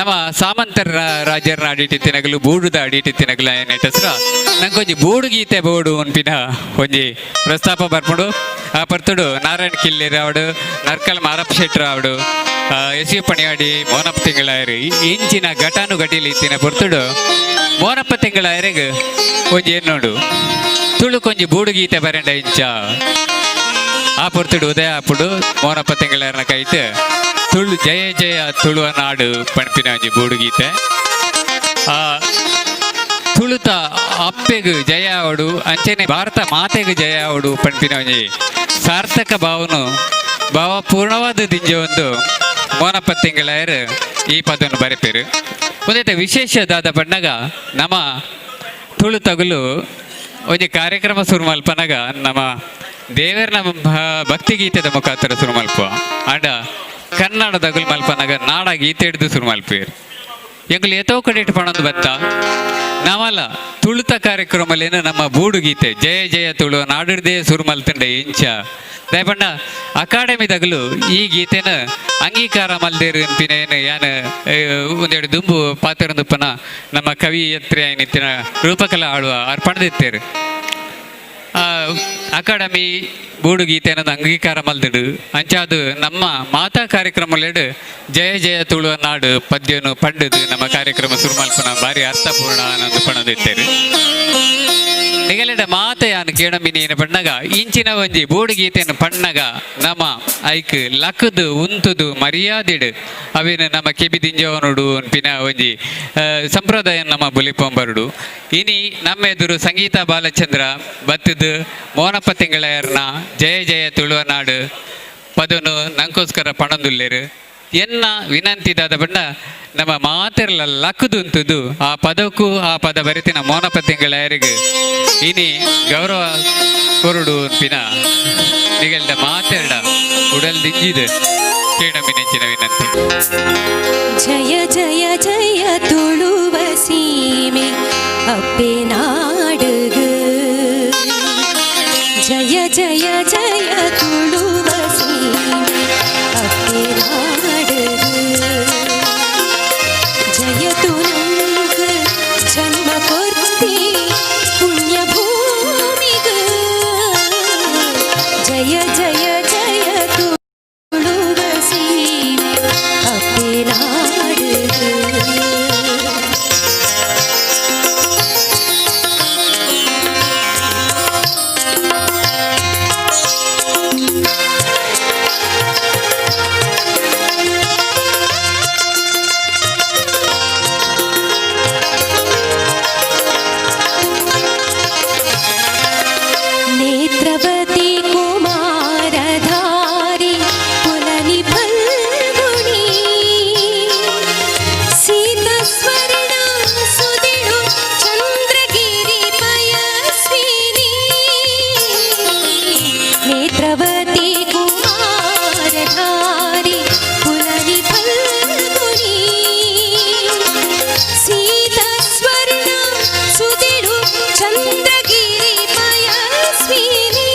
ನಮ್ಮ ಸಾಮಂತರ ರಾಜರ್ನ ಅಡಿಟಿತ್ತಿನಗಲು, ಬೂಡುದ ಅಡಿಟಿತ್ತಿನಗಲು ನೆಟ್ಟಸ್ರ ನಂಗೊಂಜಿ ಬೂಡು ಗೀತೆ ಬೋಡು ಅನ್ಪಿನ ಒಂಜಿ ಪ್ರಸ್ತಾಪ ಬರ್ಪುಂಡು. ಆ ಪರ್ತುಡು ನಾರಾಯಣ ಕಿಲ್ಲೆರ್ ಆವಡು, ನರ್ಕಲ್ ಮಾರಪ್ಪ ಶೆಟ್ರ್ ಆವಡು, ಎಸ್ ಯು ಪಣಿಯಾಡಿ, ಮೋನಪ್ಪ ತಿಂಗಳಾಯರು, ಇಂಚಿನ ಘಟಾನು ಘಟಿಲಿ ಇತ್ತಿನ ಪೊರ್ತುಡು ಮೋನಪ್ಪ ತಿಂಗಳಾಯರಿಗೆ ಒಂಜಿ ಎನ್ನೋಡು ತುಳುಕೊಂಜಿ ಬೂಡು ಗೀತೆ ಬರಂಡ ಇಂಚ. ಆ ಪೊರ್ತುಡು ಉದಯ ಆಪುಡು ಮೋನಪ್ಪ ತಿಂಗಳಾಯರ್ನ ಕೈಟ್ ತುಳು ಜಯ ಜಯ ತುಳುವ ನಾಡು ಪಣ್ಪಿನ ಒಂಜಿ ಬೂಡು ಗೀತೆ. ಆ ತುಳುತ ಅಪ್ಪೆಗ್ ಜಯ ಆವಡು, ಅಂಚನೆ ಭಾರತ ಮಾತೆಗ್ ಜಯ ಆವಡು ಪಣ್ಪಿನ ಒಂಜಿ ಸಾರ್ಥಕ ಭಾವನು ಭಾವಪೂರ್ಣವಾದ ದಿಂಜ ಒಂದು ಮೋನಪ್ಪ ತಿಂಗಳಾಯರ್ ಈ ಪದವನ್ನು ಬರೆಪೇರು. ಒಂದೈತೆ ವಿಶೇಷ ದಾದ ಪಣ್ಣಗ, ನಮ್ಮ ತುಳು ತಗುಲು ಒಂಜಿ ಕಾರ್ಯಕ್ರಮ ಶುರು ಮಲ್ಪನಗ ನಮ್ಮ ದೇವರನ ಭಕ್ತಿ ಗೀತೆದ ಮುಖಾಂತರ ಶುರು ಮಲ್ಪುವ. ಆಂಡ ಕನ್ನಡದಗುಲು ಮಲ್ಪನಗ ನಾಡ ಗೀತೆ ಹಿಡಿದು ಶುರು ಮಲ್ಪೇರು. ಎಂಕುಲು ಏತೋ ಕಡೆ ಪಣೊಂದು ಬತ್ತ ನಾವಲ್ಲ, ತುಳುತ ಕಾರ್ಯಕ್ರಮಲೇನು ನಮ್ಮ ಬೂಡು ಗೀತೆ ಜಯ ಜಯ ತುಳು ನಾಡಿಡ್ದೇ ಸುರು ಮಲ್ತಂಡೆ ಇಂಚ. ದಯಪಂಡ ಅಕಾಡೆಮಿ ದಗಲು ಈ ಗೀತೆನ ಅಂಗೀಕಾರ ಮಲ್ದೇರು ಅನ್ಪಿನೇನು ಯಾನ್ ಒಂದೆರಡು ದುಂಬು ಪಾತ್ರದುಪ್ಪನ ನಮ್ಮ ಕವಿಯತ್ರಿ ನಿತ್ತಿನ ರೂಪಕಲಾ ಆಳುವ ಅರ್ಪಣದಿತ್ತೇರು. ಅಕಾಡೆಮಿ ಬೂಡು ಗೀತೆನ ಅಂಗೀಕಾರ ಮಲ್ದಿಡು. ಅಂಚಾದು ನಮ್ಮ ಮಾತಾ ಕಾರ್ಯಕ್ರಮಲೆಡು ಜಯ ಜಯ ತುಳುವ ನಾಡು ಪದ್ಯನು ಪಂಡದು ನಮ್ಮ ಕಾರ್ಯಕ್ರಮ ಸುರು ಮಲ್ಪನ ಬಾರಿ ಅರ್ಥಪೂರ್ಣ ಅನ್ನೊಂದು ಪಣದಿತ್ತೇರು. ನಿಗಲೆಡ ಮಾತೆ ಯಾನ್ ಕೇಣಮಿನಿ ಪಣ್ಣಗ, ಇಂಚಿನ ಒಂಜಿ ಬೂಡು ಗೀತೆಯನ್ನು ಪಣ್ಣಗ ನಮ್ಮ ಐಕ್ ಲಕ್ಕದು ಉಂತುದು ಮರ್ಯಾದಿಡು ಅವೇನು ನಮ್ಮ ಕೆಬಿ ದಿಂಜವನುಡು ಅನ್ಪಿನ ಒಂಜಿ ಸಂಪ್ರದಾಯ ನಮ್ಮ ಬುಲಿಪೊಂಬರುಡು. ಇನಿ ನಮ್ಮ ಎದುರು ಸಂಗೀತ ಬಾಲಚಂದ್ರ ಬತ್ತದು ಮೋನಪ್ಪ ತಿಂಗಳಯರ್ನ ಜಯ ಜಯ ತುಳುವ ನಾಡು ಪದನು ನಂಕೋಸ್ಕರ ಪಣಂದುಲ್ಲೇರು. ಎನ್ನ ವಿನಂತಿ ದಾದ ಬಣ್ಣ, ನಮ್ಮ ಮಾತೆರ್ಲ ಲಕ್ಕುದುಂತುದು ಆ ಪದಕ್ಕೂ ಆ ಪದ ಬರಿತಿನ ಮೋನಪ್ಪ ತಿಂಗಳಯರಿಗೆ ಇನಿ ಗೌರವ ಕೊರುಡು ಅನ್ಪಿನ ನಿಗಲ್ದ ಮಾತೆರಡ ಉಡಲ್ ದಿಂಜಿದೆ ಕೇಣಮಿ ನೆಂಚಿನ ವಿನಂತಿ. ಜಯ ಜಯ ಜಯ ತುಳುವ ಸೀಮೆ ಅಪ್ಪೆ ನಾಡುಗು. ಜಯ ಜಯ ಜಯ ತುಳುವ ಸೀಮೆ ಅಪ್ಪೆ ನಾಡುಗು. ಜಯ ತುನಂಗ್ ಜನ್ಮ ಕೊರ್ತಿ ಪುಣ್ಯ ಭೂಮಿಗು. ಜಯ ಜಯ ಜಯ ತುಳುವ ಸೀಮೆ ಅಪ್ಪೆ ನಾಡುಗು. ನೇತ್ರವತಿ ಕುಮಾರಧಾರಿ ಪುಲನಿ ಫಲ್ಗುಣಿ, ಸೀತಸ್ವರ್ಣ ಸುದಿಳು ಚಂದ್ರಗಿರಿ ಪಯಸ್ವಿನಿ. ನೇತ್ರವತಿ ಕುಮಾರಧಾರಿ ಪುಲನಿ ಫಲ್ಗುಣಿ, ಸೀತಸ್ವರ್ಣ ಸುದಿಳು ಚಂದ್ರಗಿರಿ ಪಯಸ್ವಿನಿ.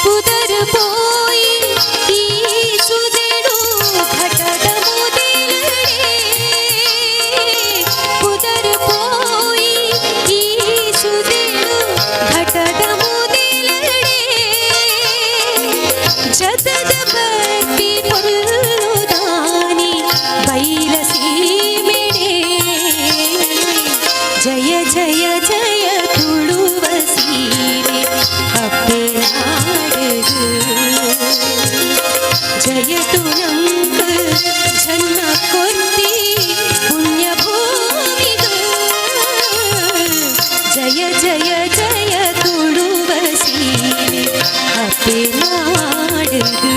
ಪುದರ್ ಪೋಯಿ ಈ ಸುದೆಳು ಘಟದ ಮುದೆಲಡೆ. ಪುದರ್ ಪೋಯಿ ಈ ಸುದೆಳು ಘಟದ ಮುದೆಲಡೆ. ಜತದ ಬರ್ಪಿ ಪೊರ್ಲುದಾನಿ ಬೈಲ ಸೀಮೆಡೆ. ಜಯ ಜಯ ಜಯ ತುಳುವ ಸೀಮೆ ಅಪ್ಪೆ ನಾಡುಗು. ಜಯ ತುನಂಗ್ ಜನ್ಮ ಕೊರ್ತಿ ಪುಣ್ಯ ಭೂಮಿಗು. ಜಯ ಜಯ ಜಯ ತುಳುವ ಸೀಮೆ ಅಪ್ಪೆ ನಾಡುಗು.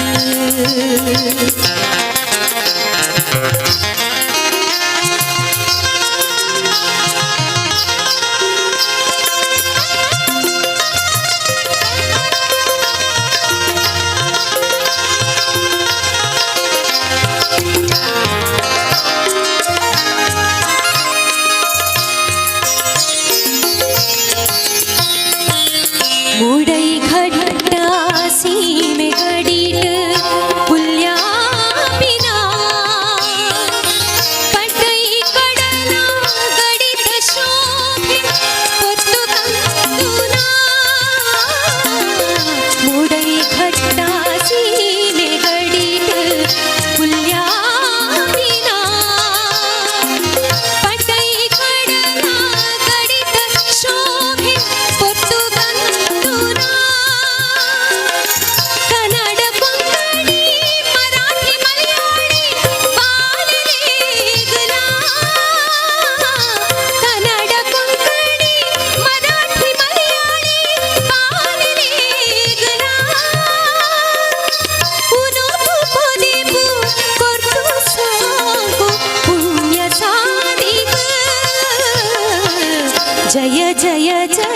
ಮೂಡೈ ಘಟ್ಟ ಸೀಮೆ ಗಡಿಟ್ ಪುಲ್ಯಾಪಿನ.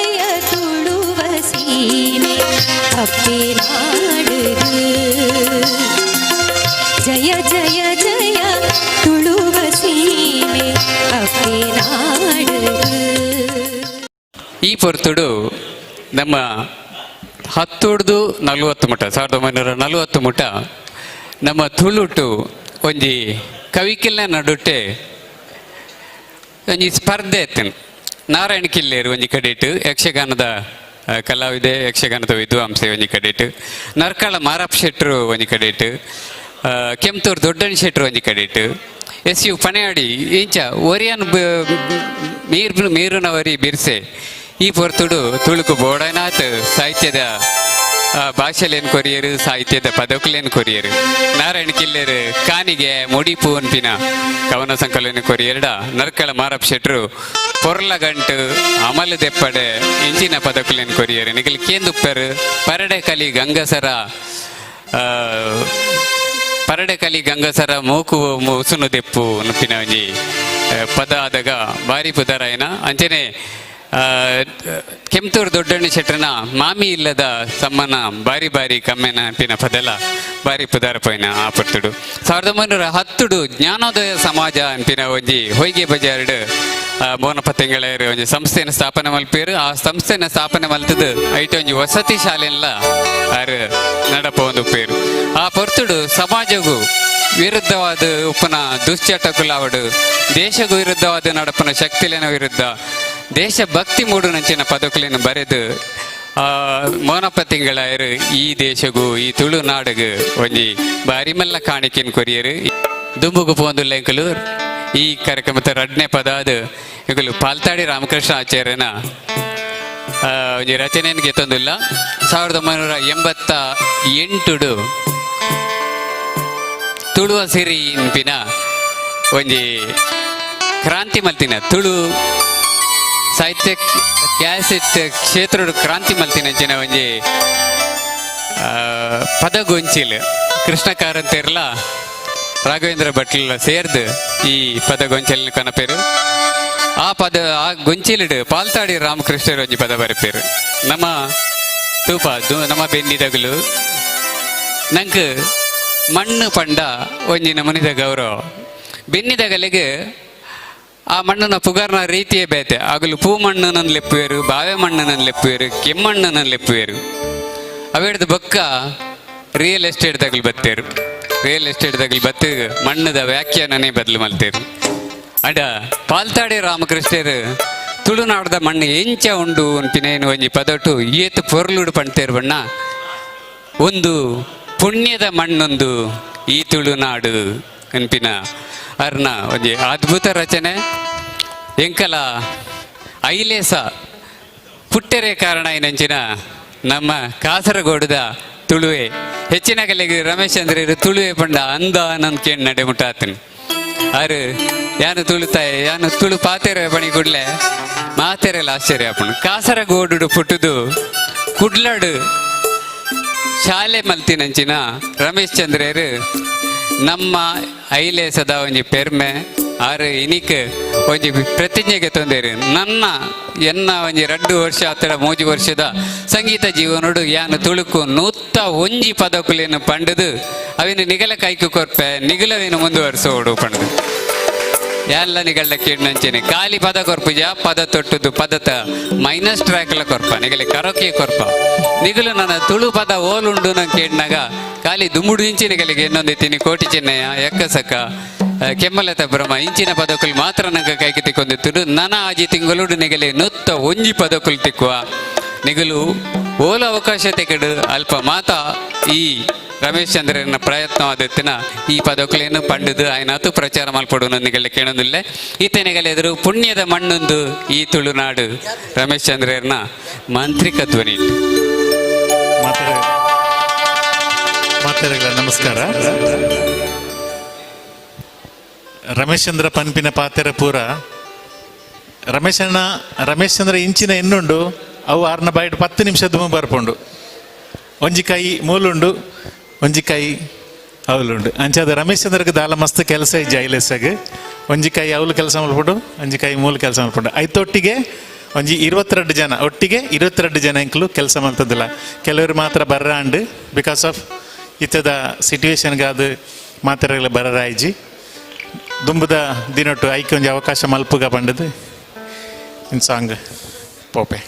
ಜಯ ತುಳುವ ಸೀಮೆ ಅಪ್ಪೆ ನಾಡುಗು. ಜಯ ಜಯ ಜಯ ತುಳುವ ಸೀಮೆ ಅಪ್ಪೆ ನಾಡುಗು. ಈ ಪೊರ್ತುಡು ನಮ್ಮ ಹತ್ತುಡ್ದು 40 ಮುಟ, 1940 ಮುಟ ನಮ್ಮ ತುಳುಟು ಒಂಜಿ ಕವಿಕೆಲ್ನ ನಡುಟೆ ಒಂಜಿ ಸ್ಪರ್ಧೆ ಇತ್ತು. ನಾರಾಯಣ ಕಿಲ್ಲೇರು ಒಂಜಿ ಕಡೆಟು ಯಕ್ಷಗಾನದ ಕಲಾವಿದೆ, ಯಕ್ಷಗಾನದ ವಿದ್ವಾಂಸೆ ಒಂಜಿ ಕಡೆಟು, ನರ್ಕಳ ಮಾರಪ್ಪ ಶೆಟ್ರು ಒಂಜಿ ಕಡೆಟು, ಕೆಂತೂರು ದೊಡ್ಡಣ್ಣ ಶೆಟ್ರು ಒಂಜಿ ಕಡೆಟು, ಎಸ್ ಯು ಪಣೆಯಾಡಿ ಇಂಚ ಒರಿಯನ್ ಮೀರ್ ಮೀರುನವರಿ ಬಿರ್ಸೆ. ಈ ಪೊರ್ತುಡು ತುಳುಕು ಬೋಡನಾಥ್ ಸಾಹಿತ್ಯದ ಭಾಷೆಲೇನ್ ಕೊರಿಯರು, ಸಾಹಿತ್ಯದ ಪದಕುಲೇನ್ ಕೊರಿಯರು. ನಾರಾಯಣ ಕಿಲ್ಲೇರು ಕಾನಿಗೆ ಮುಡಿಪು ಅನ್ಪಿನ ಕವನ ಸಂಕಲನ ಕೊರಿಯರ್ಡ, ನರ್ಕಳ ಮಾರಪ್ಪ ಶೆಟ್ರು ಪೊರ್ಲಗಂಟು ಅಮಲು ದೆಪ್ಪಡೆ ಇಂಚಿನ ಪದಕುಲೇನ್ ಕೊರಿಯರು. ನಿಗಲ್ ಕೇಂದುಪ್ಪರು ಪರಡೆ ಕಲಿ ಗಂಗಸರ, ಪರಡೆ ಕಲಿ ಗಂಗಸರ ಮೂಕು ಉಸುನು ದೆಪ್ಪು ನುಪ್ಪಿನ ಒಂಜಿ ಪದ ಆದಾಗ ಬಾರಿ ಪುದರಾಯನ. ಅಂಚನೆ ಕೆಂತೂರು ದೊಡ್ಡಣ್ಣ ಶೆಟ್ರನ ಮಾಮಿ ಇಲ್ಲದ ಸಮ್ಮನ ಬಾರಿ ಬಾರಿ ಕಮ್ಮೆನ ಪಿನ ಪದಲ ಬಾರಿ ಪುದಾರ ಪೋಯಿನ ಆ ಪೊರ್ತುಡು. 1910ಡು ಜ್ಞಾನೋದಯ ಸಮಾಜ ಅನ್ಪಿನ ಒಂಜಿ ಹೊಯ್ಗೆ ಬಜಾರ್ಡ್ ಮೋನಪ್ಪ ತಿಂಗಳೇರು ಒಂಜಿ ಸಂಸ್ಥೆನ ಸ್ಥಾಪನೆ ಮಲ್ಪೇರು. ಆ ಸಂಸ್ಥೆನ ಸ್ಥಾಪನೆ ಮಲ್ತದು ಐಟ್ ಒಂಜಿ ವಸತಿ ಶಾಲೆಲ್ಲ ಆರು ನಡಪ ಒಂದು ಪೇರು. ಆ ಪೊರ್ತುಡು ಸಮಾಜಗೂ ವಿರುದ್ಧವಾದ ಉಪ್ಪನ ದುಶ್ಚಟಕುಲಾವಡು, ದೇಶಗೂ ವಿರುದ್ಧವಾದ ನಡಪನ ಶಕ್ತಿಲೇನ ವಿರುದ್ಧ ದೇಶಭಕ್ತಿ ಮೂಡುನಂಚಿನ ಪದಕುಲೇನು ಬರೆದು ಮೋನಪ್ಪ ತಿಂಗಳಾಯರು ಈ ದೇಶಗೂ ಈ ತುಳುನಾಡುಗು ಒಂಜಿ ಬಾರಿ ಮಲ್ಲ ಕಾಣಿಕೆನ್ ಕೊರಿಯರು. ದುಂಬುಗು ಪೋಂದುಲ್ಲ ಎಂಕಲು ಈ ಕಾರ್ಯಕ್ರಮದ ರಡ್ನೇ ಪದ ಅದು ಎಂಕಲು ಪಾಲ್ತಾಡಿ ರಾಮಕೃಷ್ಣ ಆಚಾರ್ಯನ ಒಂಜಿ ರಚನೆಯನ್ನು ಗೆತ್ತೊಂದಿಲ್ಲ. 1988ಡು ತುಳುವ ಸಿರಿ ಇನ್ಪಿನ ಒಂಜಿ ಕ್ರಾಂತಿ ಮಲ್ತಿನ, ತುಳು ಸಾಹಿತ್ಯ ಕ್ಯಾಸೆಟ್ ಕ್ಷೇತ್ರದ ಕ್ರಾಂತಿ ಮಲ್ತಿನ ಅಂಚಿನ ಒಂಜಿ ಪದಗೊಂಚಿಲ್. ಕೃಷ್ಣ ಕಾರಂತೆರ್ಲ ರಾಘವೇಂದ್ರ ಭಟ್ಲ ಸೇರ್ದು ಈ ಪದಗೊಂಚಿಲ್ನ ಕನಪೇರು. ಆ ಪದ, ಆ ಗೊಂಚಿಲಿಡು ಪಾಲ್ತಾಡಿ ರಾಮಕೃಷ್ಣರು ಒಂಜಿ ಪದ ಬರೆಪೇರು. ನಮ್ಮ ತೂಪ ನಮ್ಮ ಬೆನ್ನಿದಗಲು ನಂಗೆ ಮಣ್ಣು ಪಂಡ ಒಂಜಿ ನಮನಿದ ಗೌರವ. ಬೆನ್ನಿದಗಲಿಗೆ ಆ ಮಣ್ಣನ ಪುಗಾರ್ನ ರೀತಿಯೇ ಬೇತೆ. ಆಗಲು ಪೂ ಮಣ್ಣು ಲೆಪ್ಪುವೇರು, ಬಾವೆ ಮಣ್ಣು ಲೆಪ್ಪುವೇರು, ಕೆಮ್ಮಣ್ಣು ಲೆಪ್ಪುವೇರು. ಅವೆಡ್ದು ಬೊಕ್ಕ ರಿಯಲ್ ಎಸ್ಟೇಟ್ ತಗಲು ಬತ್ತೇರು. ರಿಯಲ್ ಎಸ್ಟೇಟ್ ತಗಲು ಬತ್ತು ಮಣ್ಣದ ವ್ಯಾಖ್ಯಾನನೇ ಬದಲು ಮಲ್ತೇರು. ಅಡ ಪಾಲ್ತಾಡಿ ರಾಮಕೃಷ್ಣರು ತುಳುನಾಡದ ಮಣ್ಣು ಎಂಚ ಉಂಡು ಅನ್ಪಿನೇನು ಒಂಜಿ ಪದಟು ಏತು ಪೊರ್ಲುಡು ಪಣ್ತೇರು ಬಣ್ಣ. ಒಂದು ಪುಣ್ಯದ ಮಣ್ಣೊಂದು ಈ ತುಳುನಾಡು ಅನ್ಪಿನ ಅರ್ನ ಒಂಜಿ ಅದ್ಭುತ ರಚನೆ. ಎಂಕಲ ಐಲೇಸ ಪುಟ್ಟೆರೆ ಕಾರಣ ಏನಂಚಿನ ನಮ್ಮ ಕಾಸರಗೋಡುದ ತುಳುವೆ. ಹೆಚ್ಚಿನ ಕಲೆಗೆ ರಮೇಶ್ ಚಂದ್ರರು ತುಳುವೆ ಪಂಡ ಅಂದ ನನ್ ಕೇಳಿ ನಡೆ ಮುಟ್ಟಾತನು. ಆರು ಯಾನು ತುಳುತಾಯ, ಯಾನು ತುಳು ಪಾತೆರೆ ಬಣಿ ಗುಡ್ಲೆ ಮಾತೆರೆಲ್ಲ ಆಶ್ಚರ್ಯ ಆಪುಂಡು. ಕಾಸರಗೋಡು ಪುಟ್ಟುದು ಕುಡ್ಲಡು ಶಾಲೆ ಮಲ್ತಿನಂಚಿನ ರಮೇಶ್ ಚಂದ್ರರು ನಮ್ಮ ಐಲೇಸದ ಒಂಜಿ ಪೆರ್ಮೆ. ಆರು ಇನಿಕ್ ಒಂಜಿ ಪ್ರತಿಜ್ಞೆಗೆ ತೊಂದರೆ, ನನ್ನ ಎನ್ನ ಒಂಜಿ 2 ವರ್ಷ ಅತ್ತಡ 3 ವರ್ಷದ ಸಂಗೀತ ಜೀವನೋಡು ಯಾನು ತುಳುಕು 101 ಪದಕುಲೇನು ಪಂಡದು ಅವಿನ ನಿಗಲ ಕೈಕು ಕೊರ್ಪೆ, ನಿಗಲವೇನು ಮುಂದುವರಿಸೋಡು ಪಂಡದು. ಎಲ್ಲ ನಿಗಳ್ಳ ಕೇಳಿನಂಚೆನೆ ಖಾಲಿ ಪದ ಕೊರ್ಪುಜ, ಪದ ತೊಟ್ಟುದು ಪದತ ಮೈನಸ್ ಟ್ರ್ಯಾಕ್ಲ ಕೊರ್ಪ, ನಿಗಲಿ ಕರೋಕೆ ಕೊರ್ಪ. ನಿಗಲು ನನ್ನ ತುಳು ಪದ ಓಲುಂಡು ನಂಗೆ ಕೇಳಿನಾಗ ಖಾಲಿ ದುಮುಡು ಇಂಚಿ ನಿಗಲಿಗೆ ಇನ್ನೊಂದು ತಿನಿ ಕೋಟಿ ಚೆನ್ನಯ್ಯ, ಎಕ್ಕಸಕ್ಕ, ಕೆಮ್ಮಲತ ಬ್ರಹ್ಮ ಇಂಚಿನ ಪದಕುಲು ಮಾತ್ರ ನಂಗೆ ಕೈಗೆ ತಿಕ್ಕೊಂದಿತ್ತು. ನನ ಆಜಿ ತಿಂಗಳು ನಿಗಲಿ 101 ಪದಕುಲು ತಿಕ್ಕುವ. ನಿಗಲು ಓಲ ಅವಕಾಶ ತೆಗೆಡು ಅಲ್ಪ ಮಾತ ಈ ರಮೇಶ್ ಚಂದ್ರನ ಪ್ರಯತ್ನವಾದತ್ತಿನ ಈ ಪದಕುಲೇನು ಪಂಡದು ಆಯ್ನಾತು ಪ್ರಚಾರ ಮಲ್ಪಡು ನಿಗಲ ಕೇಳೊಂದಿಲ್ಲ. ಈತನಿಗಲ ಎದುರು ಪುಣ್ಯದ ಮಣ್ಣೊಂದು ಈ ತುಳುನಾಡು, ರಮೇಶ್ ಚಂದ್ರನ ಮಾಂತ್ರಿಕ ಧ್ವನಿ. ಮಾತಾಡ ನಮಸ್ಕಾರ. ರಮೇಶ್ ಚಂದ್ರ ಪನ್ಪಿನ ಪಾತೆರ ಪೂರ ರಮೇಶಣ್ಣ, ರಮೇಶ್ ಚಂದ್ರ ಇಂಚಿನ ಎನ್ನುಂಡು ಅವು ಆರ್ನ ಬೈಟ್ 10 ನಿಮಿಷ ದುಮ್ಮ ಬರ್ಪುಂಡು. ಒಂಜಿ ಕೈ ಮೂಲುಂಡು, ಒಂಜಿ ಕೈ ಅವಲುಂಡು. ಅಂಚಾದ ರಮೇಶ್ ಚಂದ್ರಗೆ ದಾಲ ಮಸ್ತ್ ಕೆಲಸ ಇಜ್ಜಿ ಐಲೆಸಗ್. ಒಂಜಿ ಕೈ ಅವಲು ಕೆಲಸ ಮಲ್ಪುಂಡು, ಒಂಜಿ ಕೈ ಮೂಲು ಕೆಲಸ ಮಲ್ಪುಂಡು. ಐತೊಟ್ಟಿಗೆ ಒಂಜಿ 22 ಜನ ಒಟ್ಟಿಗೆ 22 ಜನ ಎಂಕ್ಲು ಕೆಲಸ ಮಲ್ತದಿಲ್ಲ. ಕೆಲವರು ಮಾತ್ರ ಬರ್ರಾಂಡ್ because of ಇತ್ತದ ಸಿಟುವೇಶನ್ಗಾದ ಮಾತ್ರ ಬರರಾಯ್ಜಿ. ದುಂಬುದ ದಿನೊಟ್ಟು ಐಕೆ ಒಂಜಿ ಅವಕಾಶ ಮಲ್ಪುಗ ಪಂಡದು ಇನ್ ಸಾಂಗ್ ಪೋಪೆ.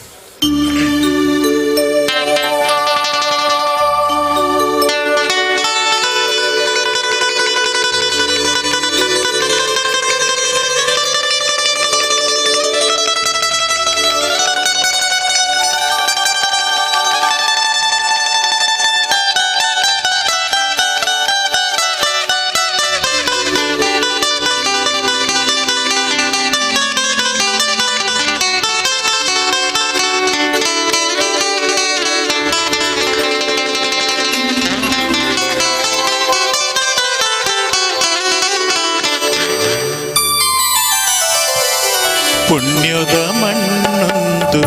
ಪುಣ್ಯದ ಮಣ್ಣೊಂದು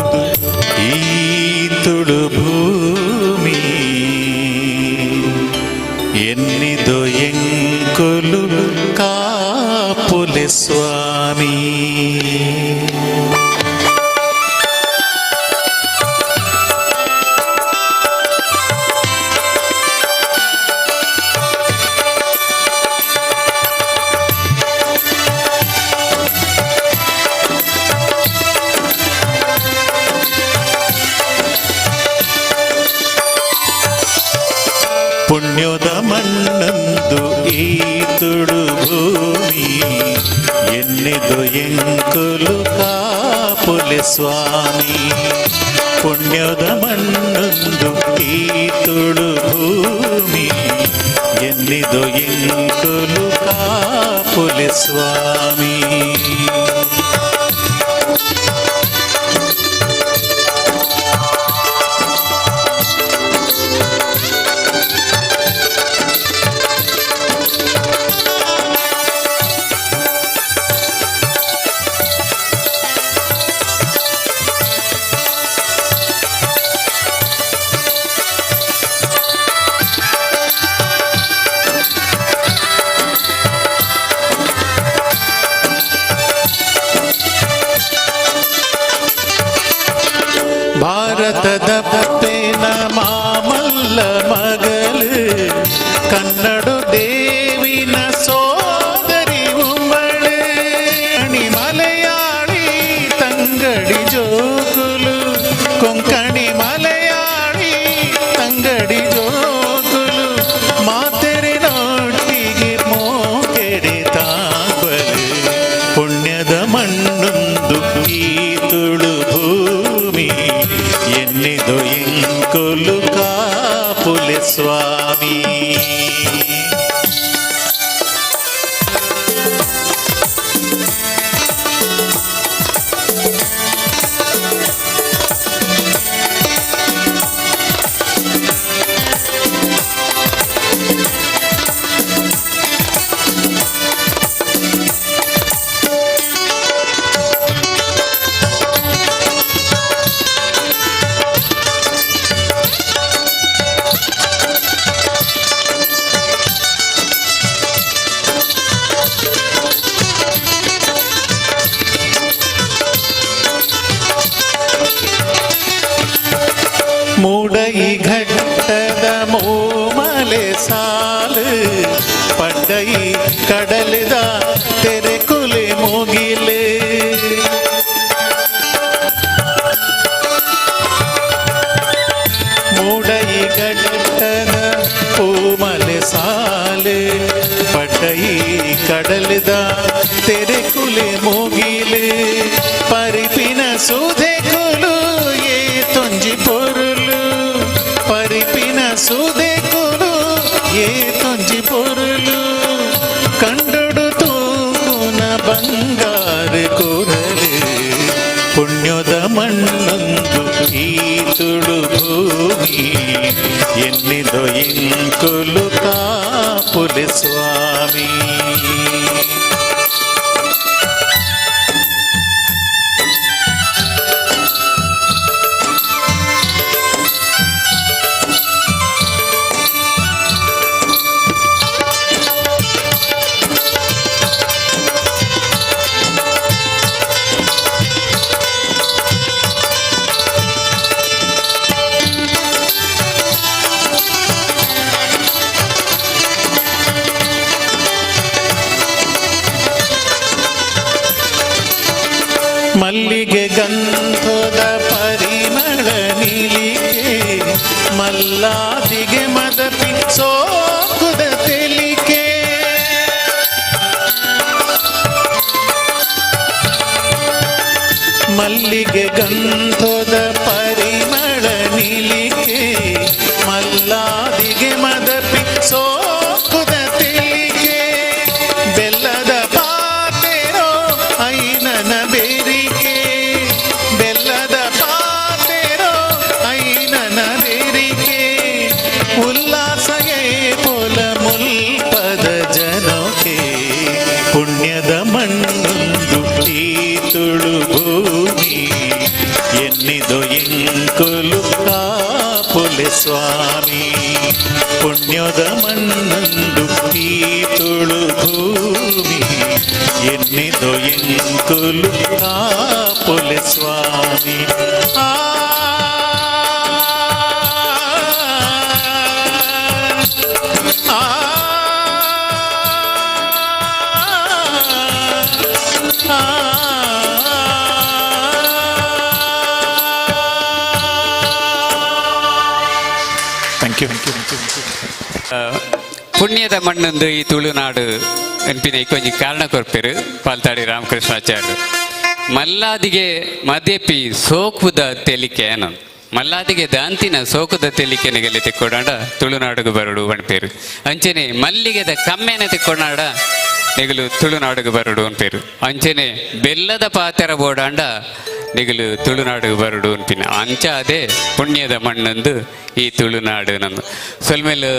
ಈ ತುಳು ಭೂಮಿ, ಎನ್ನಿದೊ ಎಂಕುಲು ಕಾಪುಲೆ ಸ್ವಾಮಿ. ಪುಣ್ಯದ ಮಣ್ಣಂದು ಈ ತುಳು ಭೂಮಿ, ಎನ್ನಿದು ಎಂಕುಲು ಕಾಪುಲೆ ಸ್ವಾಮಿ. ಪುಣ್ಯದ ಮಣ್ಣಂದು ಈ ತುಳು ಭೂಮಿ, ಎನ್ನಿದು ಎಂಕುಲು ಕಾಪುಲೆ ಸ್ವಾಮಿ. ಭಾರತದ ಪೇನ ಮಾಮಲ್ಲ ಮಗಲು, ಕನ್ನಡ ದೇವಿನ ಸೋದರಿ ಉಂಬಳು, ಕಣಿ ಮಲಯಾಳಿ ತಂಗಡಿ ಜೋಕುಲು, ಕೊಂಕಣಿ ಮಲಯಾಳಿ ತಂಗಡಿ ಜೋಕುಲು, ಮಾತೆರೆ ನೋಟಿಗೆ ಮೋಕೆಡೆ ತಾಂಬಲು. ಪುಣ್ಯದ ಮಣ್ಣೊಂದು ಈ ತುಳು ಭೂಮಿ, ಎನ್ನಿದು ಎಂಕುಲು ಕಾಪುಲೆ ಸ್ವಾಮಿ. ಮೂಡೈ ಘಟ್ಟದ ಮೂಮಲೆ ಸಾಲು, ಪಡ್ಡೈ ಕಡಲಿದ ತೆರೆಕುಲೆ ಮುಗಿಲೆ, ಮೂಡೈ ಘಟ್ಟದ ಪೂಮಲೆ ಸಾಲು, ಪಡ್ಡೈ ಕಡಲಿದ ತೆರೆಕುಲೆ ಮುಗಿಲೆ, ಪರಿಪಿನ ಸುಧೆಕುಲು ಏ ತೊಂಜಿ ಪೊರುಲು, ಪರಿಪಿನ ಸುಧೆಕುಲು ಏ ತೊಂಜಿ ಪೊರುಲು, ಕಂಡೊಡು ತೂಕುನ ಬಂಗಾರ ಕೂದಲು. ಪುಣ್ಯದ ಮಣ್ಣೊಂದು ಈ ತುಳು ಭೂಮಿ, ಎನ್ನಿದೊ ಎಂಕುಲು ಕಾಪುಲೆ ಸ್ವಾಮಿ. ಗಂಧದ ಪರಿಮಳ ನಿಲಿಕೆ, ಮಲ್ಲಾದಿಗೆ ಮದಪಿ ಸೋಕುದ ತೆಲಿಕೆ. ಮಲ್ಲಿಗೆ ಗಂಧದ ಪರಿಮಳ ನಿಲಿಕೆ, ಮಲ್ಲಾದಿಗೆ ಮದಪಿ ಸೋಕುದ ತೆಲಿಕೆ. ಬೆಲ್ಲದ ಪಾತೆರೋ ಐನನ ಬೇರಿಕೆ, ಬೆಲ್ಲದ ಪಾತೆರೋ ಐನನ ಬೇರಿಕೆ. ಉಲ್ಲಾಸಯೇ ಪೊಲ ಮುಲ್ಪದ ಜನೋಕೆ, ಪುಣ್ಯದ ಮಣ್ಣೊಂದು ಈ ತುಳು ಭೂಮಿ. ಎನ್ನಿದೊ ಎಂಕುಲು ಕಾಪುಲೆ ಸ್ವಾಮಿ, ಪುಣ್ಯದ ಮಣ್ಣೊಂದು ಈ ತುಳು ಭೂಮಿ. ಎನ್ನಿದೊ ಎಂಕುಲು ಕಾಪುಲೆ ಸ್ವಾಮಿ. ಆ ಆ thank you. ಪುಣ್ಯದ ಮಣ್ಣೊಂದು ಈ ತುಳುನಾಡು ಎನ್ಪಿನ ಒಂಜಿ ಕಾರಣ ಕೊರ್ಪೆರು ಪಾಲ್ತಾಡಿ ರಾಮಕೃಷ್ಣಾಚಾರ್ಯರು. ಮಲ್ಲಾದಿಗೆ ಮದೆಪಿ ಸೋಕುದ ತೆಲಿಕೆ ಅನು, ಮಲ್ಲಾದಿಗೆ ದಾಂತಿನ ಸೋಕುದ ತೆಲಿಕೆ ನೆಗಲಿ ತಿಕ್ಕೊಡಾಂಡ ತುಳುನಾಡುಗು ಬರಡು ಪನ್ಪೇರು. ಅಂಚನೆ ಮಲ್ಲಿಗೆದ ಕಮ್ಮೆನ ತಿಕ್ಕೊಡಾಂಡ ನೆಗಲು ತುಳುನಾಡುಗು ಬರಡು ಅನ್ಪೇರು. ಅಂಚನೆ ಬೆಲ್ಲದ ಪಾತೆರ ಬೋಡಾಂಡ ನೆಗಲು ತುಳುನಾಡುಗು ಬರಡು ಅನ್ಪಿನ. ಅಂಚ ಅದೇ ಪುಣ್ಯದ ಮಣ್ಣೊಂದು ಈ ತುಳುನಾಡು. ನಂದು ಸೊಲ್ಮೇಲು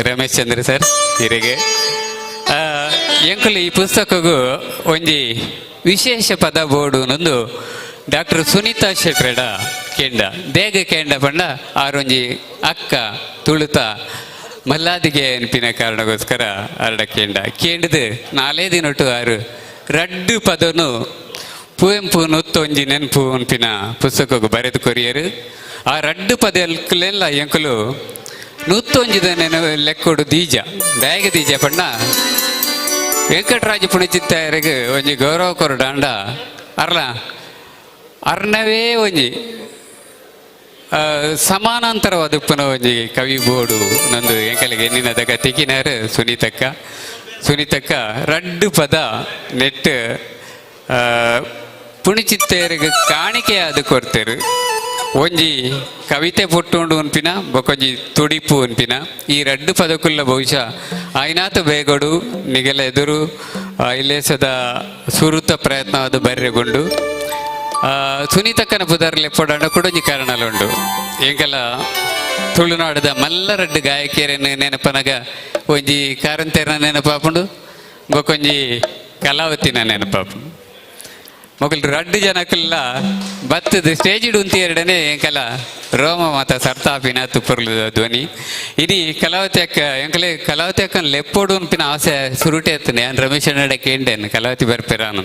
ರಮೇಶ್ ಚಂದ್ರ ಸರ್ ಹಿರಿಗೆ. ಎಂಕುಲು ಈ ಪುಸ್ತಕಗೂ ಒಂಜಿ ವಿಶೇಷ ಪದ ಬೋಡು ನೊಂದು ಡಾಕ್ಟರ್ ಸುನೀತಾ ಶೆಟ್ರೆಡ ಕೇಂಡ. ದೇಗ ಕೇಂಡ ಪಂಡ ಆರೊಂಜಿ ಅಕ್ಕ ತುಳುತ ಮಲ್ಲಾದಿಗೆ ಅನ್ಪಿನ ಕಾರಣಕ್ಕೋಸ್ಕರ ಅರಡ ಕೇಂಡ. ಕೇಂಡದು ನಾಲೇ ದಿನೊಟ್ಟು ಆರು ರಡ್ಡು ಪದನು ಪುವೆಂಪು ನೊತ್ತೊಂಜಿ ನೆನಪು ಅನ್ಪಿನ ಪುಸ್ತಕಕ್ಕೆ ಬರೆದು ಕೊರಿಯರು. ಆ ರಡ್ಡು ಪದಕ್ಲೆಲ್ಲ ಎಂಕುಲು ನೂತ್ತೊಂಜಿದ ನೆನ ಲೆಕ್ಕೊಡು ದೀಜ ದಾಯಗ ದೀಜ ಪಂಡ ವೆಂಕಟರಾಜ ಪುಣಿಚಿತ್ತಾಯರಿಗೆ ಒಂಜಿ ಗೌರವ ಕೊರಡಾಂಡ ಅರ್ಲ ಅರ್ನವೇ ಒಂಜಿ ಸಮಾನಾಂತರವಾದ ಉಪ್ಪುನ ಒಂಜಿ ಕವಿ ಬೋಡು ನಂದು ಎಂಕಲಿಗೆ ಎನ್ನಿನದಗ ತಿಕಿನಾರು ಸುನೀತಕ್ಕ. ಸುನೀತಕ್ಕ ರಡ್ಡು ಪದ ನೆಟ್ ಪುಣಿಚಿತ್ತೇರಿಗೆ ಕಾಣಿಕೆಯಾದ ಕೊಡ್ತೇರು. ಒಂಜಿ ಕವಿತೆ ಪುಟ್ಟುಂಡು ಉನ್ಪಿನ, ಬೊಕೊಂಜಿ ತುಡಿಪು ಉನ್ಪಿನ ಈ ರಡ್ಡು ಪದಕುಲ್ಲ ಬಹುಶಃ ಆಯ್ನಾತು ಬೇಗಡು ನಿಗಲ ಎದುರು ಇಲ್ಲೇಸದ ಸುರುತ ಪ್ರಯತ್ನವಾದ ಬರ್ರೆಗೊಂಡು. ಸುನೀತಕ್ಕನ ಪುದರ್ ಲೆಪ್ಪೊಡಂಡ ಕುಡೊಂಜಿ ಕಾರಣಲುಂಡು. ಎಂಕಲ ತುಳುನಾಡದ ಮಲ್ಲರಡ್ಡು ಗಾಯಕಿಯರನ್ನು ನೆನಪನಗ ಒಂಜಿ ಕಾರಂತೆರ್ನ ನೆನಪಾಪುಂಡು, ಬೊಕೊಂಜಿ ಕಲಾವತಿನ ನೆನಪಾಪುಂಡು. ಮೊಗಲ್ ರಡ್ಡು ಜನಕ್ಕೆಲ್ಲ ಬತ್ತದ ಸ್ಟೇಜ್ ಉಂತಿ ಎರಡನೇ ಎಂಕಲ ರೋಮ ಮಾತ ಸರ್ತಾಪಿನ ತುಪ್ಪರ್ಲು ಧ್ವನಿ. ಇನಿ ಕಲಾವತಿ ಅಕ್ಕ ಎಂಕಲೆ ಕಲಾವತಿ ಅಕ್ಕನ ಲೆಪ್ಪೋಡು ಉನ್ಪಿನ ಆಸೆ ಸುರುಟೆ ಎತ್ತನೆ. ಯಾನ್ ರಮೇಶ್ ಅಣ್ಣಡ ಕೇಂಡೇನು ಕಲಾವತಿ ಬರ್ಪೆರಾನು.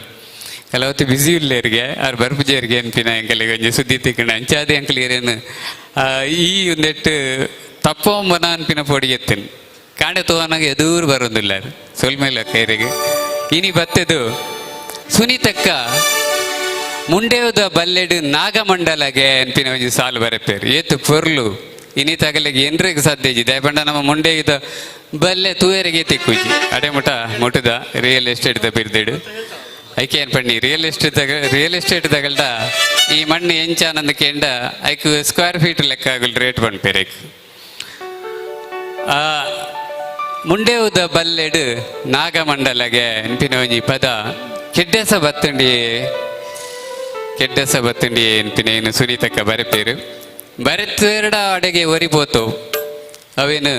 ಕಲಾವತಿ ಬಿಸಿ ಇಲ್ಲೇರಿಗೆ ಆರ್ ಬರ್ಪುಜೇರಿಗೆ ಅನ್ಪಿನ ಎಂಕಲಿಗೆ ಒಂಜಿ ಸುದ್ದಿ ತಿಕ್ಕಂಡ. ಅಂಚಾದೆ ಎಂಕಲ್ ಏರೇನು ಈ ಒಂದೆಟ್ಟು ತಪ್ಪೊಂಬನ ಅನ್ಪಿನ ಪೊಡಿ ಎತ್ತೇನೆ. ಕಾಂಡೆ ತೋವನಾಗ ಎದೂರು ಬರೋದಿಲ್ಲ ಸೊಲ್ಮೇಲೆ ಕೈರಿಗೆ. ಇನಿ ಬತ್ತೆದು ಸುನೀತಕ್ಕ ಮುಂಡೇವದ ಬಲ್ಲೆಡು ನಾಗಮಂಡಲಗೆ ಅನ್ಪಿನ ಒಂಜಿ ಸಾಲು ಬರೆಪೇರು. ಏತು ಪೊರ್ಲು! ಇನಿ ತಗಲಿಗೆ ಏನ್ರಿಗೆ ಸಾಧ್ಯ ಇಜ್ಜಿ. ದಯಪಂಡ ನಮ್ಮ ಮುಂಡೇದ ಬಲ್ಲೆ ತೂಯರಿಗೆ ತಿಕ್ಕುಜಿ. ಅಡೆ ಮುಟ ಮುಟುದ ರಿಯಲ್ ಎಸ್ಟೇಟ್ the ಬಿರ್ದಿಡು. ಐಕೆ ಏನ್ ಪಣ್ಣಿ ರಿಯಲ್ ಎಸ್ಟೇಟ್ ತಗ ರಿಯಲ್ ಎಸ್ಟೇಟ್ ತಗಲ್ಡ ಈ ಮಣ್ಣು ಎಂಚಾನಂದ ಕೇಂಡ ಐಕ್ ಸ್ಕ್ವೇರ್ ಫೀಟ್ ಲೆಕ್ಕ ಆಗಲ್ ರೇಟ್ ಪನ್ಪೇರು ಐಕ್. ಆ ಮುಂಡೇವುದ ಬಲ್ಲೆಡು ನಾಗಮಂಡಲಗೆ ಅನ್ಪಿನ ಒಂಜಿ ಪದ ಕೆಡ್ಡೆಸ ಬತ್ತುಂಡಿ, ಕೆಡ್ಡಸ ಬತ್ತುಂಡಿ ಅನ್ಪಿನ ಏನು ಸುನೀತಕ್ಕ ಬರೆಪೇರು. ಬರೆತೇರಡ ಅಡೆಗೆ ಒರಿಪೋತು ಅವೇನು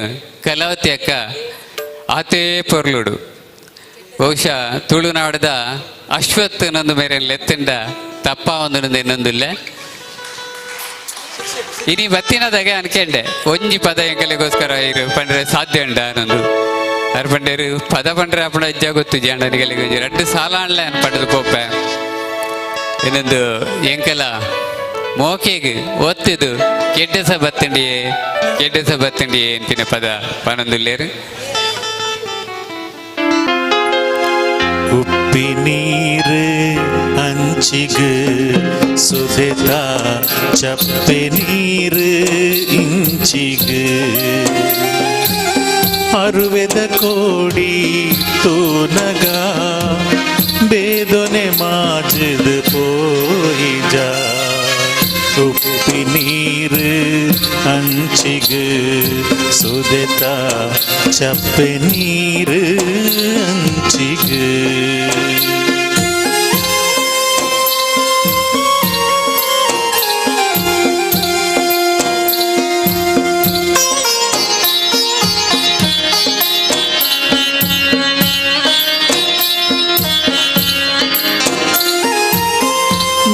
ಕಲಾವತಿ ಅಕ್ಕ ಆತೇ ಪೊರ್ಲುಡು. ಬಹುಶಃ ತುಳುನಾಡದ ಅಶ್ವತ್ಥ ನಂದು ಮೇರೆ ಲೆತ್ತಂಡ ತಪ್ಪ ಒಂದು ಇನ್ನೊಂದಿಲ್ಲ. ಇನಿ ಬತ್ತಿನದಾಗ ಅನ್ಕೆಂಡೆ ಒಂಜಿ ಪದ ಎಂಕಲಿಗೋಸ್ಕರ ಇರು ಪಂಡ್ರೆ ಸಾಧ್ಯ ಉಂಡ ನಂದು. ಅರ್ ಪಂಡೇರು ಪದ ಪಂಡ್ರೆ ಅಪ್ಪಣ ಅಜ್ಜ ಗೊತ್ತು ಜಾಂಡನಿಗಳಿಗೆ ಒಂಜಿ ರಡ್ಡು ಸಾಲ ಅನ್ಲೆ ಅನ್ ಪಡೆದು ಪೋಪೆ. ಇನ್ನೊಂದು ಎಂಕಲ ಮೋಕೆಗ್ ಒತ್ತಿದು ಕೆಡ್ಡಸ ಬತ್ತಂಡಿಯೇ ಕೆಡ್ಡಸ ಬತ್ತಂಡಿಯೇ ಅಂತಿನ ಪದ ಪನೊಂದುಲ್ಲೇರು. ಉಪ್ಪಿ ನೀರು ಅಂಚಿಗ್ ಸುದೆತ ಚಪ್ಪೆ ನೀರು ಇಂಚಿಗ್ ಅರುವೆದ ಕೋಡಿ ತೂನಗ ಬೇದೊನೆ ಮಾಜದ ಪೋಯಿಜ. ಉಪ್ಪಿ ನೀರು ಅಂಚಿಗ್ ಸುದೆತ ಚಪ್ಪೆ ನೀರು ಅಂಚಿಗ್.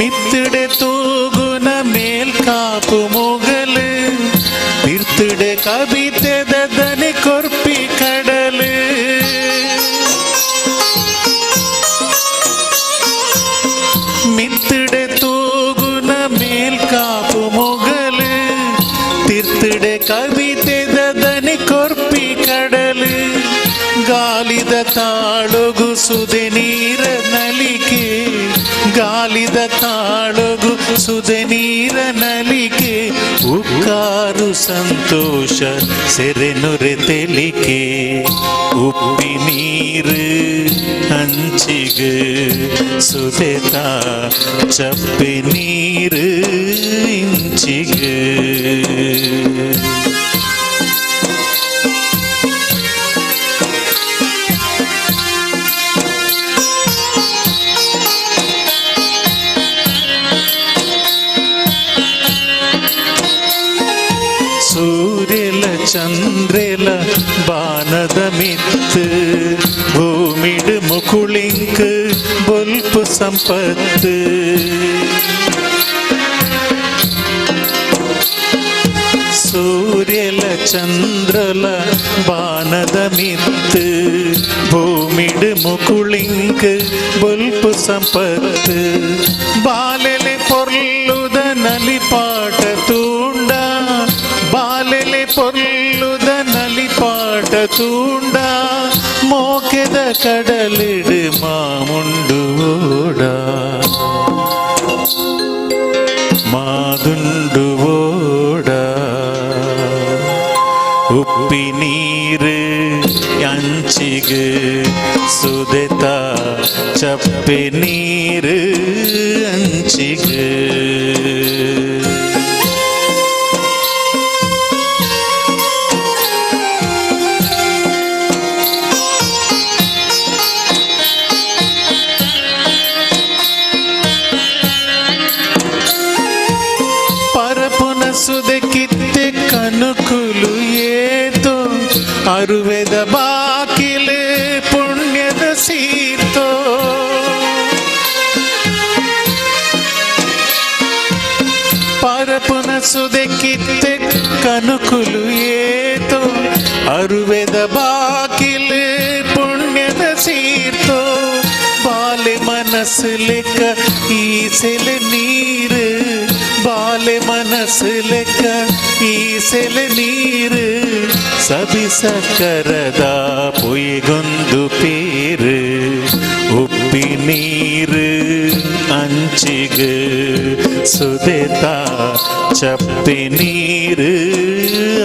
ಮಿತ್ತಿಡೆ ತೂಗುನ ಮೇಲ್ ಕಾಪು ಮುಗಲು, ತಿರ್ತಿಡೆ ಕವಿತೆದ ದನಿ ಕೊರ್ಪಿ ಕಡಲು. ಮಿತ್ತಿಡೆ ತೂಗುನ ಮೇಲ್ ಕಾಪು ಮುಗಲು, ತಿರ್ತಿಡೆ ಕವಿತೆದ ದನಿ ಕೊರ್ಪಿ ಕಡಲು. ಗಾಲಿದ ತಾಳೊಗು ಸುದೆ ನೀರ ನಲಿಕೆ, ಗಾಲಿದ ತಾಳೊಗು ಸುದೆ ನೀರ ನಲಿಕೆ. ಉಕ್ಕಾರು ಸಂತೋಷ ಸೆರೆನುರೆ ತೆಲಿಕೆ. ಉಪ್ಪಿ ನೀರು ಅಂಚಿಗ್ ಸುದೆತ ಚಪ್ಪೆ ನೀರು ಇಂಚಿಗ್. ಸೂರ್ಯಲ ಚಂದ್ರೆಲ ಬಾನದ ಮಿತ್ತು, ಭೂಮಿಡು ಮುಕುಳಿಂಕ್ ಬೊಲ್ಪು ಸಂಪತ್ತು. ಸೂರ್ಯಲ ಚಂದ್ರಲ ಬಾನದ ಮಿತ್ತು, ಭೂಮಿಡು ಮುಕುಳಿಂಕ್ ಬೊಲ್ಪು ಸಂಪತ್ತು. ಬಾಲೆಲೆ ಪೊರ್ಲುದ ನಲಿಪಾಟ ತೂಂಡ, ಬಾಲೆಲೆ ಪೊರ್ಲುದ ನಲಿಪಾಟ ತೂಂಡ, ಮೋಕೆದ ಕಡಲಿಡು ಮಾಮುಂಡು ಓಡ, ಮಾದುಂಡು ಓಡ. ಉಪ್ಪಿ ನೀರು ಅಂಚಿಗ್ ಸುದೆತ ಚಪ್ಪೆ ನೀರು ಅಂಚಿಗ್. ಪರಪುನ ಸುದೆಕಿತ್ತೆ ಕನುಕುಲು ಏತೋ, ಅರುವೆದ ಬಾಕಿಲು ಪುಣ್ಯದ ಸೀತೋ. ಪರಪುನ ಸುದೆಕಿತ್ತೆ ಕನುಕುಲು ಏತೋ, ಅರುವೆದ ಬಾಕಿಲು ಪುಣ್ಯದ ಸೀತೋ. ಬಾಲೆ ಮನಸ್ಸು ಲೆಕ್ಕ ಈ ಸೆಲೆ ನೀರು, ಬಾಲೆ ಮನಸ್ಸು ಲೆಕ್ಕ ಈ ಸೆಲೆ ನೀರು. ಸಬಿಸಕರದ ಪೊಯ್ಗೊಂದು ಪೇರು. ಉಪ್ಪಿ ನೀರು ಅಂಚಿಗ್ ಸುದೆತ ಚಪ್ಪೆ ನೀರು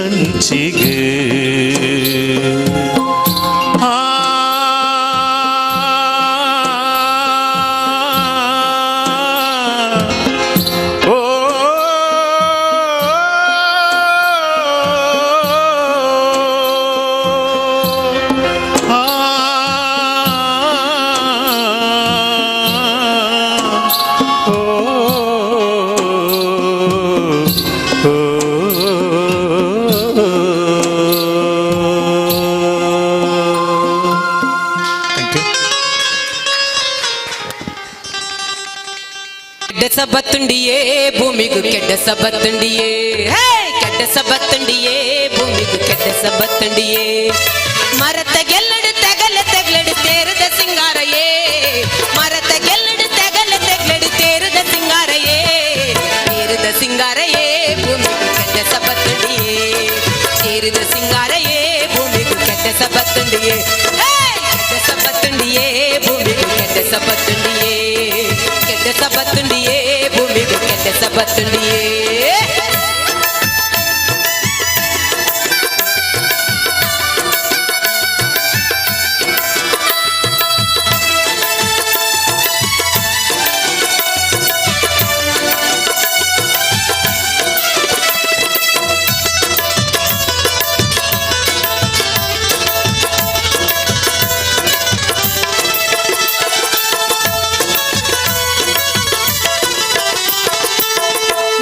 ಅಂಚಿಗ್. ಆ ಓ ಆ ಓ ಓ. Thank you. ಕೆಡ್ಡ ಸಬತ್ತುಂಡಿಯೇ ಭೂಮಿಗೂ ಕೆಡ್ಡ ಸಬತ್ತುಂಡಿಯೇ, ಹೇ ಕೆಡ್ಡ ಸಬತ್ತುಂಡಿಯೇ ಭೂಮಿಗೂ ಕೆಡ್ಡ ಸಬತ್ತುಂಡಿಯೇ. ಮರತ ಗೆಲ್ಲಡು ತೆಗಲ ತೆಗ್ಲಡು ತೇರದ ಸಿಂಗಾರಯೇ, ಮರತ ಗೆಲ್ಲಡು ತೆಗಲ ತೆಗ್ಲಡು ತೇರದ ಸಿಂಗಾರಯೇ, ತೇರದ ಸಿಂಗಾರಯೇ ಭೂಮಿಗೂ ಕೆಡ್ಡ ಸಬತ್ತುಂಡಿಯೇ, ತೇರದ ಸಿಂಗಾರಯೇ ಭೂಮಿಗೂ ಕೆಡ್ಡ ಸಬತ್ತುಂಡಿಯೇ, ಹೇ ಕೆಡ್ಡ ಸಬತ್ತುಂಡಿಯೇ ಭೂಮಿಗೂ. ಸಬತ್ತುಂಡಿಯೇ, ಕೆಡ್ಡ ಸಬತ್ತುಂಡಿಯೇ, ಭೂಮಿಗೂ ಕೆಡ್ಡ ಸಬತ್ತುಂಡಿಯೇ.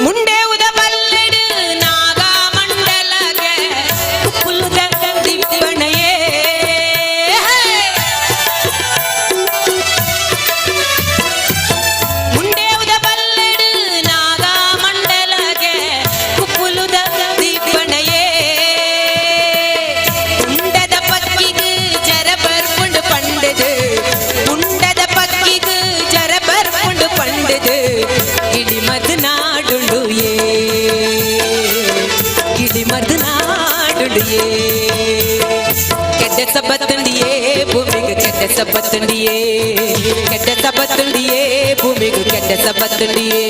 ಮುಂಡೆ ಉದ ಬಲ್ಲೆಡು ನಾಗ ಮಂಡಲಗೆ ಕುಪ್ಪುಲುದ ದಿಬ್ಬಣೆಯೇ. ಮುಂಡೆ ಉದ ಬಲ್ಲೆಡು ನಾಗ ಮಂಡಲಗೆ ಕುಪ್ಪುಲುದ ದಿಬ್ಬಣೆಯೇ. ಉಂಡದ ಪಕ್ಕಿಗೆ ಜರ ಬರ್ಪುಂಡು ಪಂಡದು, ಉಂಡದ ಪಕ್ಕಿಗೆ ಜರ ಬರ್ಪುಂಡು ಪಂಡದು, ಗಿಳಿಮದ್ ನಾಡುಂಡು ಏ, ಗಿಳಿಮದ್ ನಾಡುಂಡು ಏ. ಕೆಡ್ಡ ಸಬತ್ತುಂಡಿಯೇ, ಭೂಮಿಗೆ ಕೆಡ್ಡ ಸಬತ್ತುಂಡಿಯೇ, ಕೆಡ್ಡ ಸಬತ್ತುಂಡಿಯೇ, ಭೂಮಿಗೆ ಕೆಡ್ಡ ಸಬತ್ತುಂಡಿಯೇ.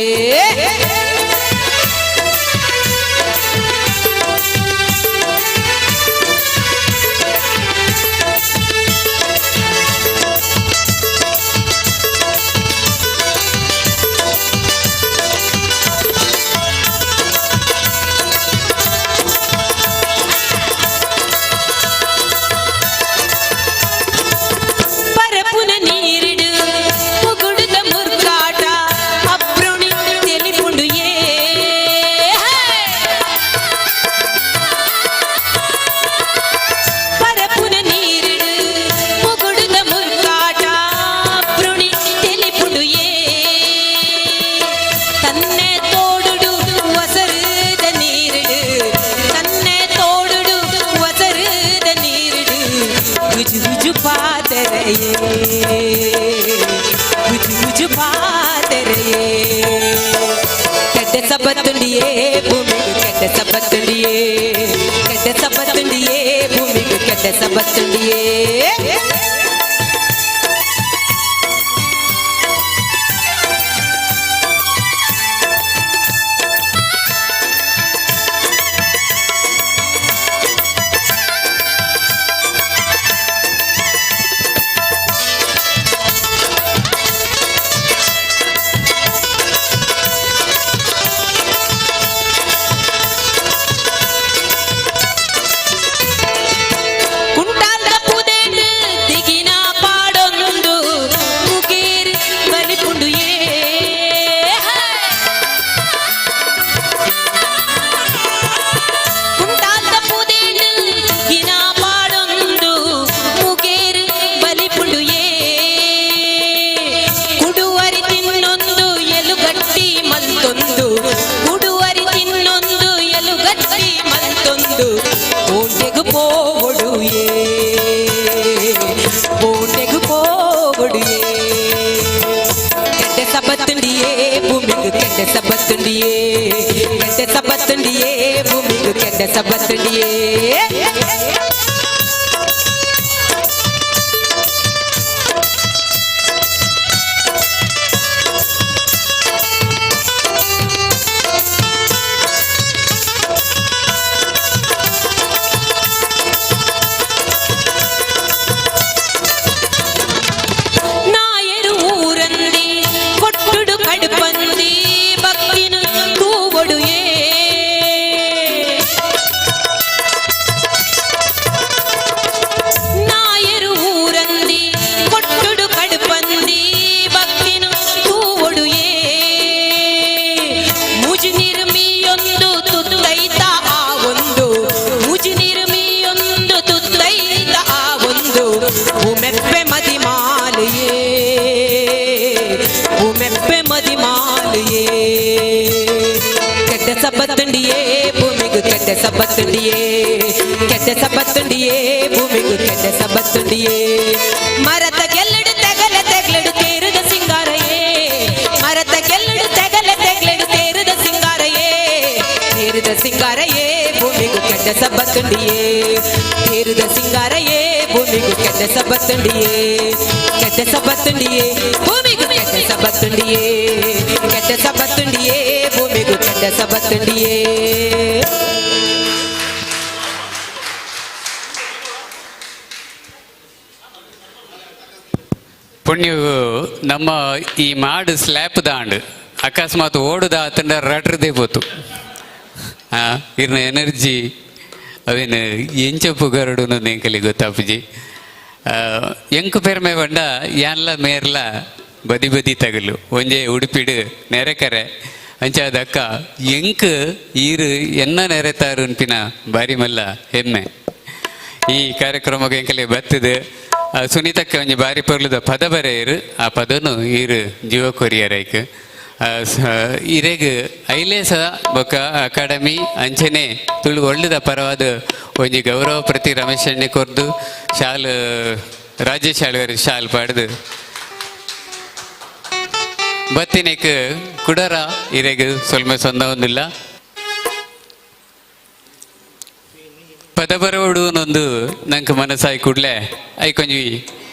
ಪರಪುನ ನೀರಿಡು ಪುಗುಡುದ ಮುರ್ಕಾಟ ಅಬ್ರುಣಿ ತೆಲಿಪುಂಡು ಏ. ಪರಪುನ ನೀರಿಡು ಪುಗುಡುದ ಮುರ್ಕಾಟ ಅಬ್ರುಣಿ ತೆಲಿಪುಂಡು ಏ. ತನ್ನೆ ತೋಡುಡು ವಸರುದ ನೀರಿಡು, ತನ್ನೆ ತೋಡುಡು ವಸರುದ ನೀರಿಡು, ಗುಜು ಗುಜು ಪಾತೆರೆಯೇ, ಗುಜು ಗುಜು ಪಾತೆರೆಯೇ. ಕೆಡ್ಡ ಸಬತ್ತುಂಡಿಯೇ, ಭೂಮಿಗೆ ಕೆಡ್ಡ ಸಬತ್ತುಂಡಿಯೇ, ಕೆಡ್ಡ ಸಬತ್ತುಂಡಿಯೇ, ಭೂಮಿಗೆ ಕೆಡ್ಡ ಸಬತ್ತುಂಡಿಯೇ. ಕುಂಟಾಲ್ದ ಪುದೆಡು ದಿಗಿನ ಪಾಡೊಂದು ಮುಗೇರ್ ಬಲಿಪುಂಡು ಏ. ಕುಂಟಾಲ್ದ ಪುದೆಡು ದಿಗಿನ ಪಾಡೊಂದು ಮುಗೇರ್ ಬಲಿಪುಂಡು ಏ. ಕುಡುವರಿ ತಿನ್ನೊಂದು ಎಲುಗಟ್ಟಿ ಮಲ್ತೊಂದು, ಕುಡುವರಿ ತಿನ್ನೊಂದು ಎಲುಗಟ್ಟಿ ಮಲ್ತೊಂದು, ಓಟೆಗು ಪೋವೊಡು ಏ, ಓಟೆಗು ಪೋವೊಡು ಏ. ಕೆಡ್ಡ ಸಬತ್ತುಂಡಿಯೇ, ಭೂಮಿಗೆ ಕೆಡ್ಡ ಸಬತ್ತುಂಡಿಯೇ, ಕೆಡ್ಡ ಸಬತ್ತುಂಡಿಯೇ, ಭೂಮಿಗೆ ಕೆಡ್ಡ ಸಬತ್ತುಂಡಿಯೇ. ನಾಯರು ಊರಂದಿ ಕೊಟ್ಟುಡು ಕಡುಪಂದಿ ಭಕ್ತಿನ ತೂವೊಡು ಏ. ನಾಯರು ಊರಂದಿ ಕೊಟ್ಟುಡು ಕಡುಪಂದಿ ಭಕ್ತಿನ ತೂವೊಡು ಏ. ಮುಜಿ ನಿರ್ಮಿಯೊಂದು ತುತ್ತೈತ ಆ ಒಂದು, ಮುಜಿ ನಿರ್ಮಿಯೊಂದು ತುತ್ತೈತ ಆ ಒಂದು, ಉಮೆಪ್ಪೆ ಮದಿಮಾಲೆಯೇ, ಉಮೆಪ್ಪೆ ಮದಿಮಾಲೆಯೇ. ಕೆಟ್ಟ ಸಬ್ಬತ್ತುಂಡಿಯೇ, ಭೂಮಿಗೂ ಕೆಟ್ಟ ಸಬ್ಬತ್ತುಂಡಿಯೇ, ಕೆಟ್ಟ ಸಬ್ಬತ್ತುಂಡಿಯೇ, ಭೂಮಿಗೂ ಕೆಟ್ಟ ಸಬ್ಬತ್ತುಂಡಿಯೇ. ಮರತ ಗೆಲ್ಲಡು ತೆಗಲ ತೆಗ್ಲಡು ತೇರುದ ಸಿಂಗಾರಯೇ, ಮರತ ಗೆಲ್ಲಡು ತೆಗಲ ತೆಗ್ಲಡು ತೇರುದ ಸಿಂಗಾರಯೇ, ತೇರುದ ಸಿಂಗಾರಯೇ, ಭೂಮಿಗೂ ಕೆಟ್ಟ ಸಬ್ಬತ್ತುಂಡಿಯೇ, ತೇರುದ ಸಿಂಗಾರಯೇ, ಭೂಮಿಗೂ ಕೆಟ್ಟ ಕೆಟ್ಟ ಸಬತ್ತಂಡಿಯೇ, ಕೆಟ್ಟ ಸಬತ್ತಂಡಿಯೇ ಭೂಮಿಗೂ, ಕೆಟ್ಟ ಸಬತ್ತಂಡಿಯೇ, ಕೆಟ್ಟ ಸಬತ್ತಂಡಿಯೇ ಭೂಮಿಗೂ, ಕೆಟ್ಟ ಸಬತ್ತಂಡಿಯೇ. ಪುಣ್ಯವು ನಮ್ಮ ಈ ಮಾಡು ಸ್ಲ್ಯಾಪ್ ದಾಂಡು ಅಕಸ್ಮಾತ್ ಓಡುದ ಆತಂಡ ರಟ್ರದೇ ಪೋತು. ಇರ್ನ ಎನರ್ಜಿ ಅವೇನು ಎಂಚ ಪುಗರಡು ಎಂಕಲಿ ಗೊತ್ತಾಪುಜಿ. ಎಂಕು ಪೆರ್ಮೆ ಪಂಡ ಯಾನ್ಲ ಮೇರ್ಲ ಬದಿ ಬದಿ ತಗಲು ಒಂಜೆ ಉಡುಪಿಡು ನೆರೆಕರೆ ಅಂಚಾದಕ್ಕ ಎಂಕ್ ಈರು ಎನ್ನ ನೆರೆತಾರು ಅನ್ಪಿನ ಬಾರಿ ಮಲ್ಲ ಹೆಮ್ಮೆ. ಈ ಕಾರ್ಯಕ್ರಮಕ್ಕೆ ಎಂಕಲೆ ಬತ್ತದು ಸುನೀತಕ್ಕ ಒಂಜಿ ಬಾರಿ ಪೊರ್ಲುದ ಪದ ಬರೆಯರು. ಆ ಪದನು ಈರು ಜೀವ ಕೊರಿಯರೈಕ್ ಇರೆಗ್ ಐಲೇಸ ಬೊಕ್ಕ ಅಕಾಡೆಮಿ ಅಂಚನೆ ತುಳು ಒಳ್ಳೆದ ಪರವಾದ ಒಂಜಿ ಗೌರವ ಪ್ರತಿ ರಮೇಶ್ ಅಣ್ಣೆ ಕೊರ್ದು ಶಾಲ್ ರಾಜೇಶ್ ಆಳ್ವೆರ್ ಶಾಲ್ ಪಾಡ್ದು ಬತ್ತಿನೇಕ್ ಕುಡರ ಇರೆಗ್ ಸೊಲ್ಮೆ ಸೊಂದ ಒಂದಿಲ್ಲ. ಪದ ಬರವಡು ಒಂದು ನಂಗೆ ಮನಸ್ಸಾಯಿ ಕೂಡಲೇ I ಕೊಂಜಿ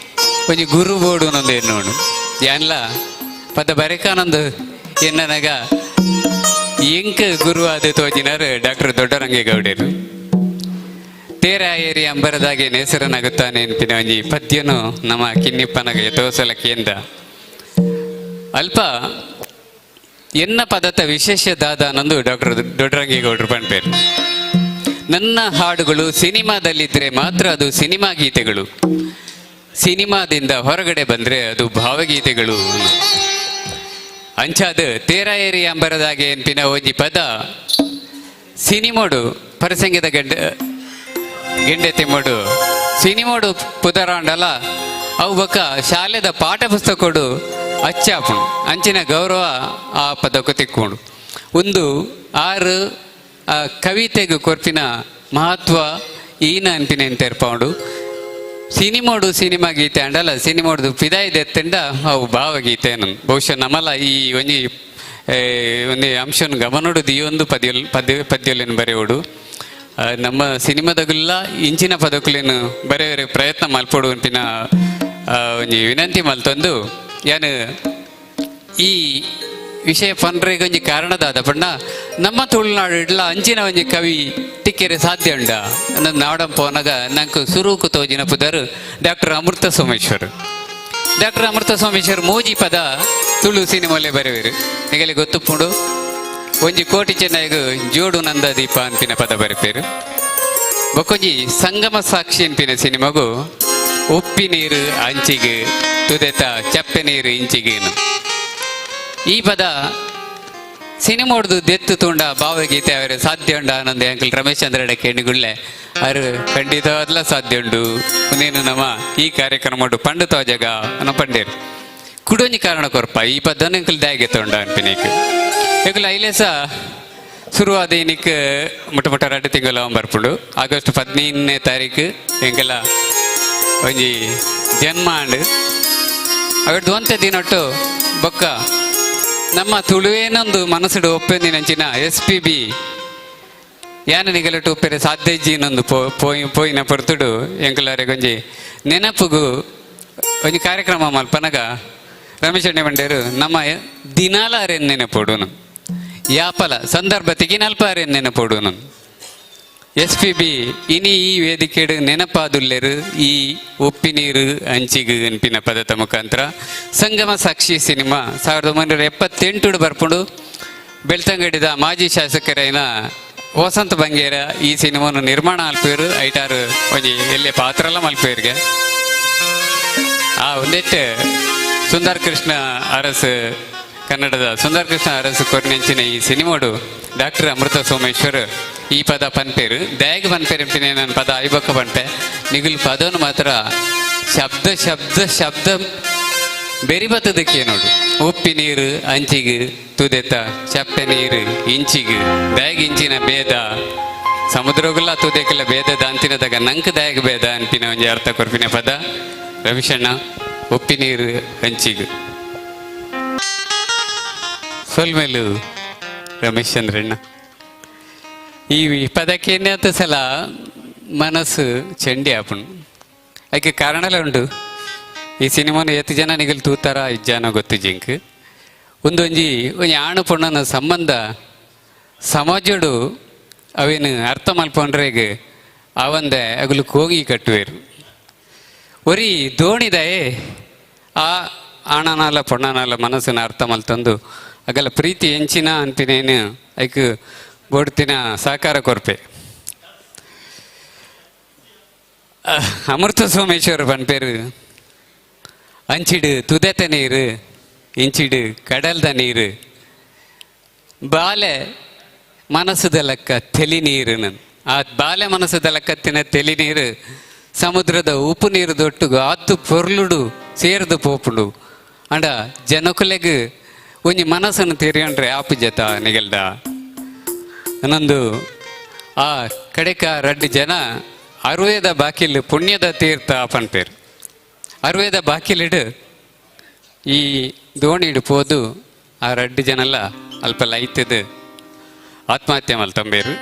ಒಂಜಿ ಗುರು ಬೋಡು ಅನ್ನೊಂದು ಎನ್ನೋಡು ಯಾನ್ಲ ಪದ ಬರೆಕಾನೊಂದು ಎನ್ನನಗ ಎಂಕ್ ಗುರು ಆದ ತೋಜಿನಾರು ಡಾಕ್ಟರ್ ದೊಡ್ಡರಂಗೇಗೌಡರು. ತೇರ ಏರಿ ಅಂಬರದಾಗೆ ನೇಸರನಾಗುತ್ತಾನೆ ನೆನಪಿನ ಒಂಜಿ ಪದ್ಯನು ನಮ್ಮ ಕಿನ್ನಿಪ್ಪನಗ ಯಥೋಸಲ ಕೇಂದ್ರ ಅಲ್ಪ ಎನ್ನ ಪದತ ವಿಶೇಷ ದಾದ ಅನ್ನೊಂದು ಡಾಕ್ಟರ್ ದೊಡ್ಡರಂಗೇಗೌಡರು ಪನ್ಪೇರು. ನನ್ನ ಹಾಡುಗಳು ಸಿನಿಮಾದಲ್ಲಿದ್ದರೆ ಮಾತ್ರ ಅದು ಸಿನಿಮಾ ಗೀತೆಗಳು, ಸಿನಿಮಾದಿಂದ ಹೊರಗಡೆ ಬಂದರೆ ಅದು ಭಾವಗೀತೆಗಳು. ಅಂಚಾದ ತೇರ ಏರಿ ಅಂಬರದಾಗೆ ಎನ್ಪಿನ ಒಂಜಿ ಪದ ಸಿನಿಮೋಡು ಪರಸಂಗದ ಗಂಡ ಗೆಂಡೆ ತಿಮ್ಮೋಡು ಸಿನಿಮೋಡು ಪುದರಾಂಡಲ ಅವು ಬೊಕ್ಕ ಶಾಲೆದ ಪಾಠ ಪುಸ್ತಕೊಡು ಅಚ್ಚಾಪುಂಡು. ಅಂಚಿನ ಗೌರವ ಆ ಪದಕ್ಕೂ ತಿಕ್ಕೊಂಡು ಒಂದು ಆರು ಆ ಕವಿತೆಗೆ ಕೊರ್ಪಿನ ಮಹತ್ವ ಈನ ಅನ್ಪಿನ ತೆರ್ಪೌಂಡು. ಸಿನಿಮೋಡು ಸಿನಿಮಾ ಗೀತೆ ಅಂಡಲ ಸಿನಿಮೋಡು ಪಿದಾಯಿ ದೆತ್ತಂಡ ಅವು ಭಾವಗೀತೆ ಬಹುಶಃ ನಮ್ಮಲ ಈ ಒಂಜಿ ಒಂಜಿ ಅಂಶನ ಗಮನೊಡು ದಿಯೊಂದು ಪದ್ಯ ಪದ್ಯ ಪದ್ಯಲೇನು ಬರೆಯೋಡು ನಮ್ಮ ಸಿನಿಮಾದಗುಲ್ಲ ಇಂಚಿನ ಪದಕುಲೇನು ಬರೆಯರೆ ಪ್ರಯತ್ನ ಮಲ್ಪೊಡು ಅಂಪಿನ ಒಂಜಿ ವಿನಂತಿ ಮಲ್ತೊಂದು ಯಾನು ಈ ವಿಷಯ ಪನ್ರೆಗ್ ಒಂಜಿ ಕಾರಣದಾದ ಪಂಡ ನಮ್ಮ ತುಳುನಾಡು ಇಡ್ಲ ಅಂಚಿನ ಒಂಜಿ ಕವಿ ತಿಕ್ಕೆರೆ ಸಾಧ್ಯ ಉಂಡ ನಾಡಂ ಪೋನಗ ನಂಗೆ ಸುರೂಕು ತೋಜಿನ ಪುದರ್ ಡಾಕ್ಟರ್ ಅಮೃತ ಸೋಮೇಶ್ವರ್. ಡಾಕ್ಟರ್ ಅಮೃತ ಸೋಮೇಶ್ವರ್ ಮೂಜಿ ಪದ ತುಳು ಸಿನಿಮಾಲೆ ಬರೆವೇರು. ನಿಗಲಿ ಗೊತ್ತುಪ್ಪುಂಡು. ಒಂಜಿ ಕೋಟಿ ಚೆನ್ನೈಗ್ ಜೋಡು ನಂದ ದೀಪ ಅಂಪಿನ ಪದ ಬರೆಪೇರು. ಬೊಕ್ಕೊಂಜಿ ಸಂಗಮ ಸಾಕ್ಷಿ ಅಂಪಿನ ಸಿನಿಮಾಗು ಉಪ್ಪಿ ನೀರು ಅಂಚಿಗೆ ತುದೆತ ಚಪ್ಪೆ ನೀರು ಇಂಚಿಗೇನು ಈ ಪದ ಸಿನಿಮೋಡ್ದು ದೆತ್ತು ತೂಂಡ ಭಾವಗೀತೆ ಅವರ ಸಾಧ್ಯ ಉಂಡ ಆನಂದ ಅಂಕಲ್ ರಮೇಶ್ ಚಂದ್ರ ಕೇಣಿಗುಳ್ಳೆ ಅವರು ಖಂಡಿತವಾದ್ಲ ಸಾಧ್ಯ ಉಂಡು. ಮುಂದೇನು ನಮ್ಮ ಈ ಕಾರ್ಯಕ್ರಮ ಪಂಡು ತೋಜಗ ಅನ್ನೋ ಪಂಡೇರು ಕುಡೊಂಜಿ ಕಾರಣ ಕೊರ್ಪ ಈ ಪದನ ಅಂಕಲ್ ದಾಗೆ ತೊಂಡ ಅನ್ಪಿನೇಕ್ ಎಂಕುಲು ಐಲೇಸ ಶುರುವಾದ ಇನಿಕ್ ಮುಟ್ಟ ಮುಟ್ಟ ರಡ್ಡು ತಿಂಗಳು ಬರ್ಪುಂಡು. ಆಗಸ್ಟ್ 15ನೇ ತಾರೀಕು ಎಂಕಲ ಒಂಜಿ ಜನ್ಮ ಆಂಡ್. ಅವೆಡ್ದು ಒಂತೆ ದಿನೊಟ್ಟು ಬೊಕ್ಕ ನಮ್ಮ ತುಳುವೇನೊಂದು ಮನಸ್ಸುಡು ಒಪ್ಪೆಂದಿನಂಚಿನ ಎಸ್ ಪಿ ಬಿ ಯಾನ ನಿಗಲಟು ಒಪ್ಪೆರೆ ಸಾಧ್ಯ ಇಜ್ಜಿನೊಂದು ಪೋಯಿ ಪೋಯಿನ ಪೊರ್ತುಡು ಎಂಕುಲಾರೆ ಒಂಜಿ ನೆನಪುಗು ಒಂಜಿ ಕಾರ್ಯಕ್ರಮ ಮಲ್ಪನಗ ರಮೇಶ್ ಅಣ್ಣೆ ಬಂಡೇರು ನಮ್ಮ ದಿನಾಲ ಅರೆನ್ ನೆನಪೊಡುನು ಯಾಪಲ ಸಂದರ್ಭ ತಿಗಿನಲ್ಪ ಅರೆನ್ ನೆನಪೊಡುನು. ಎಸ್ ಪಿ ಬಿ ಇನಿ ಈ ವೇದಿಕೆಡು ನೆನಪಾದುಲ್ಲೆರು ಈ ಉಪ್ಪಿನೀರು ಅಂಚಿಗು ಅನ್ಪಿನ ಪದತ ಮುಖಾಂತರ. ಸಂಗಮ ಸಾಕ್ಷಿ ಸಿನಿಮಾ 1978 ಬರ್ಪುಂಡು. ಬೆಳ್ತಂಗಡಿದ ಮಾಜಿ ಶಾಸಕರೈನ ವಸಂತ ಬಂಗೇರ ಈ ಸಿನಿಮಾನು ನಿರ್ಮಾಣ ಅಲ್ಪೇರು. ಐಟಾರು ಒಂಜಿ ಎಲ್ಲೆ ಪಾತ್ರಲ ಮಲ್ಪೇರ್ಗೆ. ಆ ಒಂದೆಟ್ಟು ಸುಂದರ್ ಕೃಷ್ಣ ಅರಸ್, ಕನ್ನಡದ ಸುಂದರ್ ಕೃಷ್ಣ ಅರಸು ಕೊರ್ನೆಂಚಿನ ಈ ಸಿನಿಮಾಡು ಡಾಕ್ಟರ್ ಅಮೃತ ಸೋಮೇಶ್ವರ್ ಈ ಪದ ಪನ್ಪೇರು. ದ್ಯಾಗ್ ಪನ್ಪೇರು ಅಂಪಿನ ನನ್ನ ಪದ ಐಬೊಕ್ಕ ಪನ್ಪೆ. ನಿಗುಲ್ ಪದನು ಮಾತ್ರ ಶಬ್ದ ಶಬ್ದ ಶಬ್ದ ಬೆರಿ ಬತ್ತದಕ್ಕೆ ನೋಡು. ಉಪ್ಪಿ ನೀರು ಅಂಚಿಗೆ ತುದೆತ ಚಪ್ಪೆ ನೀರು ಇಂಚಿಗೆ ದ್ಯಾಗ್ ಇಂಚಿನ ಭೇದ ಸಮುದ್ರಗುಲ್ಲ ತುದೆಕ್ಕೆಲ್ಲ ಭೇದ ದಾಂತಿನದಾಗ ನಂಕ್ ದಾಯಗ ಭೇದ ಅನ್ಪಿನ ಒಂಜಿ ಅರ್ಥ ಕೊರ್ಪಿನ ಪದ ರವಿಶಣ್ಣ ಉಪ್ಪಿ ನೀರು ಅಂಚಿಗೆ. ಸೊಲ್ಮೆಲು ರಮೇಶ್ ಚಂದ್ರಣ್ಣ. ಈ ಪದಕ್ಕೆ ಸಲ ಮನಸ್ಸು ಚಂಡಿ ಆಪುಂಡು. ಐಕೆ ಕಾರಣಲೇ ಉಂಡು. ಈ ಸಿನಿಮಾನ ಎತ್ತು ಜನ ನಿಗಲ್ ತೂತಾರ ಇಜ್ಜಾನ ಗೊತ್ತು ಜಿಂಕ್. ಒಂದೊಂಜಿ ಒಂಜಿ ಆಣು ಪೊಣ್ಣನ ಸಂಬಂಧ ಸಮಾಜಡು ಅವೇನು ಅರ್ಥ ಮಲ್ಪೊಂಡ್ರೆಗ್ ಆವಂದೆ ಅಗಲು ಕೋಗಿ ಕಟ್ಟುವೇರು. ಒರಿ ದೋಣಿದಾಯೆ ಆ ಆಣನಾಲ ಪೊಣ್ಣನಾಲ ಮನಸ್ಸನ್ನು ಅರ್ಥ ಮಲ್ತಂದು ಅಗಲ ಪ್ರೀತಿ ಎಂಚಿನ ಅಂತಿನೇನು ಐಕ್ ಬೋಡ್ತಿನ ಸಹಕಾರ ಕೊರ್ಪೆ. ಅಮೃತ ಸೋಮೇಶ್ವರ ಪನ್ಪೇರು ಅಂಚಿಡು ತುದೆತ ನೀರು ಇಂಚಿಡು ಕಡಲ್ದ ನೀರು ಬಾಲೆ ಮನಸ್ಸುದ ಲೆಕ್ಕ ತೆಲಿ ನೀರು. ಆ ಬಾಲೆ ಮನಸ್ಸುದ ಲೆಕ್ಕತ್ತಿನ ತೆಲಿ ನೀರು ಸಮುದ್ರದ ಉಪ್ಪು ನೀರು ದೊಟ್ಟುಗು ಆತು ಪೊರ್ಲುಡು ಸೇರ್ದು ಪೋಪುಂಡು. ಅಂಡ ಜನಕುಲೆಗ್ ಒಂಜಿ ಮನಸ್ಸನ್ನು ತೆರಿಯೊಂಡ್ರೆ ಆಪು ಜತ ನಿಗಲ್ದ ಇನ್ನೊಂದು. ಆ ಕಡೆಕ ರಡ್ಡು ಜನ ಅರುವೇದ ಬಾಕಿಲ್ ಪುಣ್ಯದ ತೀರ್ಥ ಪನ್ಪೇರು. ಅರುವೇದ ಬಾಕಿಲಿಡು ಈ ದೋಣಿಡು ಪೋದು ಆ ರಡ್ಡು ಜನಲ ಅಲ್ಪ ಲೈತದು ಆತ್ಮಹತ್ಯೆ ಮಲ್ತಂಬೇರು.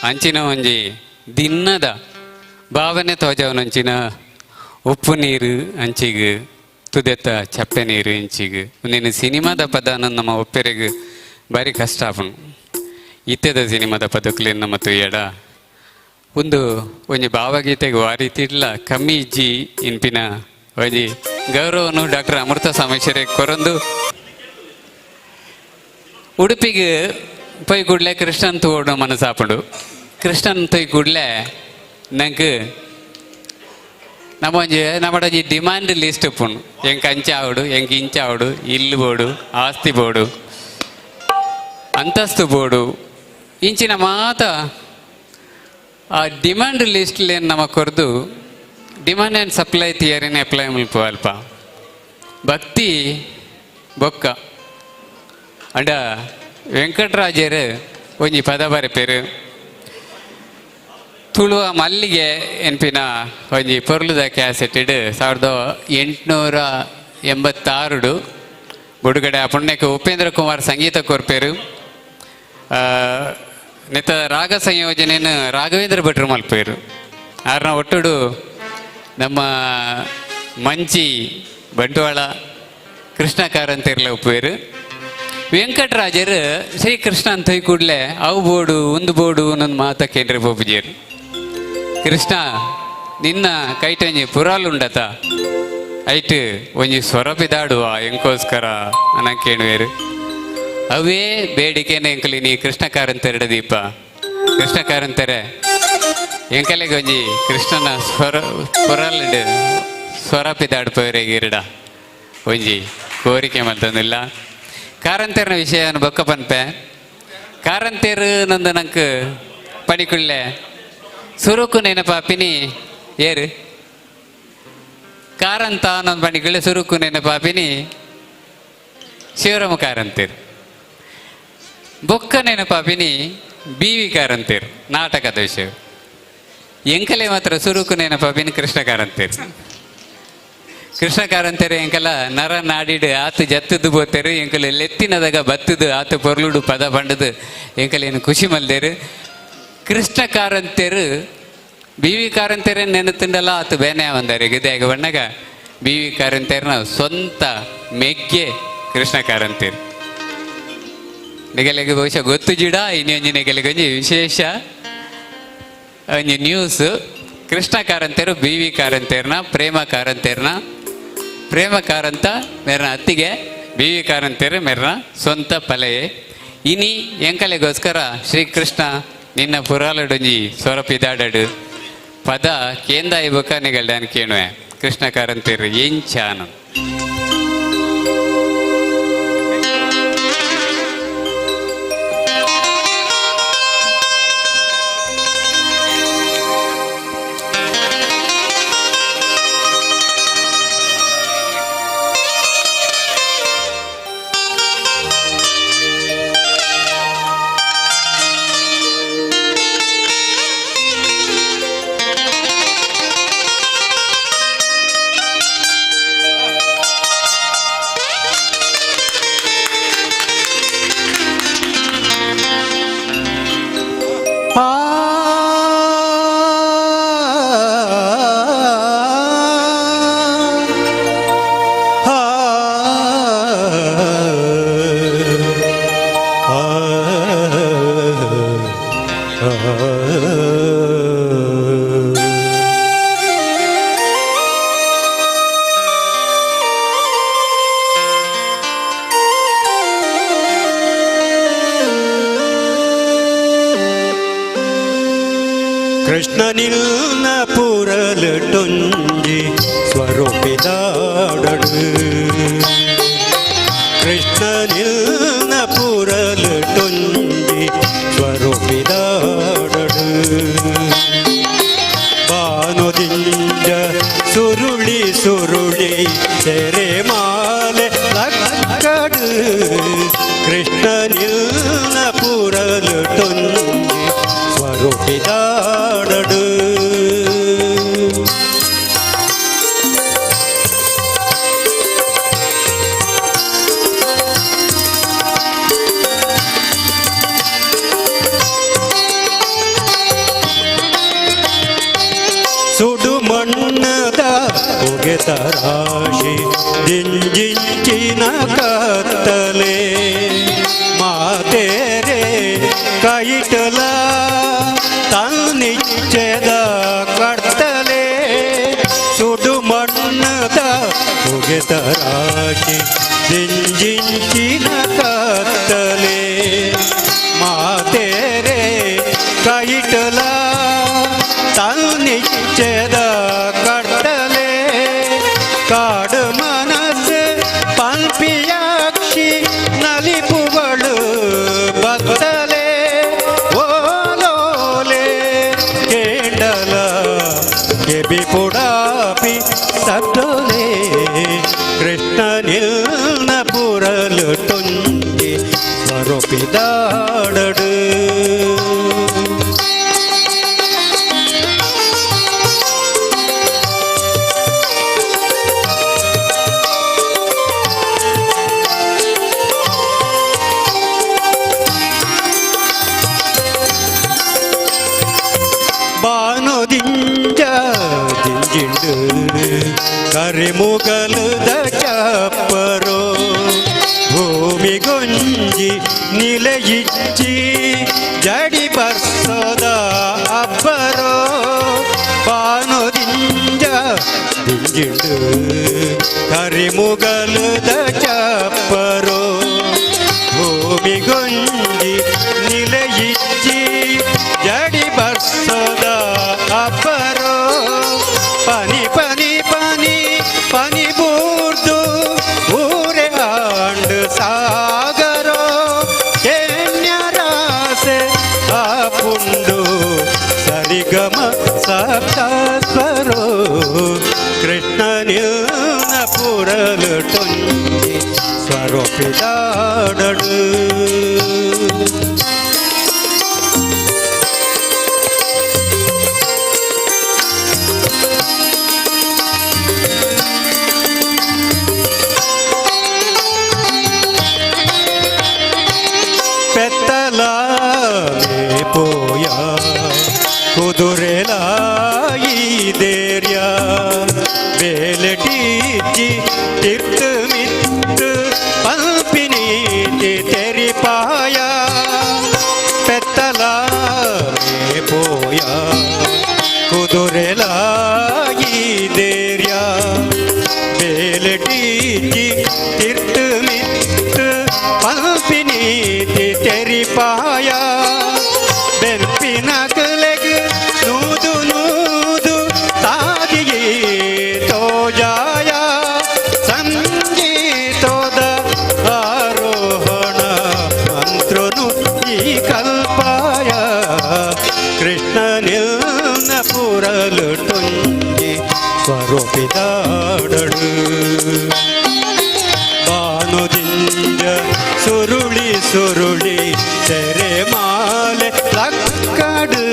ಅಂಚಿನ ಒಂಜಿ ದಿನ್ನದ ಭಾವನೆ ತೋಜವನಂಚಿನ ಉಪ್ಪು ನೀರು ಅಂಚಿಗ್ ತುದೆತ್ತ ಚಪ್ಪೆ ನೀರು ಇಂಚಿಗ್ ಒಂದಿನ ಸಿನಿಮಾದ ಪದನ ನಮ್ಮ ಒಪ್ಪೆರೆಗ್ ಬಾರಿ ಕಷ್ಟ ಆಪುಂಡು. ಇತ್ತೆದ ಸಿನಿಮಾದ ಪದಕುಲೆನ್ ನಮ್ಮ ತುಯ್ಯಡ ಒಂದು ಒಂಜಿ ಭಾವಗೀತೆಗೆ ವಾ ರೀತಿ ಇಲ್ಲ ಕಮ್ಮಿ ಇಜ್ಜಿ ಇನ್ಪಿನ ಒಂಜಿ ಗೌರವನು ಡಾಕ್ಟರ್ ಅಮೃತ ಸಮೇಶ್ವರಿ ಕೊರೊಂದು. ಉಡುಪಿಗೆ ಪೋಯಿ ಕೂಡಲೇ ಕೃಷ್ಣನ್ ತೋಡು ಮನಸ್ಸಾಪುಂಡು. ಕೃಷ್ಣನ್ ತೊಯ್ ಕೂಡಲೇ ನಂಗೆ ನಮ್ಮ ಒಂಜಿ ನಮ್ಮಡೊಂಜಿ ಡಿಮಾಂಡ್ ಲಿಸ್ಟ್ ಉಪ್ಪುಂಡು. ಎಂಕ್ ಅಂಚ ಆವಡು, ಎಂಕ್ ಇಂಚ ಆವಡು, ಇಲ್ಲು ಬೋಡು, ಆಸ್ತಿ ಬೋಡು, ಅಂತಸ್ತು ಬೋಡು, ಇಂಚಿನ ಮಾತ ಆ ಡಿಮಾಂಡ್ ಲಿಸ್ಟ್ ನಮ್ಮ ಕೊರ್ದು ಡಿಮಾಂಡ್ ಆ್ಯಂಡ್ ಸಪ್ಲೈ ಥಿಯರಿನ ಅಪ್ಲೈ ಮಲ್ಪ ಅಲ್ಪ ಭಕ್ತಿ ಬೊಕ್ಕ. ಅಂಡ ವೆಂಕಟರಾಜರು ಒಂಜಿ ಪದ ಬರೆಪೇರು. ತುಳುವ ಮಲ್ಲಿಗೆ ಎನ್ಪಿನ ಒಂಜಿ ಪೊರ್ಲುದ ಕ್ಯಾಸೆಟೆಡ್ 1886ಡು ಬುಡುಗಡೆ. ಆ ಪುಣ್ಯಕ್ಕೆ ಉಪೇಂದ್ರ ಕುಮಾರ್ ಸಂಗೀತ ಕೊರ್ಪೇರು. ನೆತ್ತ ರಾಗ ಸಂಯೋಜನೆಯನ್ನು ರಾಘವೇಂದ್ರ ಭಟ್ರು ಮಲ್ಪೇರು. ಆರ್ನ ಒಟ್ಟುಡು ನಮ್ಮ ಮಂಚಿ ಬಂಟ್ವಾಳ ಕೃಷ್ಣ ಕಾರಂತೆರ್ಲ ಉಪ್ಪುವೇರು. ವೆಂಕಟರಾಜರು ಶ್ರೀ ಕೃಷ್ಣ ಅಂತ ಕೂಡಲೇ ಅವು ಬೋಡು ಒಂದು ಬೋಡು ಅನ್ನೊಂದು ಮಾತ ಕೇಂದ್ರ ಪೋಪುಜೇರು. ಕೃಷ್ಣ ನಿನ್ನ ಕೈಟೊಂಜಿ ಪುರಾಲುಂಡತ ಐಟ್ ಒಂಜಿ ಸ್ವರಪಿದಾಡುವ ಎಂಕೋಸ್ಕರ ಅನ್ನ ಕೇಳುವೇರು. ಅವೇ ಬೇಡಿಕೆನ ಎಂಕಲಿ ನೀ ಕೃಷ್ಣ ಕಾರಂತೆರಡ ದೀಪ. ಕೃಷ್ಣ ಕಾರಂತೆರೆ ಎಂಕಲೆಗೆ ಒಂಜಿ ಕೃಷ್ಣನ ಸ್ವರ ಪುರಾಲುಂಡು ಸ್ವರಪಿದಾಡುಪವರೆಗೆ ಇರಡ ಒಂಜಿ ಕೋರಿಕೆ ಮಲ್ತೊಂದಿಲ್ಲ. ಕಾರಂತೆರ್ನ ವಿಷಯ ಬೊಕ್ಕ ಪನ್ಪೆ. ಕಾರಂತೇರು ನಂದು ನಂಕ್ ಪಡಿಕುಳ್ಳೆ ಸುರುಕು ನೆನಪಾಪಿನಿ ಏರು ಕಾರಂತ ಅನ್ನೊಂದು ಪಣಿಕುಳ್ಳೆ ಸುರುಕು ನೆನಪಾಪಿನಿ ಶಿವರಾಮ ಕಾರಂತೇರು. ಬೊಕ್ಕ ನೆನಪಾಪಿನಿ ಬಿ ವಿ ಕಾರಂತೇರು ನಾಟಕದ ವಿಷಯ. ಎಂಕಲೆ ಮಾತ್ರ ಸುರುಕು ನೆನಪಾಪಿನಿ ಕೃಷ್ಣ ಕಾರಂತೇರು. ಕೃಷ್ಣ ಕಾರಂತೇರು ಎಂಕಲ ನರ ನಾಡಿಡು ಆತು ಜತ್ತದು ಬೋತೇರು. ಎಂಕಲ ಲೆತ್ತಿನದಾಗ ಬತ್ತದು ಆತು ಪೊರ್ಲುಡು ಪದ ಪಂಡದು ಎಂಕಲೇನು ಖುಷಿ ಮಲ್ದೇರು. ಕೃಷ್ಣ ಕಾರಂತೇರು ಬಿ ವಿ ಕಾರಂತೇರೆ ನೆನತುಂಡಲ ಆತು ಬೇನೆ ಬಂದಾರೆ ಗಿದ್ಯಾಗ ಬಣ್ಣಗ ಬಿ ವಿ ಕಾರಂತೇರ್ನ ಸ್ವಂತ ಮೆಗ್ಗೆ ಕೃಷ್ಣ ಕಾರಂತೇರು. ನಿಗಲಿಗೆ ಬಹುಶಃ ಗೊತ್ತು ಜಿಡ ಇನ್ನೊಂಜಿ ನೆಗಲಿಗೆ ಒಂಜಿ ವಿಶೇಷ ಒಂಜಿ ನ್ಯೂಸ್. ಕೃಷ್ಣ ಕಾರಂತೇರು ಬಿ ವಿ ಕಾರಂತೇರ್ನ ಪ್ರೇಮ ಕಾರಂತೇರ್ನ ಪ್ರೇಮ ಕಾರಂತ ಮೇರ್ನ ಅತ್ತಿಗೆ, ಬಿ ವಿ ಕಾರಂತೇರು ಮೇರ್ನ ಸ್ವಂತ ಪಲೆಯೇ. ಇನಿ ಎಂಕಲೆಗೋಸ್ಕರ ಶ್ರೀಕೃಷ್ಣ ನಿನ್ನ ಪುರಾಲಡೊಂಜಿ ಸ್ವರಪಿದಾಡಡು ಪದ ಕೇಂದಾಯಿ ಬೊಕ ನಿಗಲ್ಡಾನ್ ಕೇಣುವೆ ಕೃಷ್ಣ ಕಾರಂತೇರು ಎಂಚಾನು. ಆ. Krishna ನಿಲ್ನ ಪುರಲಟೊಂಜಿ ಸ್ವರೂಪಿದಾಡಡು. ಕೃಷ್ಣ ನಿಲ್ನ ಪುರಲಟೊಂಜಿ ಸ್ವರೂಪಿದಾಡಡು. ಬಾನುದಿಂಜ ಸುರುಳಿ ಸುರುಳಿ ಸೆರೆ ಮಾಲೆ ಲಕ್ಕಡು. ಕೃಷ್ಣ ನಿಲ್ನ ಪುರಲಟೊಂಜಿ ಸ್ವರೂಪಿದಾಡಡು. ಸುಡು ಮಣ್ಣದ ಹೊಗೆತ ರಾಶಿ ದಿಂಜಿಂಚಿನ ಕತ್ತಲೆ ಮಾತೇರೆ ಕೈಟಲ ತನ್ನಿಚ್ಚದ ಕರ್ತಲೆ. ಸುಡು ಮಣ್ಣದ ಹೊಗೆತ ರಾಶಿ ದಿಂಜಿಂಚಿನ ಕತ್ತಲೆ ಮಾತೇರೆ ಕೈಟಲ ತನ್ನಿಚ್ಚದ ಕಟ್ಟಲೆ. ಕಾಡು ಮನಸ್ಸು ಪಲ್ಪಿಯಾಕ್ಷಿ ನಲಿಪುಗಳು ಬತ್ತಲೆ ಓಲೋಲೆ ಕೇಂಡಲ ಕೆಬಿ ಪುಡಾಪಿ ಸಬ್ದೋಲೆ. ಕೃಷ್ಣ ನಿಲ್ನ ಪುರಲು ಟೊಂಜಿ ಸ್ವರೂಪಿದಾಡಡು. ಬಾನುದಿಂಜ ದಿಂಜಿಂಡು ಕರಿಮುಗಲದ ಚಪ್ಪರೋ ಭೂಮಿಗೊಂಜಿ ನಿಲೆಯಿಚ್ಚಿ ಜಡಿ ಬರ್ಸೋದ ಅಬ್ಬರೋ. ಬಾನುದಿಂಜ ದಿಂಜಿಂಡು ಕರಿಮುಗಲದ ಚಪ್ಪರೋ ಭೂಮಿಗೊಂಜಿ ನಿಲೆಯಿಚ್ಚಿ ಜಡಿ ಬರ್ಸೋದ ಅಬ್ಬರೋ. ಪನಿ ಪನಿ ಪನಿ ಪನಿ ಬೂರ್ದು ಊರೆ ಆಂಡ್ ಸಾಗರೋ ಕೆನ್ಯರಾಸೆ ಆಪುಂಡು ಸರಿಗಮ ಸಪ್ತಸ್ವರೋ. ಕೃಷ್ಣ ನಿಲ್ನ ಪುರಲು ಟೊಂಜಿ ಸ್ವರೂಪಿದಾಡಡು. ಪೆತ್ತಲ ಪೋಯ ಕುದುರೆಲಾಯಿ ದೇರ್ಯ ಬೇಲಟೀಚಿ ತಿರ್ತು ಮಿತ್ತು ಪಲ್ಪಿನೀತಿ ತೆರಿಪಾಯ. ಪೆತ್ತಲ ಪೋಯ ಕುದುರೆಲಾಯಿ ದೇರ್ಯ ಬೇಲಟೀಚಿ ತಿರ್ತು ಮಿತ್ತು ಪಲ್ಪಿನೀತಿ ತೆರಿಪಾಯ. ಬೆಲ್ಪಿನ ಕಲೆಗ್ ನೂದು ನೂದು ತಾದಿಯೇ ತೋಜಾಯ ಸಂಗೀತೋದ ಆರೋಹಣ ಮಂತ್ರನು ಈ ಕಲ್ಪಾಯ. ಕೃಷ್ಣ ನಿಲ್ನ ಪುರಲು ಟೊಂಜಿ ಸ್ವರೂಪಿದಾಡಳು. ಬಾನುದಿಂಜ ಸುರುಳಿ ಸುರುಳಿ ಸೆರೆ ಮಾಲೆ ಲಕ್ಕಡು.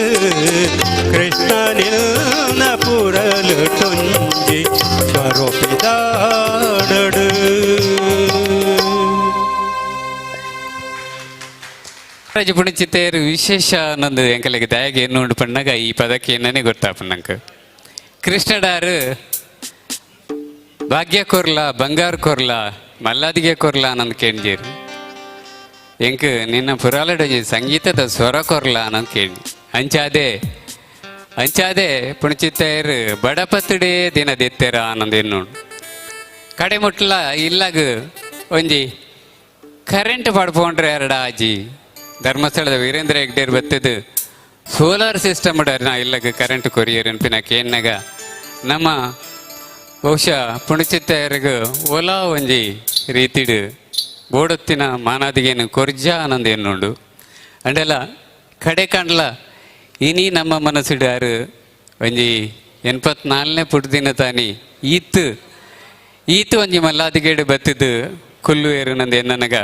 ಕೃಷ್ಣ ನಿಲ್ನ ಪುರಲು ಟೊಂಜಿ ಸ್ವರೂಪಿದಾಡಡು. ರಾಜ ಪುಣಿಚಿತೇರು ವಿಶೇಷ ನಂದು ಎಂಕಲೆಗೆ ದಯಗೆ ಎನ್ನು ಉಂಡು ಪಣ್ಣಾಗ ಈ ಪದಕ್ಕೆ ಏನನೇ ಗೊತ್ತಾಪ ನಂಗೆ. ಕೃಷ್ಣಡಾರು ಭಾಗ್ಯ ಕೊರ್ಲ ಬಂಗಾರ ಕೊರ್ಲ ಮಲ್ಲಾದಿಗೆ ಕೊರ್ಲ ನಂದು ಕೇಂಜೀರು. ಎಂಕ್ ನಿನ್ನ ಪುರಾಲಡೊಂಜಿ ಸಂಗೀತದ ಸ್ವರ ಕೊರ್ಲ ಅನ್ನಂದು ಕೇಳಿ. ಅಂಚಾದೆ ಅಂಚಾದೆ ಪುಣಚಿತ್ತೇರ್ ಬಡಪತ್ತುಡೇ ದಿನ ದೆತ್ತೆರ ಆನಂದ ಎನ್ನುಂಡು. ಕಡೆ ಮುಟ್ಲ ಇಲ್ಲಗ ಒಂಜಿ ಕರೆಂಟ್ ಪಡ್ಪೋಂಡ್ರೆ ಎರಡ ಆಜಿ ಧರ್ಮಸ್ಥಳದ ವೀರೇಂದ್ರ ಹೆಗ್ಡೇರ್ ಬತ್ತದು ಸೋಲಾರ್ ಸಿಸ್ಟಮ್ ನಾ ಇಲ್ಲಗ ಕರೆಂಟ್ ಕೊರಿಯರ್ ಅನ್ಪಿನ ಕೇನ್ನಗ ನಮ್ಮ ಬಹುಶಃ ಪುಣಚಿತ್ತಯರಿಗೆ ಓಲಾ ಒಂಜಿ ರೀತಿಡು ಬೋಡೊತ್ತಿನ ಮಾನಾದಿಗೇನು ಕೊರ್ಜ ಆನಂದ ಎನ್ನುಂಡು. ಅಂಡೆಲ ಕಡೆ ಕಾಂಡ್ಲ ಇನಿ ನಮ್ಮ ಮನಸ್ಸಿಡಾರು ಒಂಜಿ 84ನೇ ಪುಟ್ಟದಿನ ತಾನಿ ಈತ್ ಈತ್ ಒಂಜಿ ಮಲ್ಲಾದಿಗೇಡು ಬತ್ತಿದ್ದು ಕುಲ್ಲು ಏರು ನಂದು ಎನ್ನನಗ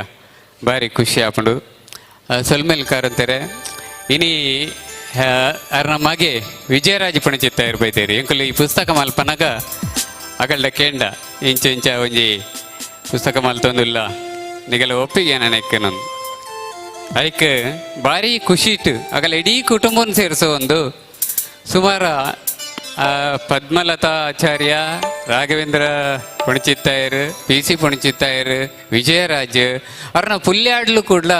ಭಾರಿ ಖುಷಿ ಆಪುಂಡು. ಸೊಲ್ಮೆಲ್ ಕಾರಂತಾರೆ ಇನಿ ಅರ್ನ ಮಗೆ ವಿಜಯರಾಜ್ ಪುಣಚಿತ್ತ ಇರ್ಬೈತೇರಿ. ಎಂಕುಲು ಈ ಪುಸ್ತಕ ಮಲ್ಪನಗ ಅಗಲ್ಡ ಕೇಂಡ ಇಂಚ ಇಂಚ ಒಂಜಿ ಪುಸ್ತಕ ಮಲ್ತೊಂದುಲ್ಲ ನಿಗಲ ಒಪ್ಪಿಗೆ ನಾನು ಐಕ್ ಭಾರಿ ಖುಷಿ ಇಟ್ಟು ಅಗಲ ಇಡೀ ಕುಟುಂಬನ ಸೇರಿಸೋ ಒಂದು ಸುಮಾರು ಪದ್ಮಲತಾ ಆಚಾರ್ಯ, ರಾಘವೇಂದ್ರ ಪುಣಚಿತ್ತಾಯರು, ಪಿ ಸಿ ಪುಣಚಿತ್ತಾಯರು, ವಿಜಯರಾಜ್ ಅವ್ರನ್ನ ಪುಲ್ಯಾಡ್ಲು ಕೂಡ್ಲ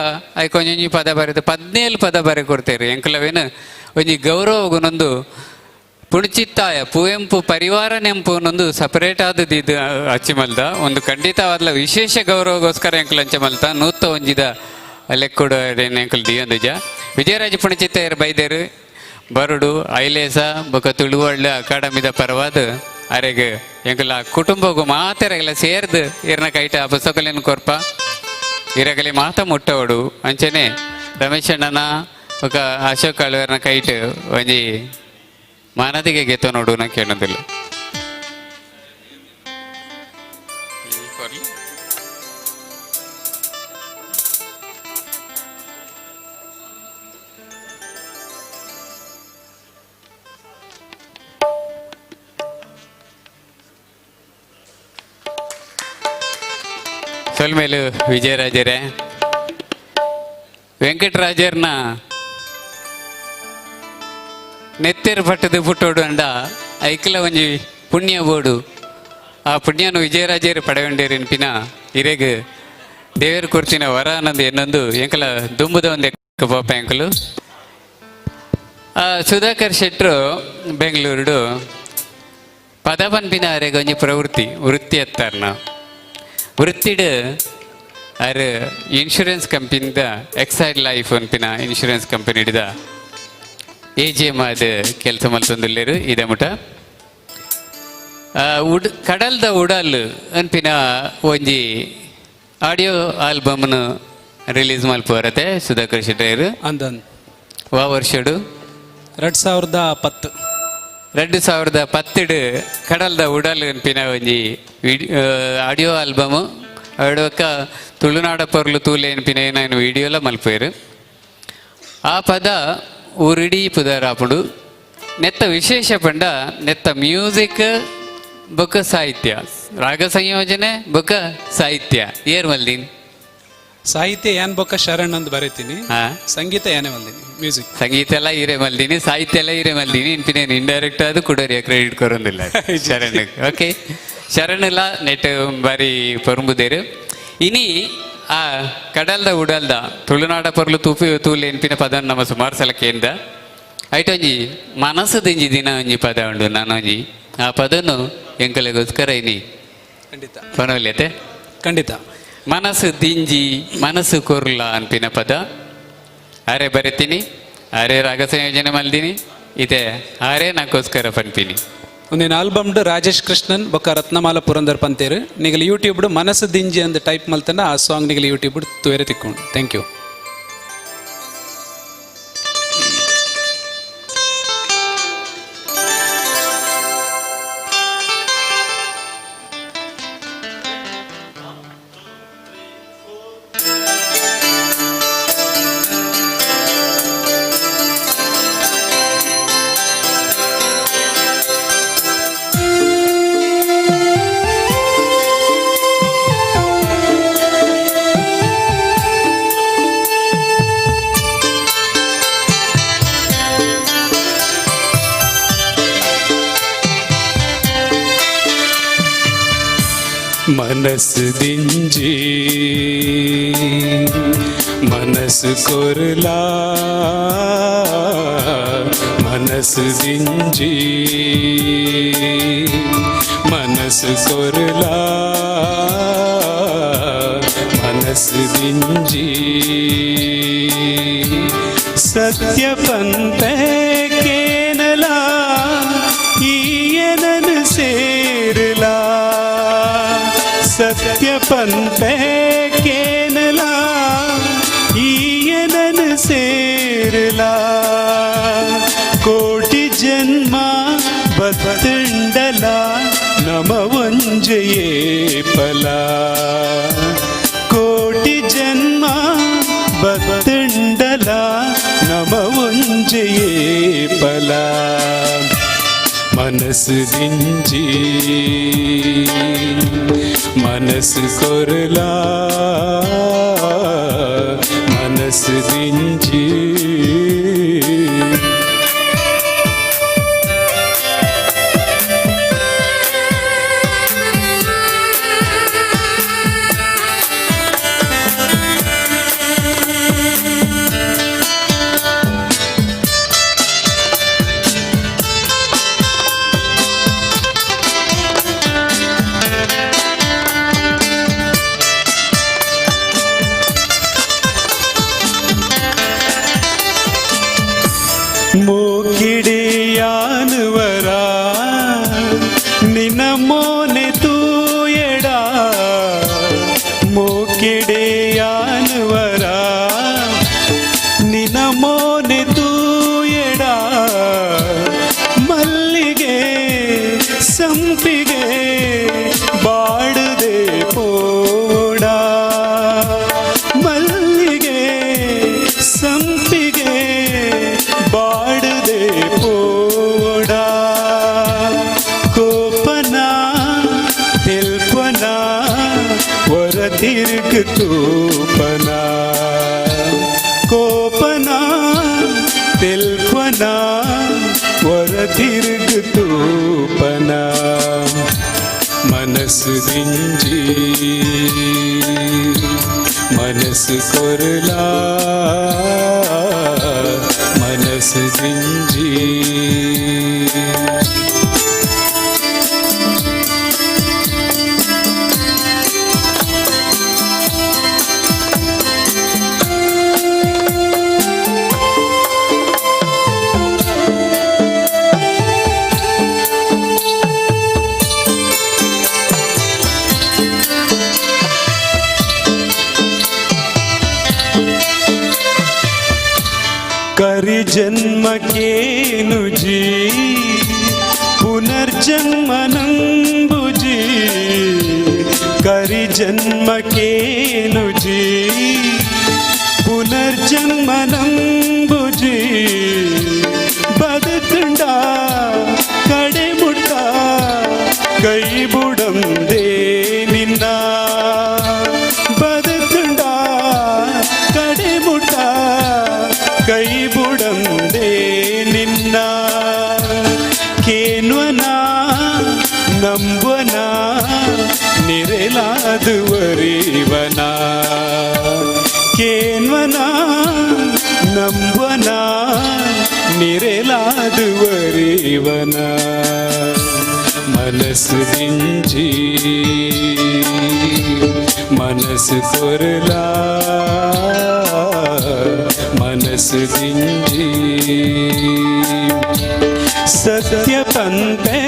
ಐಕ್ ಒಂಜೊಂಜಿ ಪದ ಬರೆದು 17 ಪದ ಬರೆ ಕೊಡ್ತೇವೆ. ಎಂಕುಲವೇನು ಒಂಜಿ ಗೌರವಗುನೊಂದು ಪುಣಚಿತ್ತಾಯ ಪುವೆಂಪು ಪರಿವಾರ ನೆಂಪು ಒಂದೊಂದು ಸಪರೇಟ್ ಆದದ್ದು ಇದು ಅಚ್ಚಿಮಲ್ದ ಒಂದು ಖಂಡಿತವಾದ್ಲ ವಿಶೇಷ ಗೌರವಗೋಸ್ಕರ ಎಂಕುಲು ಅಂಚ ಮಲ್ತ ನೂತ ಒಂಜಿದ ಲೆಕ್ಕುಡು ಎಂಕುಲು ದಿಯೊಂದುಜ. ವಿಜಯರಾಜ ಪುಣಚಿತ್ತಾಯರು ಬೈದೇರು ಬರುಡು ಐಲೇಸ ಬೊಕ ತುಳುವಳ್ಳ ಅಕಾಡೆಮಿದ ಪರವಾದ ಅರೆಗ್ ಎಂಕುಲ ಕುಟುಂಬಗು ಮಾತೆರಗಲ ಸೇರ್ದು ಇರ್ನ ಕೈಟ ಆ ಪುಸ್ತಕಲೇನು ಕೊರ್ಪ ಇರಗಲಿ ಮಾತ ಮುಟ್ಟವಡು. ಅಂಚನೆ ರಮೇಶ್ ಅಣ್ಣನ ಬೊಕ ಅಶೋಕ್ ಅಳ್ವೇರ್ನ ಕೈಟ್ ಒಂಜಿ ಮಾನದಿಗೆ ಗೆತ್ತ ನೋಡು ನಾ ಕೇಳೋದಿಲ್ಲ. ಸೊಲ್ಮೇಲು ವಿಜಯರಾಜರೇ, ವೆಂಕಟರಾಜರ್ನ ನೆತ್ತೆರ್ ಪಟ್ಟದ ಪುಟ್ಟೋಡು ಅಂಡ ಐಕ್ಲ ಒಂಜಿ ಪುಣ್ಯ ಬೋಡು. ಆ ಪುಣ್ಯನು ವಿಜಯರಾಜರು ಪಡೆವಂಡೇರು ಎನ್ಪಿನ ಇರೆಗ್ ದೇವೇರು ಕೊರ್ತಿನ ವರ ಅನ್ನೊಂದು ಎನ್ನೊಂದು ಎಂಕಲ ದುಂಬುದ ಒಂದು ಪಾಪ ಎಂಕಲು. ಸುಧಾಕರ್ ಶೆಟ್ರು ಬೆಂಗಳೂರುಡು ಪದ ಪನ್ಪಿನ ಅರೆಗ್ ಒಂಜಿ ಪ್ರವೃತ್ತಿ ವೃತ್ತಿ ಎತ್ತಾರ್ನ ವೃತ್ತಿಡ್ ಅರ್ ಇನ್ಶೂರೆನ್ಸ್ ಕಂಪನಿದ ಎಕ್ಸೈಡ್ ಲೈಫ್ ಅನ್ಪಿನ ಇನ್ಶೂರೆನ್ಸ್ ಕಂಪನಿ ಹಿಡಿದ ಎ ಜಿ ಎಮ್ ಆದ್ ಕೆಲಸ ಮಲ್ತೊಂದುಲ್ಲೆರ್ ಇದ ಮುಟ. ಉಡ್ ಕಡಲ್ದ ಉಡಲ್ ಅನ್ಪಿನ ಒಂಜಿ ಆಡಿಯೋ ಆಲ್ಬಮ್ನು ರಿಲೀಸ್ ಮಲ್ಪುವರತೆ ಸುಧಾಕರ್ ಶೆಟ್ಟರ್. ಅಂದನ್ ವಾ ವರ್ಷಡು? 2010. 2010 ಕಡಲ್ದ ಉಡಲ್ ಅನ್ಪಿನ ಒಂಜಿ ಆಡಿಯೋ ಆಲ್ಬಮ್ ಅಡೊಕ್ಕ ತುಳುನಾಡ ಪೊರ್ಲು ತೂಲೆ ಅನ್ಪಿನ ಏನಾಯ್ನು ವಿಡಿಯೋಲ ಮಲ್ಪೇರು. ಆ ಪದ ಊರಿಡೀ ಪುದರಾಪುಂಡು. ನೆತ್ತ ವಿಶೇಷ ಪಂಡ ನೆತ್ತ ಮ್ಯೂಸಿಕ್ ಬೊಕ್ಕ ಸಾಹಿತ್ಯ, ರಾಗ ಸಂಯೋಜನೆ ಬೊಕ್ಕ ಸಾಹಿತ್ಯ ಏರ್ ಮಲ್ದಿನ್? ಸಾಹಿತ್ಯ ಏನ್ ಬೊಕ್ಕ ಶರಣ್ ಅಂತ ಬರೀತೀನಿ, ಸಂಗೀತ ಏನೇ ಮಲ್ದಿನಿ, ಮ್ಯೂಸಿಕ್. ಸಂಗೀತ ಎಲ್ಲ ಹೀರೆ ಮಲ್ದಿನಿ, ಸಾಹಿತ್ಯ ಎಲ್ಲ ಹೀರೆ ಮಲ್ದಿನಿ. ಇನ್ಪಿನೇನು ಇಂಡೈರೆಕ್ಟ್ ಆದ ಕುಡೋರಿಯ ಕ್ರೆಡಿಟ್ ಕೊರೊಂದಿಲ್ಲ ಶರಣ್. ಓಕೆ, ಶರಣ್ ಎಲ್ಲ ನೆಟ್ ಬಾರಿ ಪೊರುಂಬುದೇರು. ಇನಿ ಆ ಕಡಲ್ದ ಉಡಲ್ದ ತುಳುನಾಡ ಪೊರ್ಲು ತೂಪಿ ತೂಲೆ ಎನ್ಪಿನ ಪದ ನಮ್ಮ ಸುಮಾರು ಸಲ ಕೇಂದ್ರ ಐಟೊಂಜಿ ಮನಸ್ಸು ದಿಂಜಿ ದಿನ ಒಂಜಿ ಪದ ಉಂಡು ನಾನೊಂಜಿ ಆ ಪದನು ಎಂಕಲೆಗೋಸ್ಕರ ಇನಿ ಖಂಡಿತ. ಪನೊಲ್ಯತೆ. ಖಂಡಿತ. ಮನಸ್ಸು ದಿಂಜಿ ಮನಸ್ಸು ಕೊರ್ಲ ಅನ್ಪಿನ ಪದ ಅರೆ ಬರೆತೀನಿ, ಅರೆ ರಾಗ ಸಂಯೋಜನೆ ಮಲ್ದಿನಿ, ಇದೆ ಆರೇ ನಾಕೋಸ್ಕರ ಪನ್ಪಿನಿ. ಒಂದಿನ ಆಲ್ಬಮ್ಡ್ ರಾಜೇಶ್ ಕೃಷ್ಣನ್ ಬೊಕ್ಕ ರತ್ನಮಾಲ ಪುರಂದರ್ ಪಂತೇರು. ನಿಗಲ ಯೂಟ್ಯೂಬ್ ಮನಸ್ಸು ದಿಂಜಿ ಅಂದ್ ಟೈಪ್ ಮಲ್ತಂಡ ಆ ಸಾಂಗ್ ನಿಗಲ ಯೂಟ್ಯೂಬ್ ತೂಯರೆ ತಿಕ್ಕೊಂಡು. Thank you. ಮನಸ್ಸು ದಿಂಜಿ ಮನಸ್ಸು ಕೊರಲಾ. ಮನಸ್ಸು ದಿಂಜಿ ಮನಸ್ಸು ಕೊರಲಾ ಮನಸ್ಸು ದಿಂಜಿ ಸತ್ಯ ಪಂತೆ ಕೇನಲಾ ಈಯನನು ಸೇರಲಾ ಸತ್ಯ ಪಂತೆ ಕೇನಲಾ ಈಯನನು ಸೇರಲಾ ಕೋಟಿ ಜನ್ಮ ಬತ್ತಂಡಲ ನಮ ಒಂಜೆಯೇ ಫಲ ಕೋಟಿ ಜನ್ಮ ಬತ್ತಂಡಲ ನಮ ಒಂಜೆಯೇ ಫಲ ಮನಸ್ಸು ದಿಂಜಿ ಮನಸ್ಸು ಕೊರಲಾ ಮನಸ್ಸು ದಿಂಜಿ. ಮೂಕಿಡಿಯಾನುವರ ನಿನ್ನ ಮೋನೆ ತೂಯಡ ಮೂಕಿಡಿಯಾನುವರ ನಿನ್ನ ಮೋನೆ ತೂಯಡ ಮಲ್ಲಿಗೆ ಸಂಪಿಗೆ ಬಾಡದೆ ಪೋಡ ಮಲ್ಲಿಗೆ ಸಂಪಿಗೆ ಬಾಡದೆ ಪೋಡ ಕೋಪನ ತೆಲ್ಪನ ಹೊರ ತಿರುಗು ತೂಪನ ಕೋಪನ ತೆಲ್ಪನ ಹೊರ ತಿರುಗು ತೂಪನ ಮನಸ್ಸು ದಿಂಜಿ ಮನಸ್ಸು ಕೊರಲಾ ಮನಸ್ಸು ದಿಂಜಿ. ಕರಿ ಜನ್ಮಕ್ಕೇನು ಜೀ ಪುನರ್ಜನ್ಮ ನಂಬುಜಿ ಕರಿ ಜನ್ಮಕ್ಕೇನು ಜೀ ಪುನರ್ಜನ್ಮ ನಂಬುಜಿ ಬದುಕುಂಡ ಕಡೆ ಮುಟ್ಟ ಕೈ ಬುಡಂದೇ ನಿನ್ನ ಬದುಕುಂಡ ಕಡೆ ಮುಟ್ಟ ಕೈ ಬುಡಂದೇ ನಿನ್ನ ಕೇನ್ವನ ನಂಬನ ನಿರೆಲಾದುವರಿವನ ಕೇನ್ವನ ನಂಬನ ನಿರೆಲಾದುವರಿವನ ಮನಸ್ಸು ದಿಂಜಿ ಮನಸ್ಸು ಕೊರಲಾ ಮನಸ್ಸು ದಿಂಜಿ ಸತ್ಯ ಪಂತೆ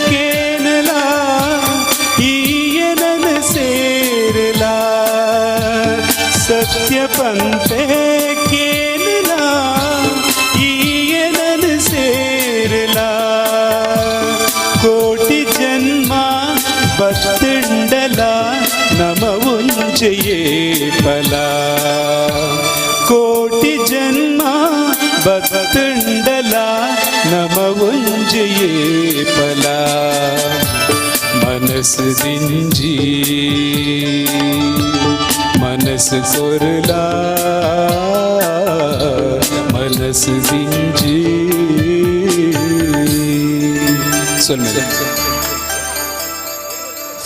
ಕೇನಲಾ ಈಯನನ ಸೇರಲಾ ಸತ್ಯ ಪಂತೆ ಕೇನಲಾ ಈಯನನ ಸೇರಲಾ ಕೋಟಿ ಜನ್ಮ ಬತ್ತಂಡಲ ನಮ ಒಂಜೆಯೇ ಫಲ ಕೋಟಿ ಜನ್ಮ ಬತ್ತಂಡಲ ನಮ ಒಂಜೆಯೇ ಫಲ ಮನಸ್ಸು ದಿಂಜಿ ಮನಸ್ಸು ಕೊರಲಾ ಮನಸ್ಸು ದಿಂಜಿ. ಸೊಲ್ಮೆಲೆ.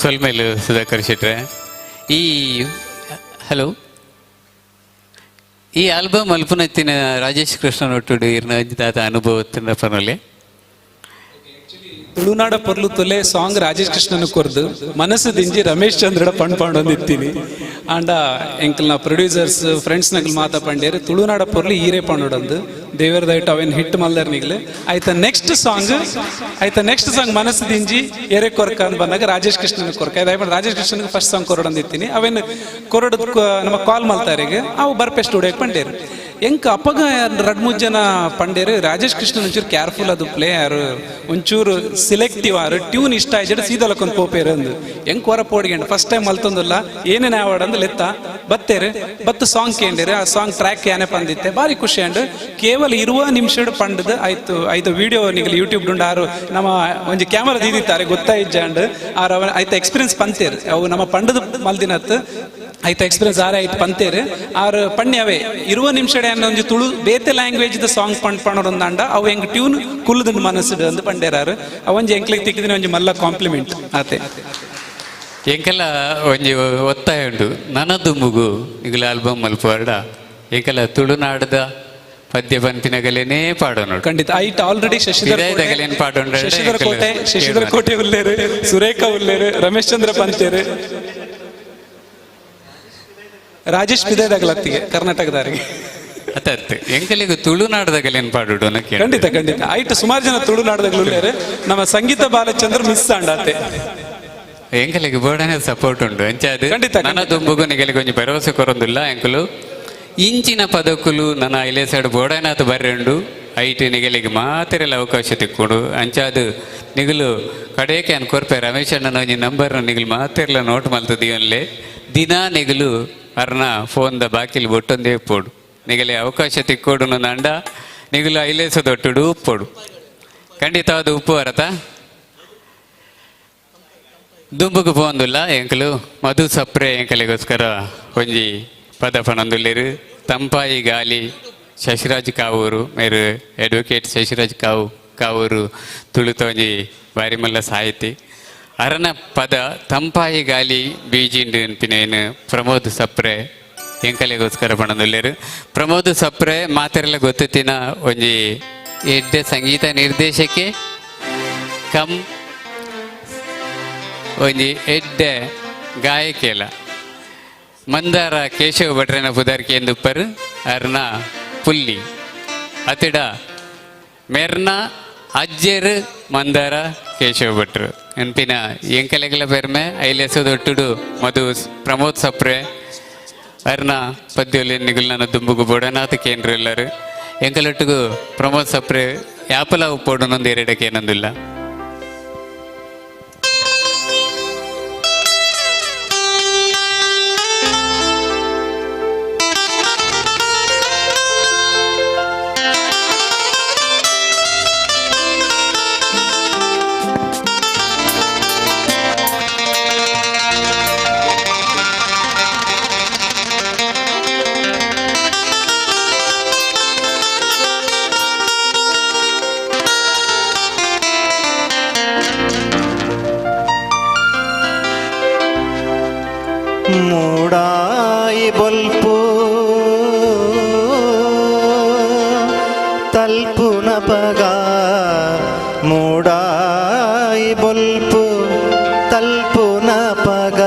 ಸೊಲ್ಮೇಲು ಸುಧಾಕರ್ ಶೆಟ್ರೆ. ಈ ಹಲೋ. ಈ ಆಲ್ಬಮ್ ಅಲ್ಪನತ್ತಿನ ರಾಜೇಶ್ ಕೃಷ್ಣನ್ ಒಟ್ಟುಡು ಇರ್ನ ದಾದ ಅನುಭವ ಪನೊಲೆ. ತುಳುನಾಡ ಪೊರ್ಲು ತುಲೆ ಸಾಂಗ್ ರಾಜೇಶ್ ಕೃಷ್ಣನ್ ಕೊರ್ದು ಮನಸ್ಸು ದಿಂಜಿ ರಮೇಶ್ ಚಂದ್ರಡ ಪಣ್ ಪಾಂಡೊಂದು ಇತ್ತೀನಿ. ಆಂಡ ಎಂಕಲ್ನ ಪ್ರೊಡ್ಯೂಸರ್ಸ್ ಫ್ರೆಂಡ್ಸ್ ನಗಲ್ ಮಾತಾ ಪಂಡೇರು ತುಳುನಾಡ ಪೊರ್ಲು ಈರೇ ಪಂಡೊಡಂದು ದೇವರ ದಯಟು ಅವೇನು ಹಿಟ್ ಮಲ್ದರ್ ನಿಗ್ಲು. ಆಯ್ತ ನೆಕ್ಸ್ಟ್ ಸಾಂಗ್, ಆಯ್ತ ನೆಕ್ಸ್ಟ್ ಸಾಂಗ್ ಮನಸ್ಸು ದಿಂಜಿ ಎರೆ ಕೊರ್ಕ ಅಂತ ಬಂದಾಗ ರಾಜೇಶ್ ಕೃಷ್ಣನ್ ಕೊರ್ಕ. ದಯಮಾಡಿ ರಾಜೇಶ್ ಕೃಷ್ಣನ್ಗೆ ಫಸ್ಟ್ ಸಾಂಗ್ ಕೊರಡೊಂದಿತ್ತೀನಿ. ಅವೇನು ಕೊರಡ ನಮ್ಮ ಕಾಲ್ ಮಲ್ತಾರಿಗೆ ಅವು ಬರ್ಪೆ ಸ್ಟುಡಿಯೋಗೆ ಪಂಡೇರು. ಎಂಕ್ ಅಪ್ಪಗ ರಡ್ ಮೂರು ಜನ ಪಂಡೇರು ರಾಜೇಶ್ ಕೃಷ್ಣನ್ ಒಂಚೂರು ಕೇರ್ಫುಲ್ ಅದು ಪ್ಲೇಯರ್, ಒಂಚೂರು ಸಿಲೆಕ್ಟಿವ್ ಆರು ಟ್ಯೂನ್ ಇಷ್ಟ ಆಯ್ತು ಸೀದಲಕ್ಕೊಂದು ಪೋಪೇರು ಅಂದು. ಎಂಕ್ ಹೊರ ಪೋಡಿಗೆಂಡು ಫಸ್ಟ್ ಟೈಮ್ ಮಲ್ತೊಂದಿಲ್ಲ ಏನೇನು ಆವಾಡ್ ಅಂದ್ ಲೆತ್ತ ಬತ್ತೇರು ಬತ್ತು ಸಾಂಗ್ ಕೇಂಡಿರು. ಆ ಸಾಂಗ್ ಟ್ರ್ಯಾಕ್ ಏನೇ ಬಂದಿತ್ತೆ ಭಾರಿ ಖುಷಿ ಅಂಡ್ ಕೇವಲ ಇರುವ ನಿಮಿಷಡ್ ಪಂಡದು ಆಯ್ತು. ಆಯ್ತು ವಿಡಿಯೋ ನಿಗಲ್ ಯೂಟ್ಯೂಬ್ ಡುಂಡು ಆರು ನಮ್ಮ ಒಂಜಿ ಕ್ಯಾಮರಾ ದೀದಿತ್ತಾರೆ ಗೊತ್ತಾಯಿಜ್ಜಾಂಡ್ ಆರು ಅವ ಆಯ್ತು ಎಕ್ಸ್ಪೀರಿಯನ್ಸ್ ಪಂತೇರು. ಅವು ನಮ್ಮ ಪಂಡದ ಮಲ್ದಿನತ್ತು ಆಯ್ತು ಎಕ್ಸ್ಪೀರಿಯನ್ಸ್ ಆರೆ ಆಯ್ತು ಪಂತೇರು ಆರು ಪಣ್ಯವೇ ಇರುವ ನಿಮಿಷಡೆ ಅನ್ನೋ ಒಂಜಿ ತುಳು ಬೇತೆ ಲ್ಯಾಂಗ್ವೇಜ್ the song ಪಂಡ್ ಪಣೋಡೊಂದಾಂಡ ಅವು ಎಂಗ್ ಟ್ಯೂನ್ ಕುಲ್ಲುದುಂಡು ಮನಸ್ಸುಡು ಅಂದ್ ಪಂಡೇರಾರು. ಅವಂಜಿ ಎಂಕ್ಲಿಗೆ ತಿಕ್ಕಿದಿನ ಒಂಜಿ ಮಲ್ಲ ಕಾಂಪ್ಲಿಮೆಂಟ್ ಆತೆ. ಎಂಕೆಲ್ಲ ಒಂಜಿ ಒತ್ತಾಯ ಉಂಡು ನನ ದುಂಬುಗು ನಿಗಲ ಆಲ್ಬಮ್ ಮಲ್ಪುವಾರ್ಡ ಎಂಕೆಲ್ಲ ತುಳುನಾಡದ ಪದ್ಯ ಪಂಪಿನಗಲೇನೇ ಪಾಡೋನು. ಖಂಡಿತ ಐಟ್ ಆಲ್ರೆಡಿ ಶಶಿಧರ್ ಪಿದಾಯ್ದಗಲೇನ್ ಪಾಡೋಂಡ ಶಶಿಧರ್ ಕೋಟೆ, ಶಶಿಧರ್ ಕೋಟೆ ಉಲ್ಲೇರು, ಸುರೇಖ ಉಲ್ಲೇರು, ರಮೇಶ್ ಚಂದ್ರ ಪಂತೇರು, ರಾಜೇಶ್ ಪಿದಾಯ್ದಾಗಲತ್ತಿಗೆ ಕರ್ನಾಟಕದವರಿಗೆ. ಅತ್ತತ್ತು ಎಂಕಲಿಗೆ ತುಳುನಾಡದಗಲೇನ್ ಪಾಡೋಡು ಅನ್ನಕ್ಕೆ. ಖಂಡಿತ ಖಂಡಿತ ಐಟ್ ಸುಮಾರು ಜನ ತುಳುನಾಡದಾಗಲು ಉಲ್ಲೇರು. ನಮ್ಮ ಸಂಗೀತ ಬಾಲಚಂದ್ರ ಮಿಸ್ ಆಂಡಾತೆ. ಎಂಕಲಿಗೆ ಬೋಡನೆ ಸಪೋರ್ಟ್ ಉಂಡು ಅಂಚಾದ್ ಖಂಡಿತ, ನನ್ನ ಖಂಡಿತ. ದುಂಬುಗು ನಿಗಲಿಗೆ ಒಂಜಿ ಭರವಸೆ ಕೊರೊಂದಿಲ್ಲ. ಎಂಕುಲು ಇಂಚಿನ ಪದಕುಲು ನನ್ನ ಐಲೇಸಡ್ ಬೋಡನಾಥ ಬರ್ರೆ ಉಂಡು. ಐಟ್ ನಿಗಲಿಗೆ ಮಾತೆರೆಲ್ಲ ಅವಕಾಶ ತಿಕ್ಕೊಡು. ಅಂಚಾದ್ ನಿಗಲು ಕಡೇಕೆ ಅನ್ ಕೊರ್ಪೆ ರಮೇಶ್ ಅಣ್ಣನ ಒಂಜಿ ನಂಬರ್ನ ನಿಗಲು ಮಾತೆರ್ಲ ನೋಟ್ ಮಲ್ತದೀವನ್ಲೆ. ದಿನ ನಿಗಲು ಅರ್ನ ಫೋನ್ದ ಬಾಕಿಲ್ ಬೊಟ್ಟೊಂದೇ ಪೋಡು. ನಿಗಲೆ ಅವಕಾಶ ತಿಕ್ಕೋಡು ನಂಡ ನಿಗಲು ಐಲೇಸ ದೊಟ್ಟುಡು ಉಪ್ಪೋಡು. ಖಂಡಿತ ಅದು ಉಪ್ಪು ಅರತ ದುಂಬುಗು ಪೋಂದುಲ್ಲ. ಎಂಕಲು ಮಧು ಸಪ್ರೆ ಎಂಕಲಿಗೋಸ್ಕರ ಒಂಜಿ ಪದ ಪಣಂದುಲ್ಲೇರು. ತಂಪಾಯಿ ಗಾಲಿ ಶಶಿರಾಜ್ ಕಾವೂರು ಮೇರು ಅಡ್ವೊಕೇಟ್ ಶಶಿರಾಜ್ ಕಾವೂರು ತುಳುತ ಒಂಜಿ ಬಾರಿ ಮಲ್ಲ ಸಾಹಿತಿ. ಅರನ ಪದ ತಂಪಾಯಿ ಗಾಲಿ ಬೀಜಿಂಡು ಅನ್ಪಿನೇನು ಪ್ರಮೋದ್ ಸಪ್ರೆ ಎಂಕಲಿಗೋಸ್ಕರ ಪಣಂದುಲ್ಲೇರು. ಪ್ರಮೋದ್ ಸಪ್ರೆ ಮಾತೆರೆಲ್ಲ ಗೊತ್ತಿನ ಒಂಜಿ ಎಡ್ಡೆ ಸಂಗೀತ ನಿರ್ದೇಶಕೆ ಕಮ್ ಒಂಜಿ ಎಡ್ಡೆ ಗಾಯಕಿಯಲ್ಲ. ಮಂದಾರ ಕೇಶವ ಭಟ್ರನ ಪುದರ್ಕೆ ಎಂದುಪ್ಪರು ಅರ್ನ ಪುಲ್ಲಿ ಅತಿಡ ಮೆರ್ನ ಅಜ್ಜೆರ್ ಮಂದಾರ ಕೇಶವ ಭಟ್ರು ಎನ್ಪಿನ ಎಂಕಲೆಗಲ ಪೆರ್ಮೆ. ಐಲೆಸದೊಟ್ಟುಡು ಮಧು ಪ್ರಮೋದ್ ಸಪ್ರೆ ಅರ್ನ ಪದ್ಯೊಲಿ ನಿಗುಲ್ನ ದುಂಬುಗು ಬೋಡನಾಥ ಕೇಂದ್ರ ಎಲ್ಲರು. ಎಂಕಲೊಟ್ಟುಗು ಪ್ರಮೋದ್ ಸಪ್ರೆ ಯಾಪಲ ಉಪ್ಪೋಡು ಎರಡಕ್ಕೆ ಏನಂದಿಲ್ಲ. ಮೂಡಾಯಿ ಬೊಲ್ಪು ತಲ್ಪುನ ಪಗ, ಮೂಡಾಯಿ ಬೊಲ್ಪು ತಲ್ಪುನ ಪಗ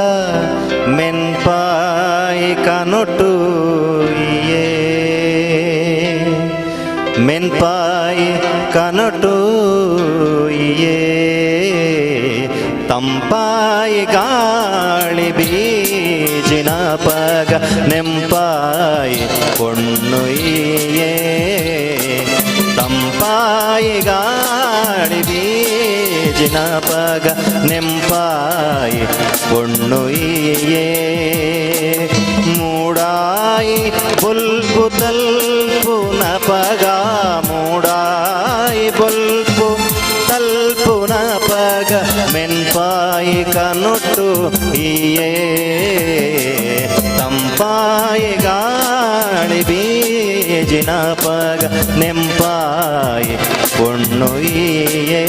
ಮೆನ್ಪಾಯಿ ಕನೊಟು ಇಯೇ, ಮೆನ್ಪಾಯಿ ಕನೊಟು ಇಯೇ, ತಂಪಾಯಿ ಗಾಳಿ ಬೀಜಿನ ಪಗ ನೆಂಪಾಯಿ ಪೊಣ್ಣುಯಿಯೇ, ತಂಪಾಯಿ ಗಾಳಿ ಬೀಜಿನ ಪಗ ನೆಂಪಾಯಿ ಪೊಣ್ಣುಯಿಯೇ, ಮೂಡಾಯಿ ಬೊಲ್ಪು ತಲ್ಪುನ ಪಗ, ಮೂಡಾಯಿ ಬೊಲ್ಪು ತಲ್ಪುನ ಪಗ ಮೆನ್ಪಾಯಿ ಕನೊಟ್ಟು ಇಯೇ, ತಂಪಾಯಿ ಗಾಳಿ ಬೀಜಿನ ಪಗ ನೆಂಪಾಯಿ ಪೊಣ್ಣು ಇಯೇ.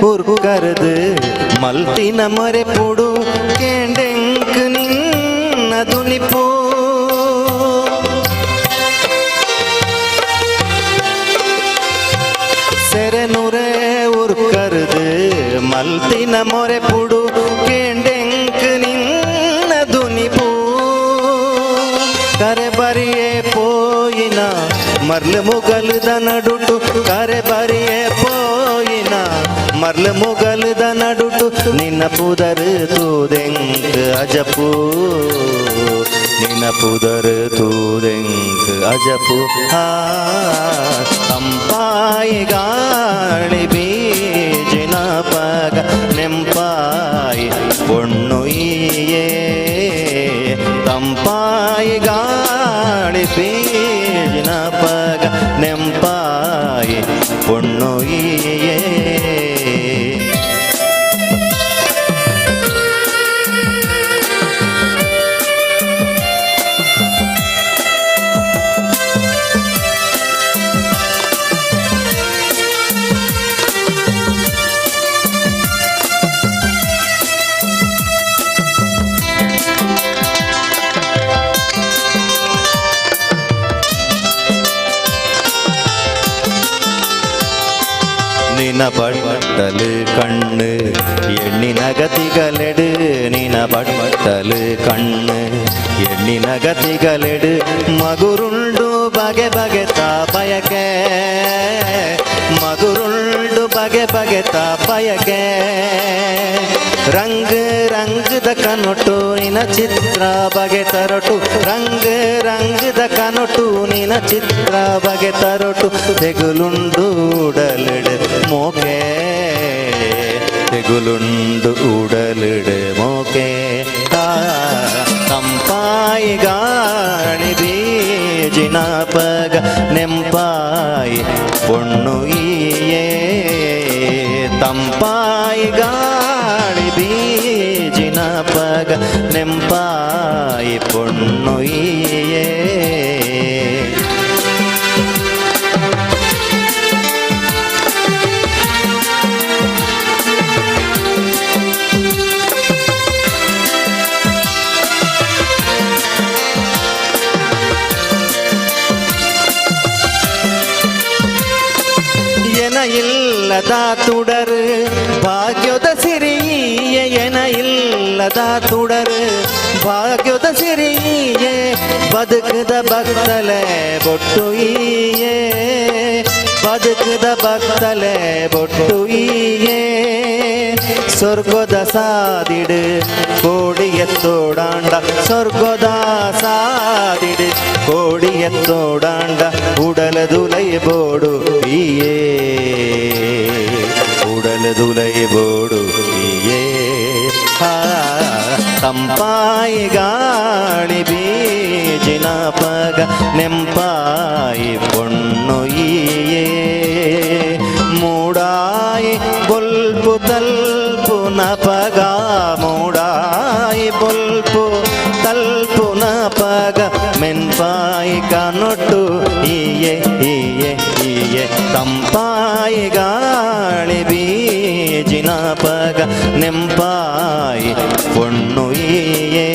ಉರ್ಕರ್ದು ಮಲ್ತಿನ ಮೊರೆಪುಡು ಕೇಂಡೆಂಕ್ ನಿನ್ನ ದುನಿಪು. ಸೆರೆನುರೆ ಉರ್ಕರ್ದು ಮಲ್ತಿನ ಮೊರೆಪುಡು ಕೇಂಡೆಂಕ್ ನಿನ್ನ ದುನಿಪು. ಕರೆ ಬರಿಯೇ ಪೋಯಿನ ಮರ್ಲು ಮುಗಲುದ ನಡುಟು, ಕರೆ ಬರಿಯೇ ಪೋಯಿನ ಮರ್ಲು ಮುಗಲುದ ನಡುಟು, ನಿನ್ನ ಪುದರು ತೂದೆಂಕ್ ಅಜಪು, ನಿನ್ನ ಪುದರು ತೂದೆಂಕ್ ಅಜಪು. ಆ ತಂಪಾಯಿ ಗಾಳಿ ಬೀಜಿನ ಪಗ ನೆಂಪಾಯಿ ಪೊಣ್ಣು ಈಯೇ, ತಂಪಾಯಿ ಗಾಳಿ ಬೀಜಿನ ಪಗ ನೆಂಪಾಯಿ ಪೊಣ್ಣು ಈಯೇ. ನಿನ ಬಟ್ಟಲು ಕಣ್ಣು ಎಣ್ಣಿನ ಗತಿಗಲೆಡು, ನಿನ ಬಟ್ಟಲು ಕಣ್ಣು ಎಣ್ಣಿನ ಗತಿಗಲೆಡು, ಮಗುರುಂಡು ಬಗೆ ಬಗೆತ ಬಯಕೆ, ಮಗುರುಂಡು ಬಗೆ ಬಗೆತ ಬಯಕೆ. ರಂಗ್ ರಂಗದ ಕನೊಟು ನಿನ ಚಿತ್ರ ಬಗೆ ತರಟು, ರಂಗ್ ರಂಗದ ಕನೊಟು ನಿನ ಚಿತ್ರ ಬಗೆ ತರಟು, ತೆಗುಲುಂಡು ಉಡಲಿಡು ಮೋಕೆ, ತೆಗುಲುಂಡು ಉಡಲಿಡು ಮೋಕೆ. ತಂಪಾಯಿ ಗಾಳಿ ಬೀಜಿನ ಪಗ ನೆಂಪಾಯಿ ಪೊಣ್ಣು ಈಯೇ, ತಂಪಾಯಿ ಗಾಳಿ ಬೀಜಿನ ಪಗ ನೆಂಪಾಯಿ ಪೊಣ್ಣು ಈಯೇ. ಎನ ಇಲ್ಲದ ತುಡರು ಭಾಗ್ಯದ ಸಿರಿಯೇ, ಎನ ಇಲ್ಲದ ತುಡರು ಭಾಗ್ಯದ ಸಿರಿಯೇ, ಬದುಕದ ಭಕ್ತಲೆ ಬೊಟ್ಟು ಈಯೇ, ಬದುಕದ ಭಕ್ತಲೆ ಬೊಟ್ಟು ಈಯೇ. ಸ್ವರ್ಗದ ಸಾದಿಡು ಕೋಡಿಯತ್ತೋಡಾಂಡ, ಸ್ವರ್ಗದ ಸಾದಿಡು ಕೋಡಿಯತ್ತೋಡಾಂಡ, ಉಡಲದುಲೈ ಬೋಡು ಈಯೇ, ಉಡಲದುಲೈ ಬೋಡು ಈಯೇ. ತಂಪಾಯಿ ಗಾಳಿ ಬೀಜಿನ ಪಗ ನೆಂಪಾಯಿ ಪೊಣ್ಣು ಈಯೇ, ಮೂಡಾಯಿ ಬೊಲ್ಪು ತಲ್ಪುನ ಪಗ, ಮೂಡಾಯಿ ಬೊಲ್ಪು ತಲ್ಪುನ ಪಗ ಮೆನ್ಪಾಯಿ ಕನೊಟ್ಟು ಈಯೆ ಈಯೆ ಈಯೆ. ತಂಪಾಯಿ ಗಾಳಿ ಬೀಜಿನ ಪಗ ನೆಂಪಾಯಿ ಪೊಣ್ಣು ಈಯೇ,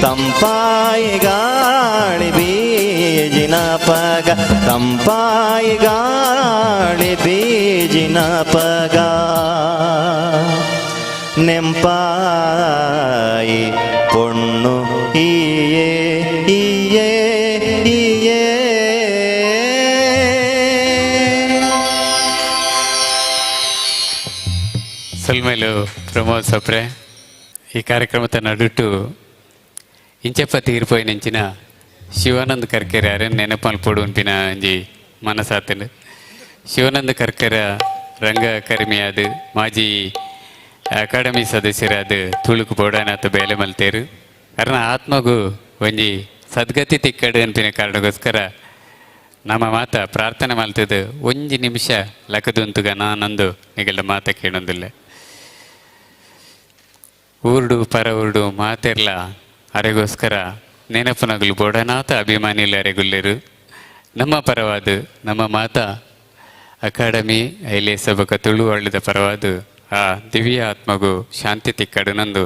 ತಂಪಾಯಿ ಗಾಳಿ ಬೀಜಿನ ಪಗ, ತಂಪಾಯಿ ಗಾಳಿ ಬೀಜಿನ ಪಗ ನೆಂಪಾಯಿ ಪೊಣ್ಣು ಈಯೇ ಈಯೇ ಈಯೇ. ಸೊಲ್ಮೇಲು ಪ್ರಮೋದ್ ಸಪ್ರೆ. ಈ ಕಾರ್ಯಕ್ರಮದ ನಡುಟು ಇಂಚಪ್ಪ ತೀರ್ಪೋಯಿನಂಚಿನ ಶಿವಾನಂದ ಕರ್ಕೆರೆ ಅರೆನ್ ನೆನಪು ಉನ್ಪಿನ ಒಂಜಿ ಮನಸಾತಂಡು. ಶಿವಾನಂದ ಕರ್ಕೆರ ರಂಗಕರ್ಮಿಯಾದ ಮಾಜಿ ಅಕಾಡೆಮಿ ಸದಸ್ಯರಾದ ತುಳುಕು ಬೋಡಾನಾಥ ಬೇಲೆ ಮಲ್ತೇರು. ಅರನ ಆತ್ಮಗೂ ಒಂಜಿ ಸದ್ಗತಿ ತಿಕ್ಕಡು ಅನ್ಪಿನ ಕಾರಣಕ್ಕೋಸ್ಕರ ನಮ್ಮ ಮಾತ ಪ್ರಾರ್ಥನೆ ಮಲ್ತದು ಒಂಜಿ ನಿಮಿಷ ಲಕದುಂತುಗ ನಾನಂದು ನಿಗಲ ಮಾತ ಕೇಳೊಂದಿಲ್ಲ. ಊರುಡು ಪರ ಊರುಡು ಮಾತೆರ್ಲ ಅರೆಗೋಸ್ಕರ ನೆನಪುನಗುಲು ಬೋಡನಾಥ ಅಭಿಮಾನಿಲು ಅರೆಗುಲ್ಲೆರು. ನಮ್ಮ ಪರವಾದ ನಮ್ಮ ಮಾತ ಅಕಾಡೆಮಿ ಐಲೇಸ ಬೊಕ ತುಳುವಳ್ಳಿದ ಪರವಾದ ಆ ದಿವ್ಯ ಆತ್ಮಗು ಶಾಂತಿ ತಿಕ್ಕಡು ನಂದು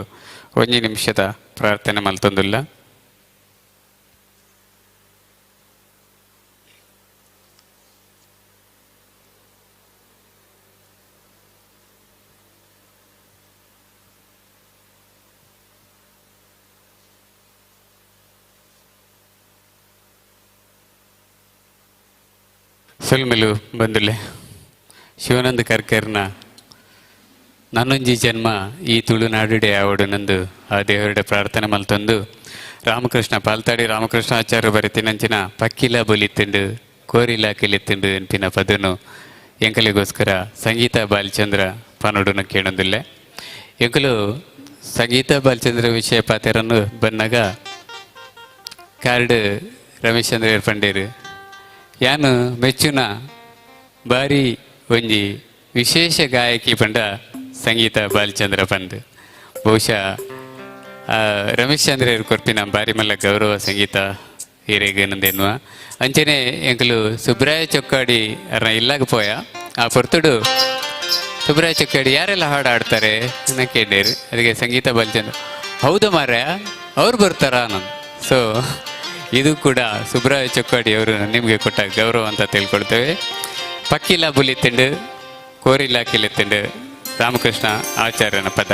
ಒಂಜಿ ನಿಮಿಷದ ಪ್ರಾರ್ಥನೆ ಮಲ್ತೊಂದುಲ್ಲ. ಸೊಲ್ಮೆಲು ಬಂದುಲೆ ಶಿವಾನಂದ ಕರ್ಕರ್ನ ನನ್ನೊಂಜಿ ಜನ್ಮ ಈ ತುಳುನಾಡುಡೆ ಆವಡು ನಂದು ಆ ದೇವರುಡೆ ಪ್ರಾರ್ಥನೆ ಮಲ್ತೊಂದು ರಾಮಕೃಷ್ಣ ಪಾಲ್ತಾಡಿ ರಾಮಕೃಷ್ಣ ಆಚಾರ್ಯ ಬರೆತಿನಂಚಿನ ಪಕ್ಕಿಲ ಬೊಲಿತ್ತುಂಡು ಕೋರಿಲ ಕಿಲಿತ್ತುಂಡು ಎನ್ಪಿನ ಪದನು ಎಂಕಲಿಗೋಸ್ಕರ ಸಂಗೀತ ಬಾಲಚಂದ್ರ ಪನೋಡುನ ಕೇಳೊಂದಿಲ್ಲೆ. ಎಂಕಲು ಸಂಗೀತ ಬಾಲಚಂದ್ರ ವಿಷಯ ಪಾತೆರನ್ನು ಬನ್ನಾಗ ಕಾರ್ಡ್ ರಮೇಶ್ ಚಂದ್ರ ಪಂಡೇರು ಯಾನು ಮೆಚ್ಚುನ ಬಾರಿ ಒಂಜಿ ವಿಶೇಷ ಗಾಯಕಿ ಪಂಡ ಸಂಗೀತ ಬಾಲಚಂದ್ರ ಪಂದ್. ಬಹುಶಃ ರಮೇಶ್ ಚಂದ್ರ ಕೊರ್ಪಿನ ಬಾರಿ ಮಲ್ಲ ಗೌರವ ಸಂಗೀತ ಹಿರೇಗನಂದೆನ್ನುವ ಅಂಚನೆ ಎಂಕಲು ಸುಬ್ರಾಯ ಚೊಕ್ಕಾಡಿ ಅರ್ನ ಇಲ್ಲಾಗ ಪೋಯ ಆ ಪೊರ್ತುಡು ಸುಬ್ರಾಯ ಚೊಕ್ಕಾಡಿ ಯಾರೆಲ್ಲ ಹಾಡು ಆಡ್ತಾರೆ ಕೇಳೇರು. ಅದಕ್ಕೆ ಸಂಗೀತ ಬಾಲಚಂದ್ರ ಹೌದು ಮಾರ್ಯ ಅವ್ರು ಬರ್ತಾರ ನಾನು. ಸೊ ಇದು ಕೂಡ ಸುಬ್ರಾಯ ಚೊಕ್ಕಾಡಿ ಅವರು ನಿಮಗೆ ಕೊಟ್ಟ ಗೌರವ ಅಂತ ತಿಳ್ಕೊಳ್ತೇವೆ. ಪಕ್ಕಿಲ ಬುಲಿತಿಂಡು ಕೋರಿಲ ಕಿಲಿತಿಂಡು ರಾಮಕೃಷ್ಣ ಆಚಾರ್ಯನ ಪದ.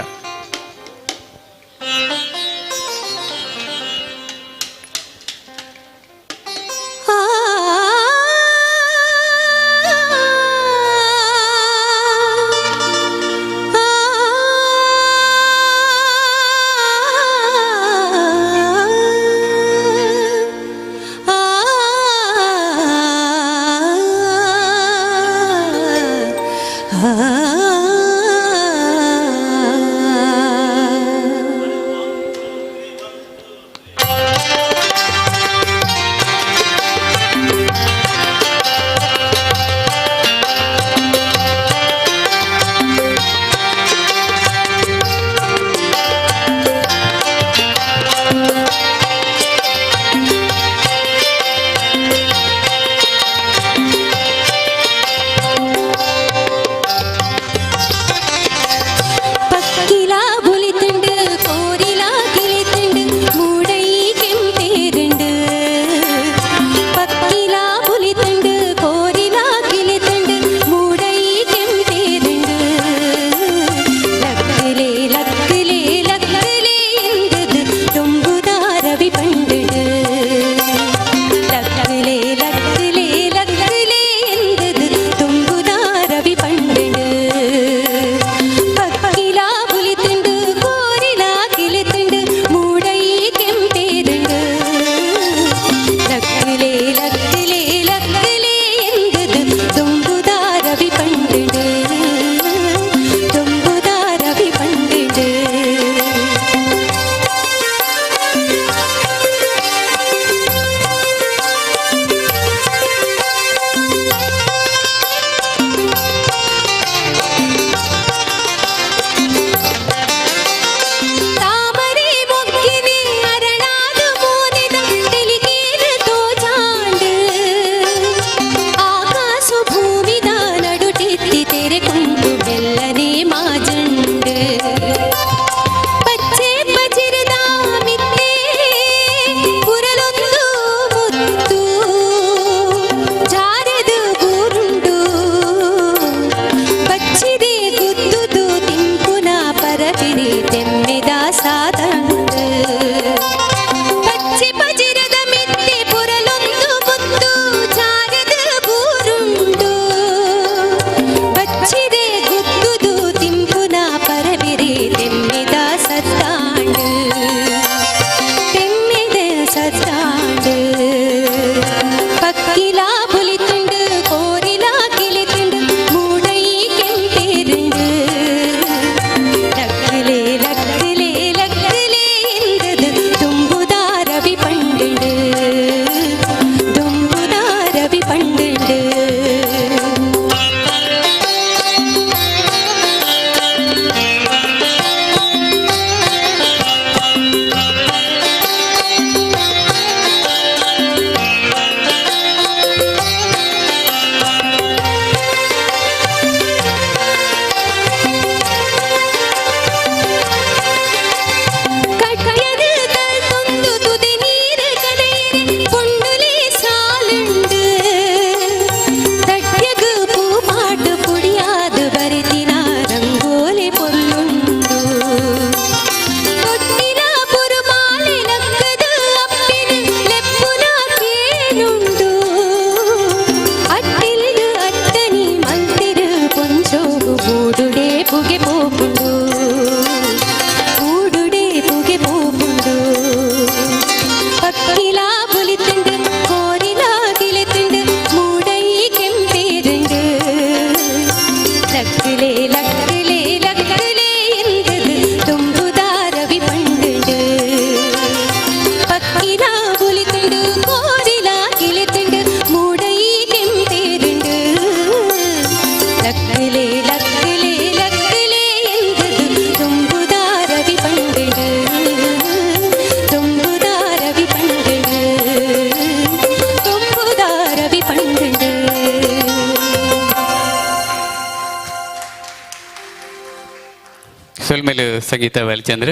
ಸೊಲ್ಮೆಲು ಸಂಗೀತ ಬಾಲಚಂದ್ರ.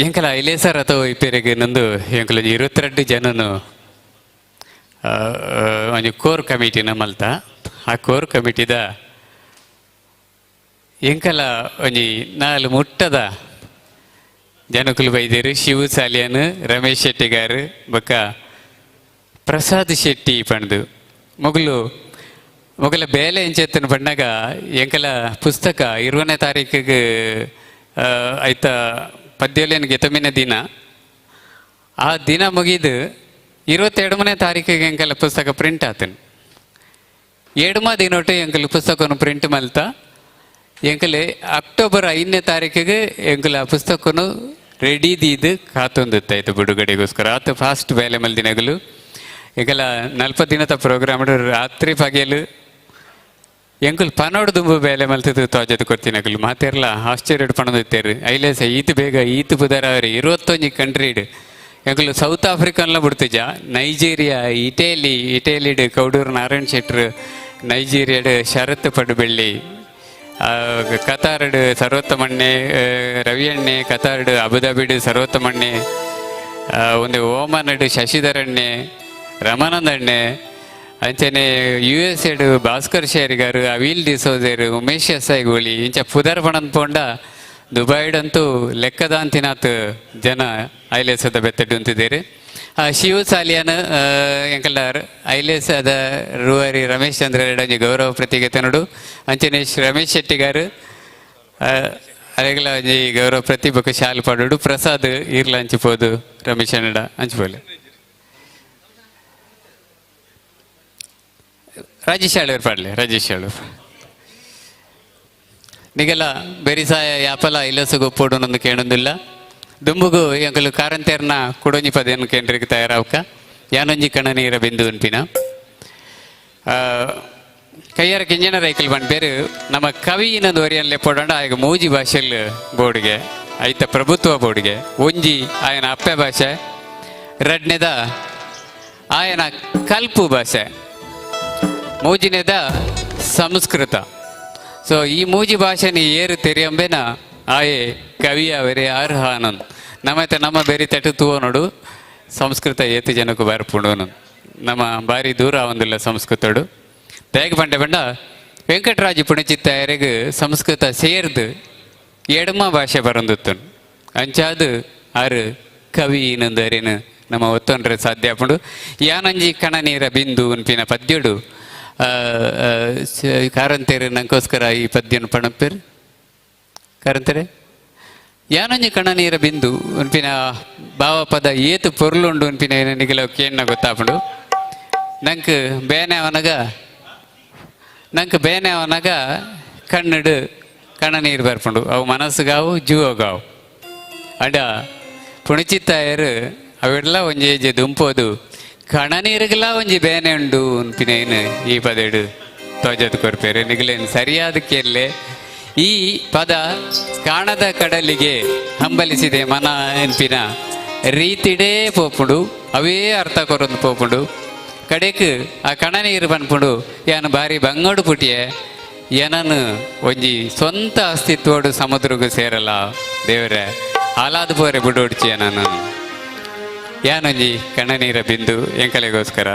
ಎಂಕಲ ಇಲೇಸರ್ ಅಥವಾ ಇಪ್ಪೆರೆಗ್ ನಂದು ಎಂಕಲ 22 ಜನನು ಒಂಜಿ ಕೋರ್ ಕಮಿಟಿನ ಮಲ್ತ. ಆ ಕೋರ್ ಕಮಿಟಿದ ಎಂಕಲ ಒಂಜಿ 4 ಮುಟ್ಟದ ಜನಕುಲು ಬೈದೇರು. ಶಿವು ಸಾಲಿಯನ್, ರಮೇಶ್ ಶೆಟ್ಟಿಗಾರ್, ಬೊಕ್ಕ ಪ್ರಸಾದ್ ಶೆಟ್ಟಿ ಪಂಡ್ದು. ಮೊಗಲು ಮೊಗಲ ಬೇಲೆ ಎಂಚೆತ್ತನ ಪಂಡಾಗ ಎಂಕಲ ಪುಸ್ತಕ 20ನೇ ತಾರೀಕಿಗೆ ಐತ ಪದ್ಯಲೇನು ಗೆತಮಿನ ದಿನ. ಆ ದಿನ ಮುಗಿದು 22ನೇ ತಾರೀಕಿಗೆ ಎಂಕಲ ಪುಸ್ತಕ ಪ್ರಿಂಟ್ ಆತನು. ಎಡ್ಮ ದಿನೊಟ್ಟು ಎಂಕಲ್ ಪುಸ್ತಕವನ್ನು ಪ್ರಿಂಟ್ ಮಲ್ತ. ಎಂಕಲೆ ಅಕ್ಟೋಬರ್ 5ನೇ ತಾರೀಕಿಗೆ ಎಂಕಲ ಆ ಪುಸ್ತಕನು ರೆಡಿ ದೀದು ಕಾತೊಂದಿತ್ತಾಯ್ತು ಬಿಡುಗಡೆಗೋಸ್ಕರ. ಆತ ಫಾಸ್ಟ್ ಬೇಲೆ ಮಲ್ದಿನಗಲು. ಎಂಕಲ 40 ದಿನದ ಪ್ರೋಗ್ರಾಮ್ ರಾತ್ರಿ ಪಗೆಲು ಎಂಕುಲು ಪನೋಡು ದುಂಬು ಬೇಲೆ ಮಲ್ತದ್ದು ತೋಜದ ಕೊರ್ತಿನಗಲು ಮಾತೆರ್ಲ ಆಶ್ಚರ್ಯ ಪಣದಿತ್ತೇರು. ಐಲೇಸ ಈತ್ ಬೇಗ ಈತ್ ಬುಧರ 21 ಕಂಟ್ರಿಡ್ ಎಂಕುಲು ಸೌತ್ ಆಫ್ರಿಕನ್ಲ ಬಿಡ್ತಿಜ, ನೈಜೀರಿಯಾ, ಇಟೇಲಿ, ಇಟೇಲಿಡ್ ಕೌಡೂರು ನಾರಾಯಣ್ ಶೆಟ್ರು, ನೈಜೀರಿಯಾಡ್ ಶರತ್ ಪಡುಬೆಳ್ಳಿ, ಕತಾರ್ಡ್ ಸರ್ವೋತ್ತಮಣ್ಣೆ, ರವಿಯಣ್ಣೆ, ಕತಾರ್ಡ್ ಅಬುದಾಬಿಡ್ ಸರ್ವೋತ್ತಮಣ್ಣೆ, ಒಂದು ಓಮನಡ್ ಶಶಿಧರಣ್ಣೆ, ರಮಾನಂದಣ್ಣೆ, ಅಂಚನೆ ಯು ಎಸ್ ಎಡ್ ಭಾಸ್ಕರ್ ಶೇರಿಗಾರ್, ಅವೀಲ್ ಡಿಸೋಜೆರ್, ಉಮೇಶ್ ಎಸ್ಐ ಗೋಳಿ, ಇಂಚ ಪುದರ್ ಪಣಂದ್ ಪೋಂಡ ದುಬೈಡಂತೂ ಲೆಕ್ಕದಾಂತಿನಾತ್ ಜನ ಐಲೇಸದ ಬೆತ್ತಡ್ ಉಂತಿದ್ದೇರು. ಶಿವ ಸಾಲಿಯನ್ ಎಂಕಲ್ಲಾರ್ ಐಲೇಸದ ರೂವಾರಿ ರಮೇಶ್ ಚಂದ್ರ ರೆಡ್ಡಿ ಗೌರವ ಪ್ರತಿಗೆ ತನುಡು. ಅಂಚನೆ ರಮೇಶ್ ಶೆಟ್ಟಿಗಾರ್ ಅರೆಗಲ ಒಂಜಿ ಗೌರವ ಪ್ರತಿ ಬೊಕ ಶಾಲ್ ಪಾಡೋಡು. ಪ್ರಸಾದ್ ಈರ್ಲ ಅಂಚಿಪೋದು ರಮೇಶ್ ಅಣ್ಣಡ ಅಂಚಿಪೋಲೆ. ರಾಜೇಶ್ ಆಳೂರು ಪಾಡ್ಲೆ. ರಾಜೇಶ್ ಆಳೂರು ನಿಗಲ ಬೆರಿಸಾಯ ಯಾಪಲ ಇಲ್ಲಸು ಗೊಪ್ಪೋಡು ನಂದು ಕೇಳೊಂದಿಲ್ಲ. ದುಂಬುಗು ಎಂಕಲು ಕಾರಂತೇರ್ನ ಕುಡೊಂಜಿ ಪದೇನು ಕೇಂದ್ರಕ್ಕೆ ತಯಾರಾವಕ. ಯಾನೊಂಜಿ ಕಣ ನೀರ ಬಿಂದು ಉನ್ಪಿನ ಕೈಯಾರ ಕಿಂಜನ ರೈಕಲ್ ಪನ್ಪೇರು. ನಮ್ಮ ಕವಿ ಇನ್ನೊಂದು ಒರಿಯನ್ ಲೆಪ್ಪೋಡಂಡ ಆಯಗ ಮೂಜಿ ಭಾಷೆಲ್ ಬೋರ್ಡ್ಗೆ ಐತ ಪ್ರಭುತ್ವ ಬೋರ್ಡ್ಗೆ. ಒಂಜಿ ಆಯನ ಅಪ್ಪೆ ಭಾಷೆ, ರಡ್ನೆದ ಆಯನ ಕಲ್ಪು ಭಾಷೆ, ಮೂಜಿನೆದ ಸಂಸ್ಕೃತ. ಸೊ ಈ ಮೂಜಿ ಭಾಷೆನ ಏರು ತೆರಿಯಂಬೆನ ಆಯೆ ಕವಿ ಅವರೇ ಅರ್ಹಾನಂದ್. ನಮ್ಮತ್ತೆ ನಮ್ಮ ಬೇರೆ ತಟ್ಟು ತೂವ ನೋಡು ಸಂಸ್ಕೃತ ಏತು ಜನಕ್ಕೂ ಬರ್ಪುಂಡು. ನಮ್ಮ ಬಾರಿ ದೂರ ಒಂದಿಲ್ಲ ಸಂಸ್ಕೃತಡು. ದಯಗೆ ಪಂಡೆ ಪಂಡ ವೆಂಕಟರಾಜ ಪುಣಚಿತ್ತಾಯರಿಗೆ ಸಂಸ್ಕೃತ ಸೇರ್ದು ಎಡಮ ಭಾಷೆ ಬರಂದಿತ್ತು. ಅಂಚಾದು ಆರು ಕವಿ ಇನ್ನೊಂದು ಅರೇನು ನಮ್ಮ ಒತ್ತೊಂಡ್ರೆ ಸಾಧ್ಯ ಆಪುಂಡು. ಯಾನಂಜಿ ಕಣ ನೀರ ಬಿಂದು ಉನ್ಪಿನ ಪದ್ಯಡು ಕಾರಂತೇರು ನಂಗೋಸ್ಕರ ಈ ಪದ್ಯನು ಪಣಪೇರು. ಕಾರಂತೇರೆ ಯಾನೊಂಜಿ ಕಣ ನೀರ ಬಿಂದು ಉನ್ಪಿನ ಭಾವಪದ ಏತು ಪೊರ್ಲುಂಡು ಉನ್ಪಿನ ನಿಗಲ ಕೇಣ್ಣ ಗೊತ್ತಾಪುಂಡು. ನಂಕ್ ಬೇನೆ ಅವನಗ ನಂಕ್ ಬೇನೆ ಅವನಗ ಕಣ್ಣುಡು ಕಣ ನೀರು ಬರ್ಪುಂಡು. ಅವು ಮನಸ್ಸುಗಾವು ಜೀವಗಾವು. ಅಡ ಪುಣಚಿತ್ತಾಯರು ಅವೆಲ್ಲ ಒಂಜಿ ಏಜೆ ದುಂಪೋದು ಕಣ ನೀರುಗಲ ಒಂಜಿ ಬೇನೆ ಉಂಡು ಉನ್ಪಿನ ಈ ಪದೇಡು ತೋಜದ್ ಕೊರ್ಪೇರು. ನಿಗಲೇನು ಸರಿಯಾದ ಕೇರ್ಲೆ. ಈ ಪದ ಕಾಣದ ಕಡಲಿಗೆ ಹಂಬಲಿಸಿದೆ ಮನ ಎನ್ಪಿನ ರೀತಿಡೇ ಪೋಪುಂಡು, ಅವೇ ಅರ್ಥ ಕೊರೊಂದು ಪೋಪುಂಡು. ಕಡೆಕ್ ಆ ಕಣ ನೀರು ಪನ್ಪುಂಡು ಯಾನು ಬಾರಿ ಬಂಗಡು ಪುಟಿಯೆ ಏನನು ಒಂಜಿ ಸ್ವಂತ ಅಸ್ತಿತ್ವಡು ಸಮುದ್ರಗೂ ಸೇರಲ್ಲ ದೇವರೇ ಹಾಲಾದ ಪೋರೆ ಬುಡೋಡ್ಚಿ ನಾನು. ಯಾನೊಂಜಿ ಕಣ್ಣನೀರ ಬಿಂದು ಎಂಕಲೆಗೋಸ್ಕರ.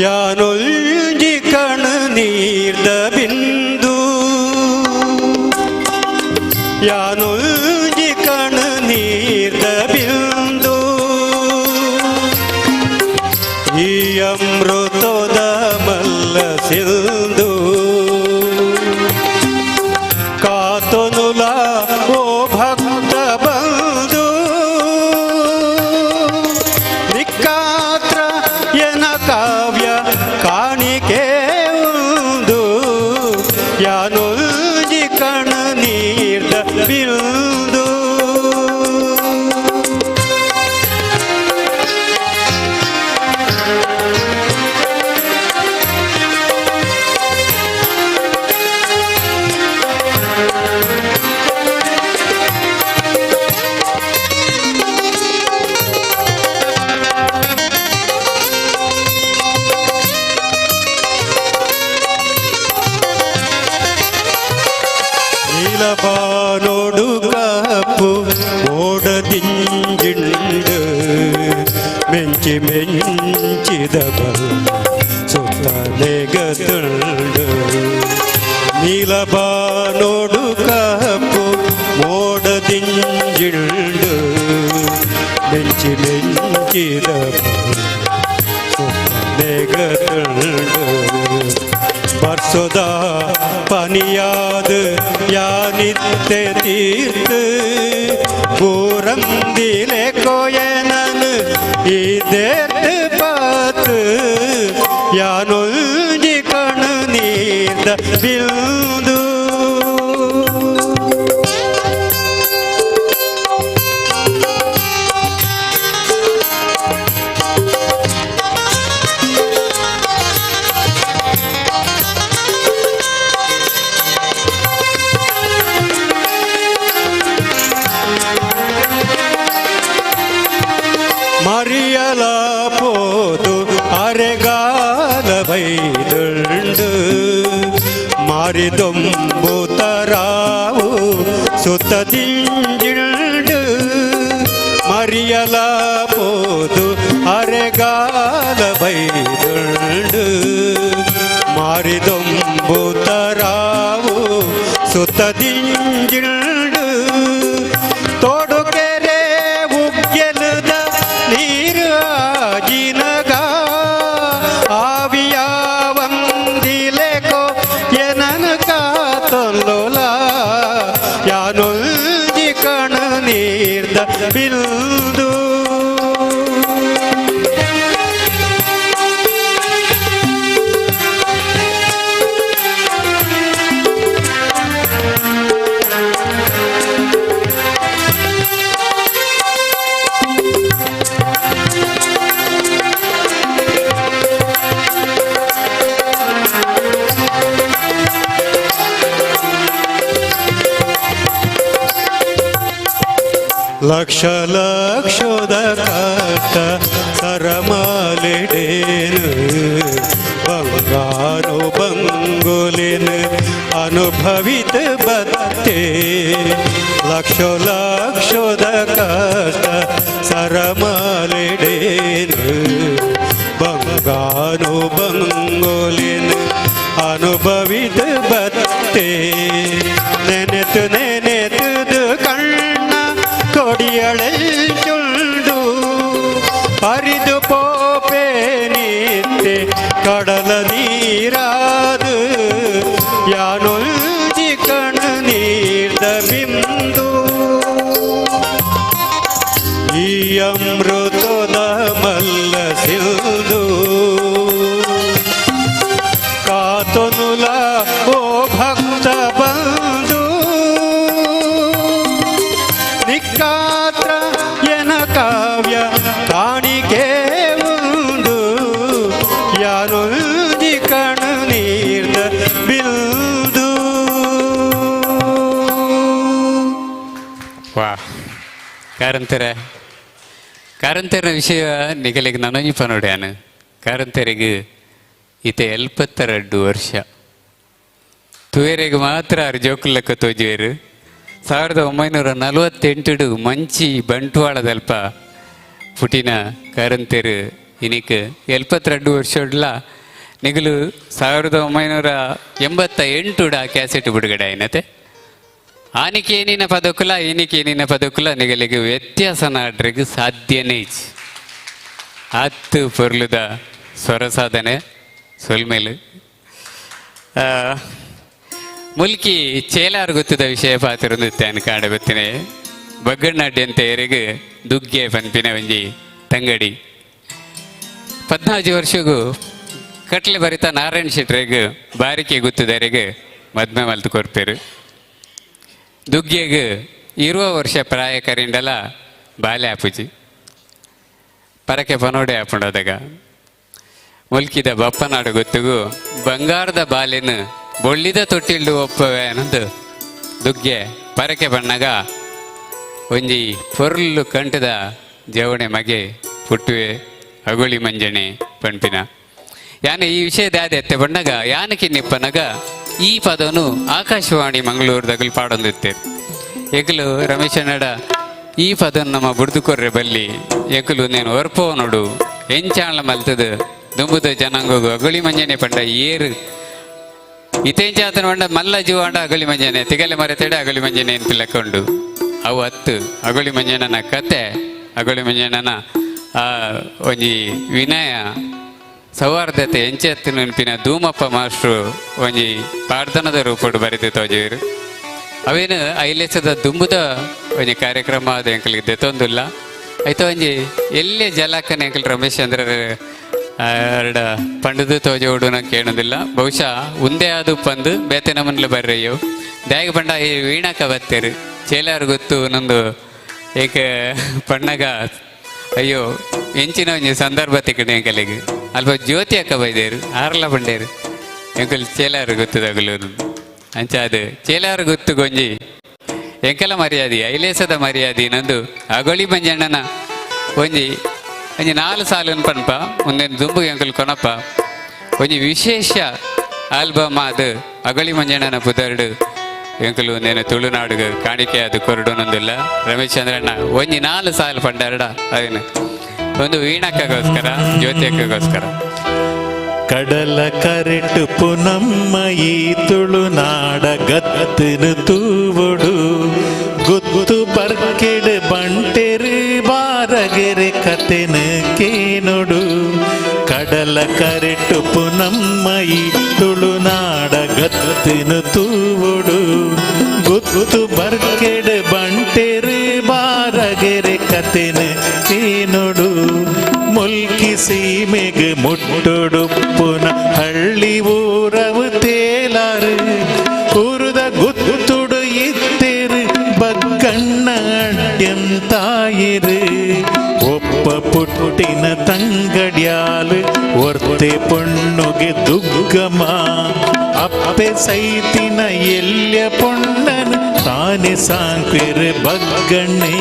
ಯಾನೊಂಜಿ ಕಣ ನೀರ್ದ ಬಿಂದು, ಯಾನೊಂಜಿ ಕಣ ನೀರ್ದ ಬಿಂದು, ಈ ಅಮೃತದ ಮಲ್ಲ ಸಿಂಧು ಕಾತನುಲ ಓ ಭಕ್ತ ಬಂಧು. ನಿಕ್ಕಾತ್ರ ಎನ ಕಾವ್ಯ ಕಾಣಿಕೆ ಉಂದು, ಯಾನೊಂಜಿ ಕಣ ನೀರ್ದ ಬಿಂದು. ಮೆಂಚಿದ ಬಲ್ಲ ಸುತ್ತಲೆಗದುಂಡು ನೀಲಬಾನೋಡು ಕಪ್ಪು ಮೋಡದಿಂಜಿಂಡು ಮೆಂಚಿ ಮೆಂಚಿದ ಸುತ್ತಲೆಗದುಂಡು ಬರ್ಸೊದ ಪನಿಯಾದ ಯಾನಿತ್ತೆ ತೀರ್ತು ಪೂರಂದಿಲೆ ಕೋಯನನು ಇದೇರ್ತು ಪಾತು ಯಾನೊಂಜಿ ಕಣ್ಣು ನೀರ್ದ ಬಿಂದು. ಮರಿಯಲ ಪೋದು ಅರೆಗಾಲ ಬೈದುಂಡು ಮಾರಿದೊಂಬುತರಾವು ಸುತ್ತದಿಂಜಿಂಡು ಮರಿಯಲ ಪೋದು ಅರೆಗಾಲ ಬೈದುಂಡು ಮಾರಿದೊಂಬುತರಾವು ಸುತ್ತದಿಂಜಿಂಡು ತೋಡುಕೆರೆ ಉಗ್ಗೆಲದ ನೀರು ಆಜಿನಗ ಆವಿಯಾವಂದಿಲೆಕೋ ಎನನ ಕಾತೊಲ್ಲೋಲ ಯಾನೊಂಜಿ ಕಣ ನೀರ್ದ ಬಿಂದು. ಲಕ್ಷ ಲಕ್ಷದ ಕಷ್ಟ ಸರಮಾಲಿಡೇನು ಬಂಗಾರು ಬಂಗುಲಿನ ಅನುಭವಿತ ಬತ್ತೆ ಲಕ್ಷ ಲಕ್ಷದ ಕಷ್ಟ ಸರಮಾಲಿಡೇನು ಬಂಗಾರು ಬಂಗುಲಿನ ಅನುಭವಿತ ಬತ್ತೆ ನೆನೆತು ನೆನೆತುದು ಕಣ್ಣ ಕೊಡಿಯಳೆಂಚುಂಡು ಪರಿದು ಪೋಪೆ ನಿತ್ತೆ ಕಡಲ ನೀರಾದು ಯಾನೊಂಜಿ ಕಣ ನೀರ್ದ ಬಿಂದು. ಈ ಅಮೃತದ ಮಲ್ಲ ಸಿಲ್ದು ಕಾತನುಲ ಓ ಭಕ್ತ ಬಂದು ನಿಕ್ಕಾತ್ರ ಎನ ಕಾವ್ಯ ಕಾಣಿಕೆ ಉಂಡು ಯಾನೊಂಜಿ ಕಣ ನೀರ್ದ ಬಿಂದು. ವಾ, ಕಾರಂತರ ಕಾರಂತರನ ವಿಷಯ ನಿಗಲಿಗೆ ನನೊಂಜಿ ಪನೋಡ್ಯಾನು. ಕಾರಂತರಿಗೆ ಈತ 72 ವರ್ಷ ತುವೇರೆಗೆ ಮಾತ್ರ ಆರು ಜೋಕುಲಕ್ಕ ತೋಜುವೇರು. 1948 ಮಂಚಿ ಬಂಟ್ವಾಳದಲ್ಪ ಪುಟಿನ ಕಾರಂತೆರು ಇನಿಕ್ 72 ವರ್ಷಡ್ಲ ನಿಗಲು 1988 ಆ ಕ್ಯಾಸೆಟ್ ಬಿಡುಗಡೆ ಆಯ್ನತೆ. ಆನಿಕೇನಿನ ಪದಕುಲ ಈನಿಕೇನಿನ ಪದಕುಲ ನಿಗಲಿಗೆ ವ್ಯತ್ಯಾಸ ನಾಡ್ರಿಗೆ ಸಾಧ್ಯನೇ ಇಜ್ಜಿ. ಆತ್ತು ಪೊರ್ಲುದ ಸ್ವರ ಸಾಧನೆ ಸೊಲ್ಮೇಲು. ಮುಲ್ಕಿ ಚೇಲಾರ್ ಗೊತ್ತದ ವಿಷಯ ಪಾತಿರುಂದಿತ್ತೇನು ಕಾಡ ಗೊತ್ತಿನೆ ಬಗ್ಗಣ್ಣಾಡ್ಡಿ ಅಂತ ಏರಿಗೆ ದುಗ್ಗೆ ಪನ್ಪಿನ ಒಂಜಿ ತಂಗಡಿ. 14 ವರ್ಷಗೂ ಕಟ್ಲೆ ಬರಿತ ನಾರಾಯಣ ಶೆಟ್ರೆಗ್ ಬಾರಿಕೆ ಗುತ್ತದರಿಗೆ ಮದ್ಮೆ ಮಲ್ತು ಕೊರ್ಪೇರು. ದುಗ್ಗೆಗ್ 20 ವರ್ಷ ಪ್ರಾಯ ಕರಿಂಡಲ ಬಾಲೆ ಆಪುಜಿ ಪರಕೆ ಪನೋಡೆ ಆಪುಂಡದಾಗ ಮುಲ್ಕಿದ ಬಪ್ಪನಾಡು ಗೊತ್ತಿಗೂ ಬಂಗಾರದ ಬಾಲೆನು ಬೊಳ್ಳಿದ ತೊಟ್ಟಿಲ್ಡು ಒಪ್ಪವೆ ಅನ್ನೋದು ದುಗ್ಗೆ ಪರಕೆ ಬಣ್ಣಗ ಒಂಜಿ ಪೊರ್ಲು ಕಂಠದ ಜವಣೆ ಮಗೆ ಪುಟ್ಟುವೆ ಅಗುಳಿ ಮಂಜಣೆ ಪಂಪಿನ. ಯಾನೆ ಈ ವಿಷಯ ದಾದೆ ಎತ್ತೆ ಬಣ್ಣಗ ಯಾನಕ್ಕೆ ನಿಪ್ಪನಗ ಈ ಪದನು ಆಕಾಶವಾಣಿ ಮಂಗಳೂರು ಪಾಡೊಂದಿತ್ತೇರು. ಎಗಲು ರಮೇಶನಡ ಈ ಪದನ್ ನಮ್ಮ ಬುಡ್ದು ಕೊರ್ರೆ ಬಲ್ಲಿ ಎಕಲು ನೇನು ಒರ್ಪೋ ನೋಡು ಎಂಚಾಳ ಮಲ್ತದ. ದುಂಬುದ ಜನಾಂಗಗು ಅಗೊಳಿ ಮಂಜನೆ ಪಂಡ ಏರು ಇತೇಂಚಾತನ ಪಂಡ ಮಲ್ಲ ಜೀವಾಂಡ ಅಗಳಿ ಮಂಜನೆ ತಿಗಲೆ ಮರೆತೇಡೆ ಅಗಳಿ ಮಂಜನೆ ಲೆಕ್ಕ ಅವು ಅತ್ತು ಅಗೊಳಿ ಮಂಜಣ್ಣನ ಕತೆ, ಅಗೊಳಿ ಮಂಜಣ್ಣನ ಆ ಒಂಜಿ ವಿನಯ ಸೌಹಾರ್ದತೆ ಎಂಚೆತ್ತು ನೆನಪಿನ ಧೂಮಪ್ಪ ಮಾಸ್ಟ್ರು ಒಂಜಿ ಪ್ರಾರ್ಥನದ ರೂಪಡು ಬರೆದು ತೋಜೇರು. ಅವೇನು ಐಲೇಸದ ದುಂಬುದ ಒಂಜಿ ಕಾರ್ಯಕ್ರಮ ಅದು ಎಂಕಲ್ಗೆ ದೆತ್ತೊಂದುಲ್ಲ. ಐತ ಒಂಜಿ ಎಲ್ಲೆ ಜಲಕನ ಎಂಕಲ್ ರಮೇಶ್ ಚಂದ್ರ ಎರಡ ಪಂಡದು ತೋಜೋಡು ನಂಗೆ ಕೇಳೋದಿಲ್ಲ. ಬಹುಶಃ ಉಂದೆ ಅದು ಪಂದು ಬೇತೆ ನಮನ್ಲ ಬರ್ರಯ್ಯೋ ದಾಯಗ ಪಂಡ ಈ ವೀಣಾಕ ಬತ್ತೇರು ಚೇಲಾರು ಗೊತ್ತು ನಂದು ಏಕ ಪಣ್ಣಗ ಅಯ್ಯೋ ಎಂಚಿನ ಒಂಜಿ ಸಂದರ್ಭ ತಿಕ್ಕಡೆ ಎಂಕಲಿಗೆ ಅಲ್ಪ ಜ್ಯೋತಿ ಅಕ್ಕ ಬೈದೇರು ಆರ್ಲ ಬಂಡೇರು ಎಂಕಲ್ ಚೇಲಾರು ಗೊತ್ತದಾಗಲು ಅಂಚ ಅದು ಚೇಲಾರು ಗೊತ್ತು ಗೊಂಜಿ ಎಂಕಲ ಮರ್ಯಾದೆ ಐಲೇಸದ ಮರ್ಯಾದೆ ನಂದು ಅಗೊಳಿ ಮಂಜಣ್ಣನ ಒಂಜಿ ಒಂಜಿ ನಾಲ್ ಸಾಲನ್ ಪನ್ಪ ಒಂದೇನು ದುಂಬು ಎಂಕಲ್ ಕೊನಪ್ಪ ಒಂಜಿ ವಿಶೇಷ ಆಲ್ಬಮ್ ಅದು ಅಗೊಳಿ ಮಂಜಣ್ಣನ ಪುದರ್ಡು ಎಂಕಲು ಒಂದೇನು ತುಳುನಾಡುಗ ಕಾಣಿಕೆ ಅದು ಕೊರಡುನೊಂದಿಲ್ಲ. ರಮೇಶ್ ಚಂದ್ರಣ್ಣ ಒಂಜಿ ನಾಲ್ ಸಾಲು ಪಂಡರಡ ಅದೇನು ಒಂದು ವೀಣಕ್ಕಾಗೋಸ್ಕರ ಜ್ಯೋತಿ ಅಕ್ಕಗೋಸ್ಕರ. ಕಡಲ ಕರೆಟು ಪುನಮ್ಮ ಈ ತುಳುನಾಡ ಗತ್ತನು ತೂವೊಡು, ಗುತ್ತು ಬರ್ಕೆಡು ಬಂಟೆರು ಬಾರಗೆರೆ ಕತೆನು ಕೇನೊಡು. ಕಡಲ ಕರೆಟು ಪುನಮ್ಮ ಈ ತುಳುನಾಡ ಗತ್ತನು ತೂವೊಡು, ಗುತ್ತು ಬರ್ಕೆಡು ಬಂಟೆರು ಬಾರಗೆರೆ ಕತೆನು ಕೇನೊಡು. ಮುಲ್ಕಿ ಸೀಮೆಗೆ ಮುಟ್ಟೊಡುಪ್ಪುನ ಹಳ್ಳಿ ಊರವು ತೇಲಾರು, ಊರುದ ಗುತ್ತುಡು ಇತ್ತೇರು ಬಗ್ಗಣ್ಣ ಅಡ್ಯಂತಾಯಿರು. ಒಪ್ಪ ಪುಟ್ಟಿನ ತಂಗಡ್ಯಾಲು ಒರ್ತೆ ಪೊಣ್ಣುಗೆ ದುಗ್ಗಮ, ಅಪ್ಪೆ ಸೈತಿನ ಎಲ್ಯ ಪೊಣ್ಣನು ತಾನೆ ಸಾಂಕ್ವೆರು ಬಗ್ಗಣ್ಣೆ.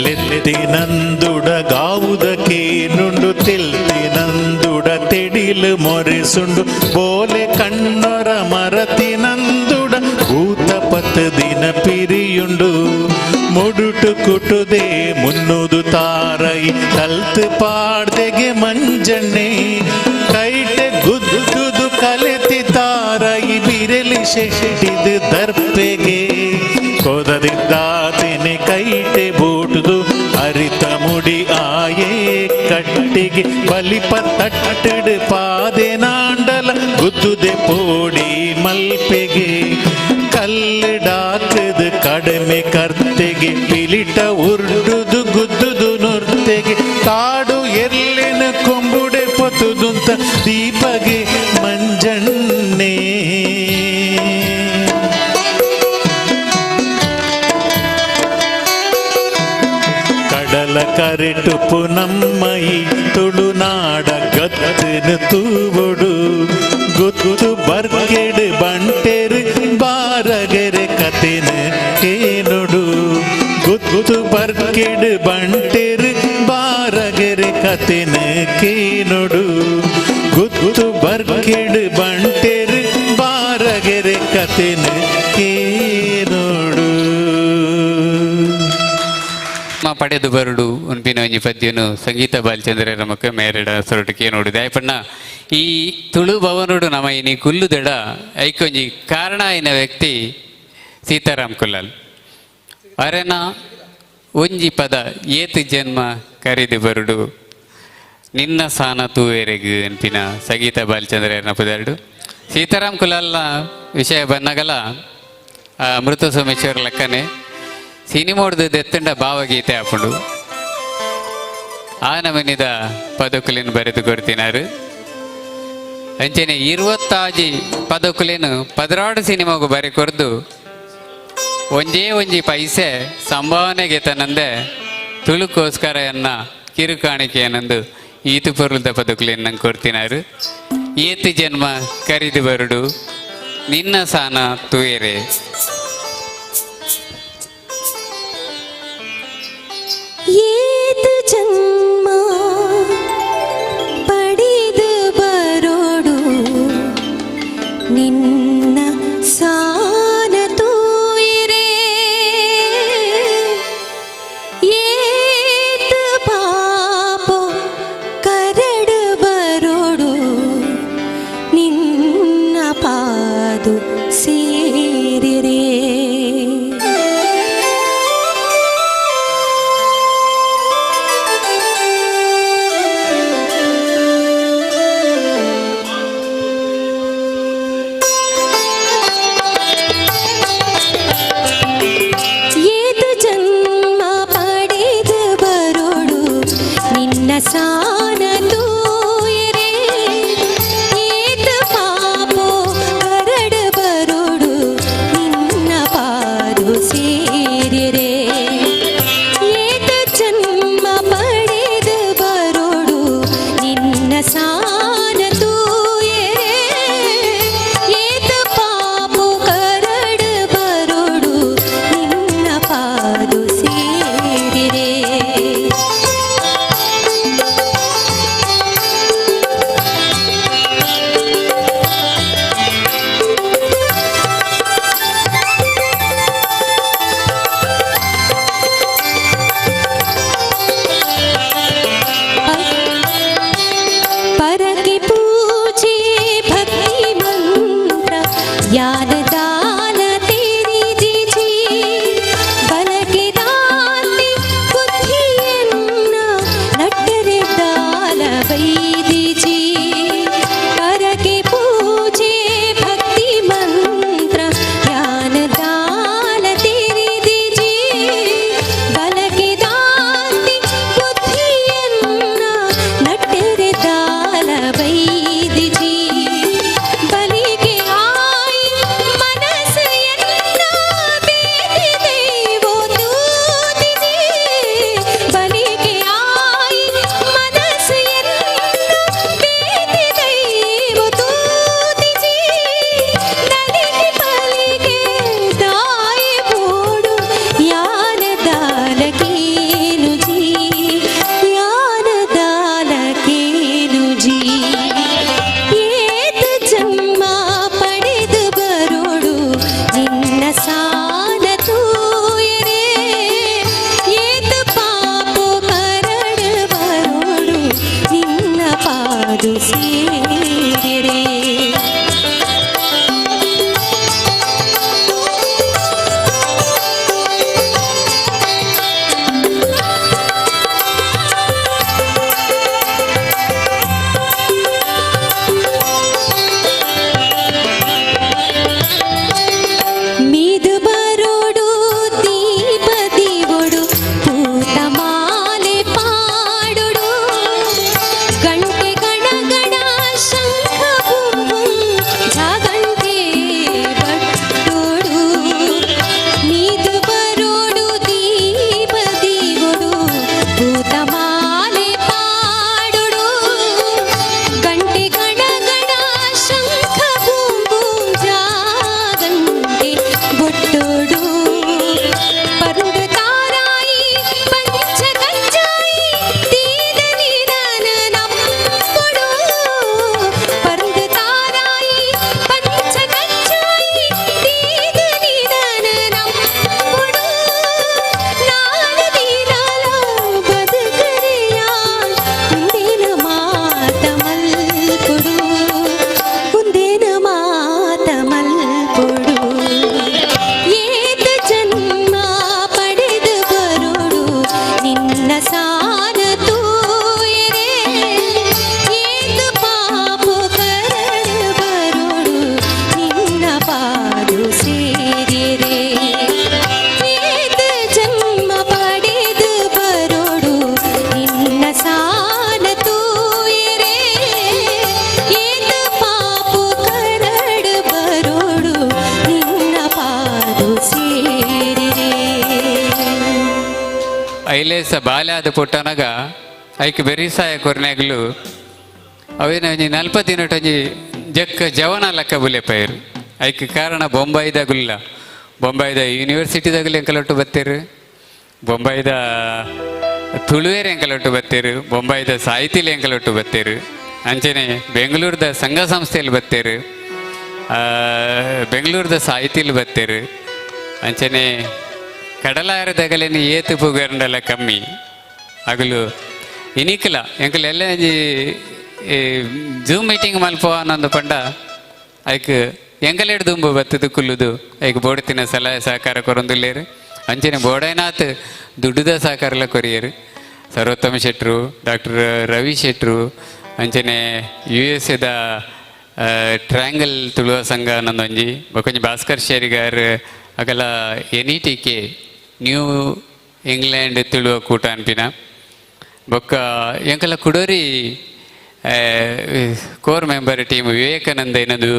ಲೆತ್ತಿನಂದುಡ ಗಾವುದಕೇನುಂಡು ತೆಲ್ತಿನಂದುಡ ತೆಡಿಲು ಮೊರೆಸುಂಡು, ಬೋಲೆ ಕಣ್ಣೊರ ಮರತಿನಂದುಡ ಭೂತ ಪತ್ತು ದಿನ ಪಿರಿಯುಂಡು. ಮುಡುಟು ಕುಟುದೆ ಮುನ್ನುದು ತಾರೈ ಕಲ್ತು ಪಾಡ್ದೆಗೆ ಮಂಜಣ್ಣೆ, ಕೈಟೆ ಗುದ್ದುದು ಕಲೆತಿ ತಾರೈ ಬಿರಲಿ ಶೆಟ್ಟಿದು ದರ್ಪೆಗೆ. ಕೊದದಿದ್ದಾತಿನಿ ಕೈಟೆ ಬೂಟುದು ಅರಿತ ಮುಡಿ ಆಯೇ ಕಟ್ಟಿಗೆ, ಬಲಿಪ ತಟ್ಟಡು ಪಾದೆ ನಾಂಡಲ ಗುದ್ದುದೆ ಪೋಡಿ ಮಲ್ಪೆಗೆ. ಕಲ್ಲಡಾಕದು ಕಡಿಮೆ ಕರ್ತೆಗೆ ಪಿಲಿಟ ಉರ್ಡುದು ಗುದ್ದುದು ನುರ್ತೆಗೆ, ಕಾಡು ಎರ್ಲೆನ ಕೊಂಬುಡೆ ಪೊತುದುಂತ ದೀಪಗೆ ಮಂಜಣ್ಣೆ. ಕಡಲ ಕರೆಟು ಪುನಮ್ಮಯಿ ತುಳುನಾಡ ಗತ್ತನು ತೂವೊಡು, ಗುತ್ತು ಬರ್ಕೆಡು ಬಂಟೆರು ಬಾರಗೆರೆ ಕತೆನು ಕೇನೊಡು. ಗುತ್ತು ಬರ್ಕೆಡು ಬಂಟೆರು ಬಾರಗೆರೆ ಕತೆನು ಕೇನೊಡು, ಗುತ್ತು ಬರ್ಕೆಡು ಬಂಟೆರು ಬಾರಗೆರೆ ಕತೆನು ಕೇನೊಡು. ಪಡೆದು ಬರುಡು ಉನ್ಪಿನ ಒಂಜಿ ಪದ್ಯನು ಸಂಗೀತ ಬಾಲಚಂದ್ರ ನಮಕ್ ಮೇರೆಡ ಸೊರಟಕ್ಕೆ ನೋಡು. ದಾಯಪಣ್ಣ ಈ ತುಳು ಭವನೋಡು ನಮ ಇನಿ ಕುಲ್ಲುದಡ ಐಕೊಂಜಿ ಕಾರಣ ಆಯಿನ ವ್ಯಕ್ತಿ ಸೀತಾರಾಮ್ ಕುಲ್ಲಾಲ್ ಅರೆನ ಒಂಜಿ ಪದ ಏತು ಜನ್ಮ ಕರಿದು ಬರುಡು ನಿನ್ನ ಸಾನ ತೂವೆರೆಗು ಅನ್ಪಿನ ಸಂಗೀತ ಬಾಲಚಂದ್ರ ಪದೆರಡು. ಸೀತಾರಾಮ್ ಕುಲಾಲ್ನ ವಿಷಯ ಬಂದಾಗಲ ಅಮೃತ ಸೋಮೇಶ್ವರ ಲೆಕ್ಕನೆ ಸಿನಿಮೋಡ್ದು ದೆತ್ತಂಡ ಭಾವಗೀತೆ ಆಪುಂಡು. ಆ ನಮನಿದ ಪದಕುಲಿನ ಬರೆದು ಕೊಡ್ತಿನಾರು. ಅಂಚನೆ ಇರುವತ್ತಾಜಿ ಪದಕುಲೇನು ಪದರಾಡು ಸಿನಿಮಾಗು ಬರೆ ಕೊರ್ದು ಒಂಜೇ ಒಂಜಿ ಪೈಸೆ ಸಂಭಾವನೆಗೆ ತನ್ನಂದೆ ತುಳುಕೋಸ್ಕರ ಎನ್ನ ಕಿರುಕಾಣಿಕೆಯನ್ನಂದು ಈತು ಪೊರುಲ್ದ ಪದಕುಲೇನು ನಂಗೆ ಕೊಡ್ತಿನಾರು. ಏತು ಜನ್ಮ ಕರಿದು ಬರುಡು ನಿನ್ನ ಸಾನ ತುಯರೆ. ಏತು ಜನ್ಮ ಪಡೆದು ಬರೋಡು. ಐಲೇಸ ಬಾಲ್ಯಾದ ಪುಟ್ಟನಗ ಐಕ್ ಬೆರಿಸಾಯ ಕೊರ್ನೆಗ್ಲು ಅವೇನ ಒಂಜಿ ನಲ್ಪ ದಿನಟೊಂಜಿ ಜಕ್ಕ ಜವನ ಲಕ್ಕ ಬುಲೆಪೈರು. ಐಕ್ ಕಾರಣ ಬೊಂಬಾಯಿದ ಗುಲ್ಲ, ಬೊಂಬಾಯಿದ ಯೂನಿವರ್ಸಿಟಿದಾಗಲು ಎಂಕಲೊಟ್ಟು ಬತ್ತೇರು, ಬೊಂಬಾಯಿದ ತುಳುವೇರು ಎಂಕಲೊಟ್ಟು ಬತ್ತೇರು, ಬೊಂಬಾಯಿದ ಸಾಹಿತಿಲು ಎಂಕಲೊಟ್ಟು ಬತ್ತೇರು, ಅಂಚನೆ ಬೆಂಗಳೂರದ ಸಂಘ ಸಂಸ್ಥೆಯಲ್ಲಿ ಬತ್ತೇರು, ಬೆಂಗಳೂರದ ಸಾಹಿತಿಲು ಬತ್ತೇರು, ಅಂಚನೆ ಕಡಲಾರದಗಲೇನು ಏತು ಪುಗರ್ಂಡಲ ಕಮ್ಮಿ ಅಗಲು ಇನಿಕಲ ಎಂಕಲ್ ಎಲ್ಲ ಜೂಮ್ ಮೀಟಿಂಗ್ ಮಲ್ಪ ಅನ್ನೊಂದು ಪಂಡ ಐಕ್ ಎಂಕಲೆಡ್ ದುಂಬು ಬತ್ತದು ಕುಲ್ಲುದು ಐಕ್ ಬೋಡ್ತಿನ ಸಲಹೆ ಸಹಕಾರ ಕೊರೊಂದುಲ್ಲೇರು. ಅಂಚನೆ ಬೋಡೈನಾಥ್ ದುಡ್ಡುದ ಸಹಕಾರಲ ಕೊರಿಯರು. ಸರ್ವೋತ್ತಮ ಶೆಟ್ರು, ಡಾಕ್ಟರ್ ರವಿ ಶೆಟ್ರು, ಅಂಚನೆ ಯು ಎಸ್ ಎದ ಟ್ರ್ಯಾಂಗಲ್ ತುಳುವ ಸಂಘ ಅನ್ನೊಂದೊಂಜಿ, ಬೊಕೊಂಜಿ ಭಾಸ್ಕರ್ ಶೇರಿಗಾರ್ ಅಗಲ N E T K New England Tuluva ಕೂಟ ಅನ್ಪಿನ, ಬೊಕ್ಕ ಎಂಕಲ ಕುಡೋರಿ ಕೋರ್ ಮೆಂಬರ್ ಟೀಮ್ ವಿವೇಕಾನಂದ ಏನದು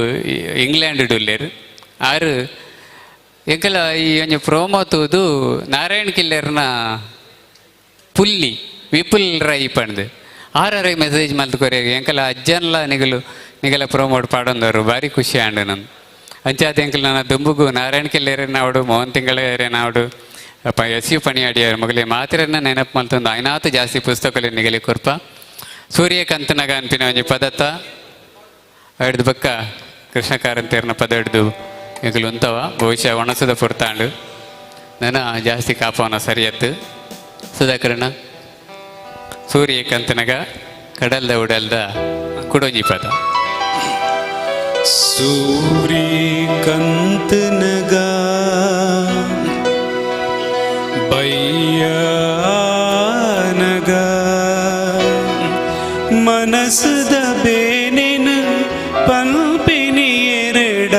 ಇಂಗ್ಲೆಂಡ್ ಡುಲ್ಲೇರು ಆರು. ಎಂಕಲ ಈ ಒಂಜಿ ಪ್ರೋಮೋ ತೂದು ನಾರಾಯಣ್ ಕಿಲ್ಲೆರ್ನ ಪುಲ್ಲಿ ವಿಪುಲ್ ರೈ ಪಂಡ್ ಆರರೆ ಮೆಸೇಜ್ ಮಲ್ತ್ ಕೊರಿಯರ್, ಎಂಕಲ ಅಜ್ಜನ್ಲ ನಿಗಲು ನಿಗಲ ಪ್ರೋಮೋಟ್ ಪಾಡೊಂದವರು, ಭಾರಿ ಖುಷಿ ಆಂಡ್ ನನ್. ಅಂಚಾದ ಎಂಕಲ್ ನನ್ನ ದುಂಬುಗು ನಾರಾಯಣ್ ಕಿಲ್ಲೆರನಾವಡು, ಮೋಹನ್ ತಿಂಗಳೇನಾವಡು, ಅಪ್ಪ ಎಸ್ ಯು ಪಣಿಯಾಡಿಯರು ಮಗಲಿ ಮಾತಿರನ್ನ ನೆನಪು ಮಲ್ತೊಂದು ಐನಾತು ಜಾಸ್ತಿ ಪುಸ್ತಕలు ನಿಗಲಿ ಕೊರ್ಪ. ಸೂರ್ಯಕಾಂತನಗ ಅನ್ಪಿನ ಒಂಜಿ ಪದತ್ತ ಹಿಡ್ದು ಬಕ್ಕ ಕೃಷ್ಣ ಕಾರಂತೇರ್ನ ಪದ ಹಿಡ್ದು ಎಂಕುಲು ಉಂತವ. ಬಹುಶಃ ಒಣಸದ ಪೊರ್ತಾಂಡು ನನ್ನ ಜಾಸ್ತಿ ಕಾಪವನ ಸರಿಯತ್ತು. ಸುಧಾಕರಣ, ಸೂರ್ಯಕಾಂತನಗ ಕಡಲ್ದ ಉಡಲ್ದ ಕುಡೊಂಜಿ ಪದ. ಸೂರ್ಯಕಂತನಗ ಬಯ್ಯಾನಗ ಮನಸ್ಸದ ಬೇನೆನ ಪಲ್ಪಿನಿ ಎರಡ.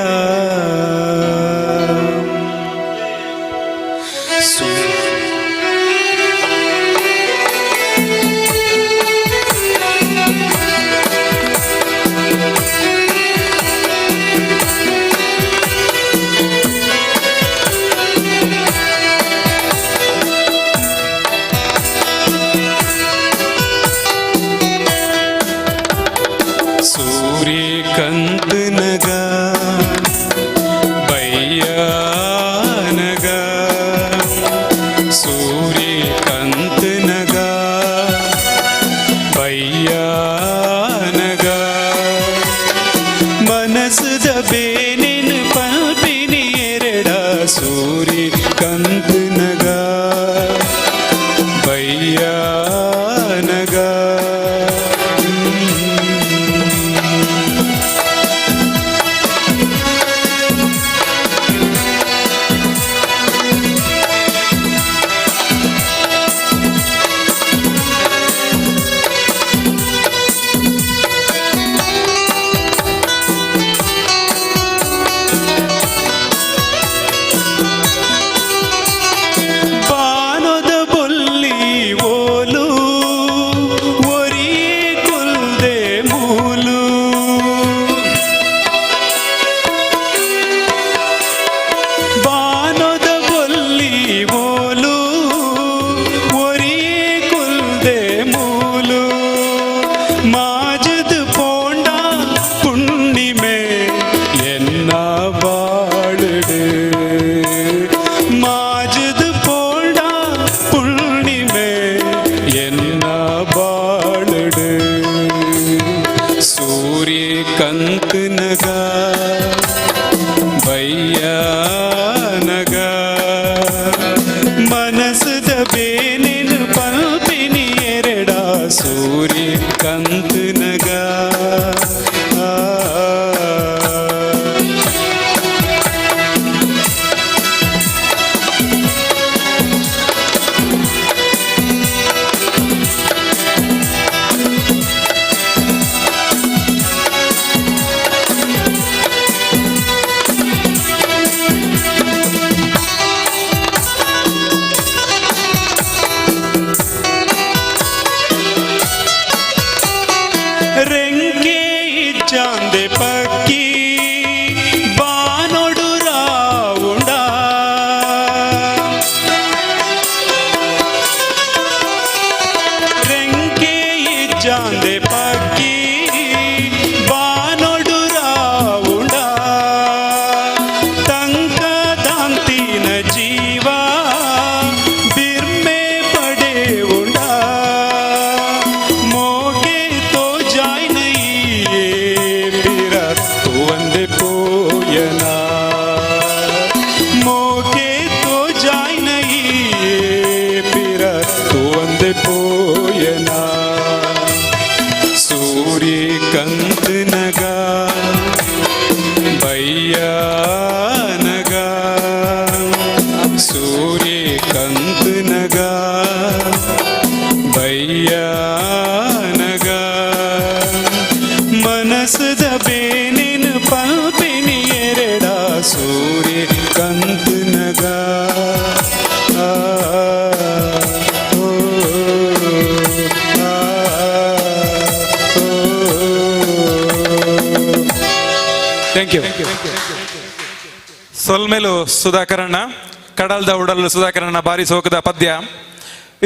ಸೂರ್ಯಕಂತನಗ ಬಯ್ಯಾನಗ, ಸೂರ್ಯಕಂತನಗ ಬಯ್ಯಾನಗ ಮನಸ್ಸದ ಬೇನೆನ ಪಲ್ಪಿನಿ ಎರಡ. ಸೂರ್ಯಕಂತನಗ ಬಯ್ಯಾನಗ. ಬಾನೊದ ಬೊಲ್ಲಿ ಓಲು ಒರಿ ಕುಲ್ದೆ ಮೂಲು, ಬಾನೊದ ಬೊಲ್ಲಿ ಓಲು ಒರಿ ಕುಲ್ದೆ ಮೂಲು, ಮಾಜದ ಪೋಂಡ ಪುಣ್ಣಿಮೆ ಎನ್ನ ಬಾಳುಡು, ಮಾಜದ ಪೋಂಡ ಪುಣ್ಣಿಮೆ ಎನ್ನ ಬಾಳುಡು. ಸೂರ್ಯಕಂತನಗ ಬಯ್ಯಾನಗ ಮನಸ್ಸದ ಬೇನೆನ ಪಲ್ಪಿನಿ ಎರಡ. ಸೂರ್ಯಕಂತನಗ ಆ. ಜಾಂದೆ ಪಕ್ಕಿ ಬಾನೊಡು ರಾವುಂಡ ತಂಕ ದಾಂತಿನ ಜೀವ ಬಿರ್ಮೆ ಪಡೆವುಂಡ ಮೋಕೆ ತೋ ಜಾಯ್ ನೈಯೇ ಪಿರ ತೂವಂದೆ ಪೋಯನ ಮೋಕೆ ತೋ ಜಾಯ್ ನೈಯೇ ಪಿರ ತೂವಂದೆ ಪೋಯನ ಸೂರ್ಯಕಾಂತ್ ನಗ ಬಯ್ಯಾನಗ ಸೂರ್ಯಕಾಂತ್ ನಗ ಬಯ್ಯಾನಗ ಮನಸ್ಸದ ಬೇನಿನ ಪಲ್ಪಿನಿ ಎರಡ ಸೂರ್ಯಕಾಂತ್ ನಗ ಆ, ಓ, ಆ, ಓ. Thank you. ಸೊಲ್ಮೆಲು ಸುಧಾಕರಣ್ಣ, ಕಡಲ್ದ ಉಡಲು ಸುಧಾಕರಣ್ಣ ಬಾರಿ ಸೋಕದ ಪದ್ಯ.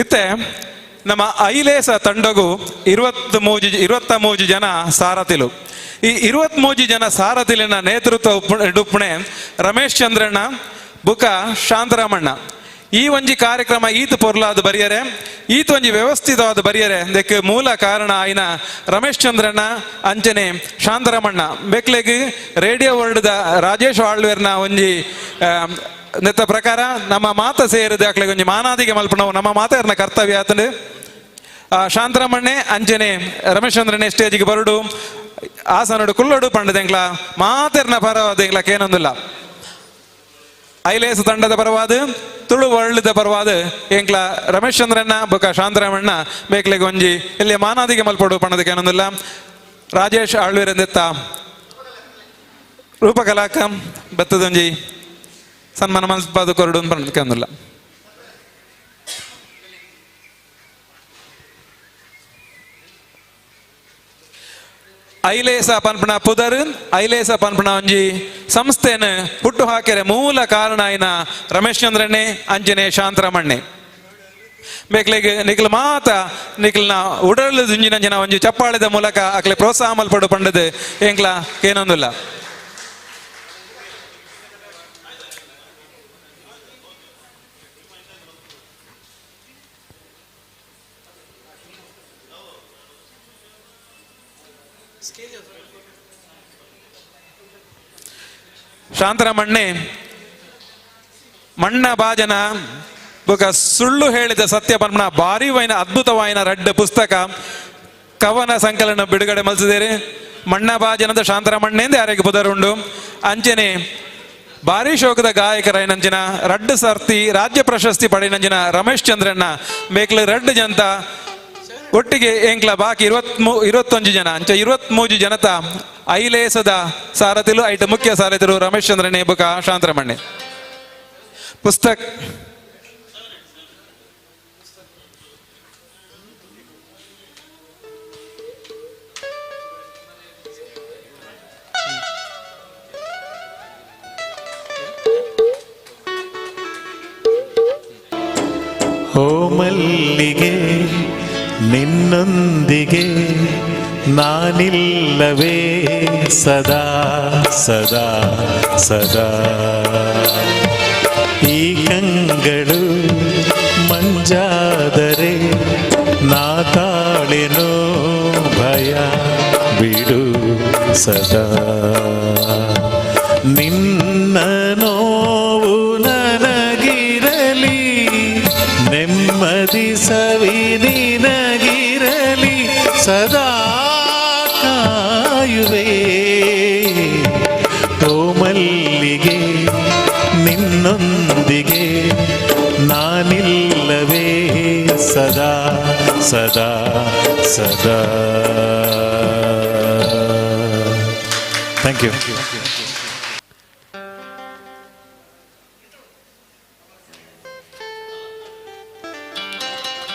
ಇತ್ತೆ ನಮ್ಮ ಐಲೇಸ ತಂಡಗು 23 ಜನ ಸಾರಥಿಲು. ಈ 23 ಜನ ಸಾರಥಿಲಿನ ನೇತೃತ್ವ ಡುಪ್ಪಣೆ ರಮೇಶ್ ಚಂದ್ರಣ್ಣ ಬುಕ ಶಾಂತರಾಮಣ್ಣ. ಈ ಒಂಜಿ ಕಾರ್ಯಕ್ರಮ ಈತ ಪೊರ್ಲಾದ ಬರಿಯರೆ, ಈತ ಒಂಜಿ ವ್ಯವಸ್ಥಿತವಾದ ಬರಿಯರೆ ದೆಕ್ ಮೂಲ ಕಾರಣ ಆಯ್ನ ರಮೇಶ್ ಚಂದ್ರಣ್ಣ ಅಂಚನೆ ಶಾಂತರಾಮಣ್ಣ. ಬೆಕ್ಲೆಗ್ ರೇಡಿಯೋ ವರ್ಲ್ಡ್ದ ರಾಜೇಶ್ ಆಳ್ವೇರ್ನ ಒಂಜಿ ನೆತ್ತ ಪ್ರಕಾರ ನಮ್ಮ ಮಾತ ಸೇರಿದ ಅಕ್ಲೆಗ್ ಒಂಜಿ ಮಾನಾದಿಗೆ ಮಲ್ಪಣವು ನಮ್ಮ ಮಾತೆರ್ನ ಕರ್ತವ್ಯ ಆತಂಡು. ಶಾಂತರಾಮಣ್ಣೆ ಅಂಚನೆ ರಮೇಶ್ ಚಂದ್ರಣ್ಣೆ ಸ್ಟೇಜಿಗೆ ಬರುಡು, ಆಸನಡು ಕುಲ್ಲಡು ಪಂಡದೆಂಗ್ಲ ಮಾತೆರ್ನ ಪರವಾದೆಂಗ್ಲ ಕೇನೊಂದಿಲ್ಲ. ಐಲೇಸ ತಂಡದ ಪರವಾದ, ತುಳು ವರ್ಲ್ಡ್ದ ಪರವಾದ ಎಂಕ್ಲ ರಮೇಶ್ ಚಂದ್ರಣ್ಣ ಬೊಕ ಶಾಂತರಾಮಣ್ಣ ಬೇಕ್ಲೆಗ್ ಒಂಜಿ ಇಲ್ಲಿ ಮಾನಾದಿಗೆ ಮಲ್ಪಡು ಪಣ್ಣದಕ್ಕೆ ಏನೊಂದಿಲ್ಲ. ರಾಜೇಶ್ ಆಳ್ವಿರಂದೆತ್ತ ರೂಪಕಲಾಕ ಬತ್ತದೊಂಜಿ ಸನ್ಮಾನ ಮಲ್ಪಾದ ಕೊರಡು ಪಣ್ಣದಕ್ಕೆ ಒಂದಿಲ್ಲ. ಐಲೇಸ ಪನ್ಪಣ ಪುದರ್, ಐಲೇಸ ಪನ್ಪಣ ಒಂಜಿ ಸಂಸ್ಥೆನ ಹುಟ್ಟು ಹಾಕೆರೆ ಮೂಲ ಕಾರಣ ಆಯ್ನ ರಮೇಶ್ ಚಂದ್ರಣ್ಣೆ ಅಂಜನೆ ಶಾಂತರಾಮಣ್ಣೆ. ಬೇಕ್ಲೆಗ್ ನಿಕ್ಲ ಮಾತ ನಿಕ್ಲ್ನ ಉಡಲ್ ದುಂಜಿನಂಜಿನ ಒಂಜಿ ಚಪ್ಪಾಳೆದ ಮೂಲಕ ಅಕ್ಲೆ ಪ್ರೋತ್ಸಾಹ ಮಲ್ಪಡು ಪಂಡದು ಎಂಕ್ಲ ಏನೊಂದಿಲ್ಲ. ಶಾಂತರಾಮಣ್ಣೆ ಮಣ್ಣ ಬಾಜನ ಬೊಕ ಸುಳ್ಳು ಹೇಳಿದ ಸತ್ಯ ಪನ್ಪಣ ಭಾರಿವೈನ ಅದ್ಭುತವಾಯಿನ ರಡ್ಡ ಪುಸ್ತಕ ಕವನ ಸಂಕಲನ ಬಿಡುಗಡೆ ಮಲ್ಸಿದೇರಿ. ಮಣ್ಣ ಬಾಜನದ ಶಾಂತರಾಮಣ್ಣೆಂದು ಯಾರಿಗೆ ಪುದರುಂಡು. ಅಂಚನೆ ಭಾರಿ ಶೋಕದ ಗಾಯಕರಾಯಿನಂಚಿನ ರಡ್ಡು ಸರ್ತಿ ರಾಜ್ಯ ಪ್ರಶಸ್ತಿ ಪಡೆಯಿನಂಚಿನ ರಮೇಶ್ ಚಂದ್ರಣ್ಣ ಬೇಕ್ಲು ರಡ್ಡು ಜಂತ ಒಟ್ಟಿಗೆ ಎಂಕ್ಲ ಬಾಕಿ 21 ಜನ ಅಂಚ 23 ಜನತ ಐಲೇಸದ ಸಾರಥಿಲು ಐಟ ಮುಖ್ಯ ಸಾರಥಿಲು ರಮೇಶ್ ಚಂದ್ರಣ್ಣೆ ಬುಕ ಶಾಂತರಮಣ್ಣೆ. ಪುಸ್ತಕ್ ಓ ಮಲ್ಲಿಗೆ ನಿನ್ನೊಂದಿಗೆ ನಾನಿಲ್ಲವೇ ಸದಾ ಸದಾ ಸದಾ. ಈ ಕಂಗಳು ಮಂಜಾದರೆ ನಾ ತಾಳೆನೋ ಭಯ ಬಿಡು ಸದಾ. ನಿನ್ನ ನೋವು ನನಗಿರಲಿ, ನೆಮ್ಮದಿ ಸವಿ ನಿನಗಿರಲಿ, ಸದಾ ಕಾಯುವೆ. ಓ ಮಲ್ಲಿಗೆ ನಿನ್ನೊಂದಿಗೆ ನಾನಿಲ್ಲವೇ ಸದಾ ಸದಾ ಸದಾ. Thank you.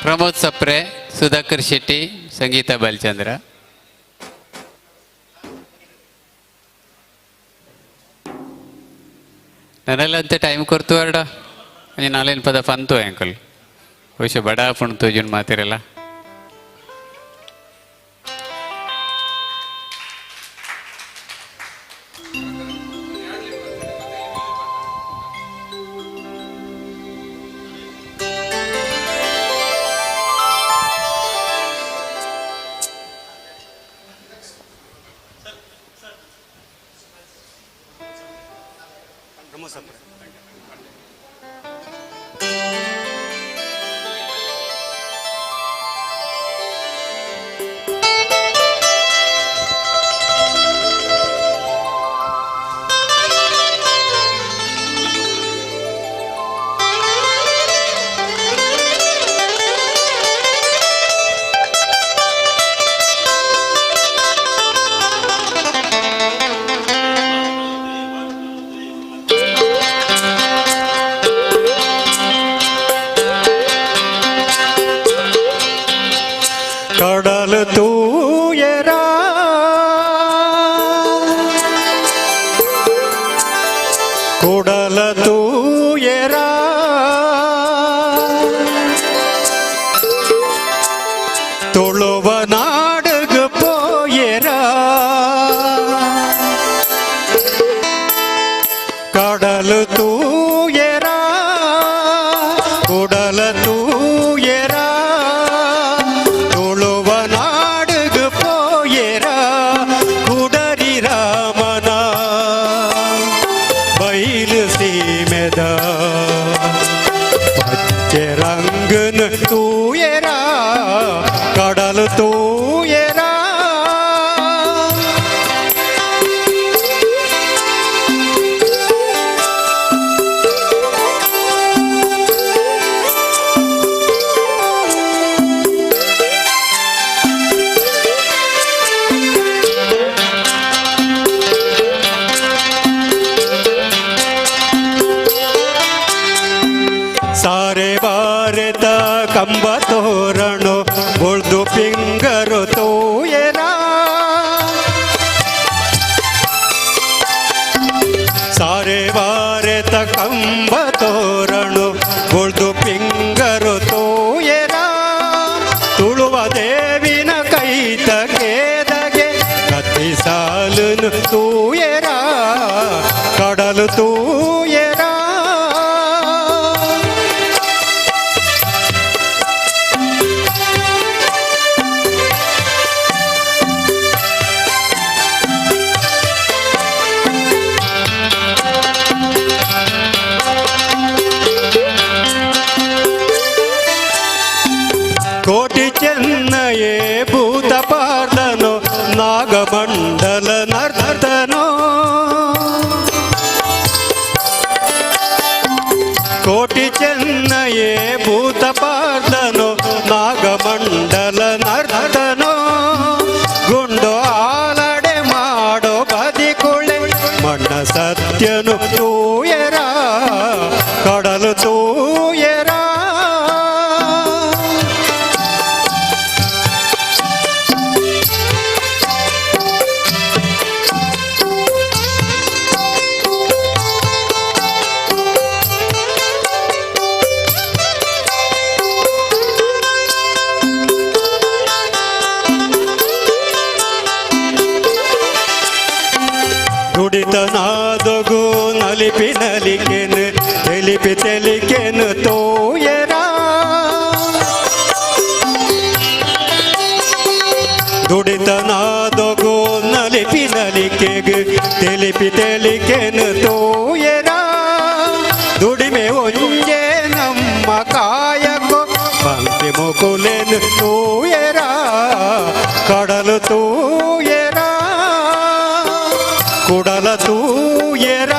Pramod Sapre, Sudhakar Shetty, Sangeetha Balachandra. ನನ್ನಲ್ಲಂತೆ ಟೈಮ್ ಕೊರ್ತು ಅರ್ಡ ಒಂಜಿ ನಾಲೇನು ಪದ ಪಂತು ಅಂಕಲ್ ಬಹುಶಃ ಬಡ ಪುಣ್ ತೋಜುನ್ ಮಾತಿರಲ್ಲ. ಸಪ್ರೆ. ಕಡಲು ತೂಯರ ಕುಡಲ ತೂಯರ ತುಳುವ ನಾಡುಗ ಪೋಯರ ಕಡಲು ತೂಯರ ಕುಡಲ ತೂಯರ ತುಳುವ ನಾಡುಗ ಪೋಯರ ಕುಡರಿ ರಾಮನ ಬೈಲು ಸೀಮೆದ ಪಚ್ಚೆ ರಂಗನ ತೂಯರ ಕಡಲು ತೂಯರ. ಸಾರೆ ಬಾರೆತ ಕಂಬ ತೋರಣು ಬೊಳ್ದು ಪಿಂಗರು ತೋಯರ ಸಾರೆ ಬಾರೆತ ಕಂಬ ತೋರಣು ಬೊಳ್ದು ಪಿಂಗರು ತೋಯರ ತುಳುವ ದೇವಿನ ಕೈತ ಕೇದಗೆ ಕತ್ತಿ ಸಾಲುನು ತೂಯರ ಕಡಲು ತೂಯರ. ಕೋಟಿ ಚೆನ್ನಯೇ ಭೂತ ಪಾರ್ದನೋ ನಾಗಮಂಡಲ ನರ್ತನೋ ಕೋಟಿ ಚೆನ್ನಯೇ ಭೂತ ಪಾರ್ದನೋ ನಾಗಮಂಡಲ ನರ್ತನೋ ಗುಂಡು ಆಲಡೆ ಮಾಡೋ ಬದಿಕುಳೆ ಮಣ್ಣ ಸತ್ಯನು ತೂಯರ ಕಡಲು ತೂಯರ. ದುಡಿತನಾದಗು ನಲಿಪಿ ನಲಿಕೆನು ತೆಲಿಪಿ ತೆಲಿಕೆನು ತೋಯರ ದುಡಿತನಾದಗು ನಲಿಪಿ ನಲಿಕೆಗ್ ತೆಲಿಪಿ ತೆಲಿಕೆನು ತೋಯರ ದುಡಿಮೆ ಒಂಜೆ ನಮ್ಮ ಕಾಯಕೋ ಪಂಕ್ತಿ ಮುಕುಲೆನು ತೂಯರ ಕಡಲು ತೂಯರ ಕುಡಲ ತೂಯರ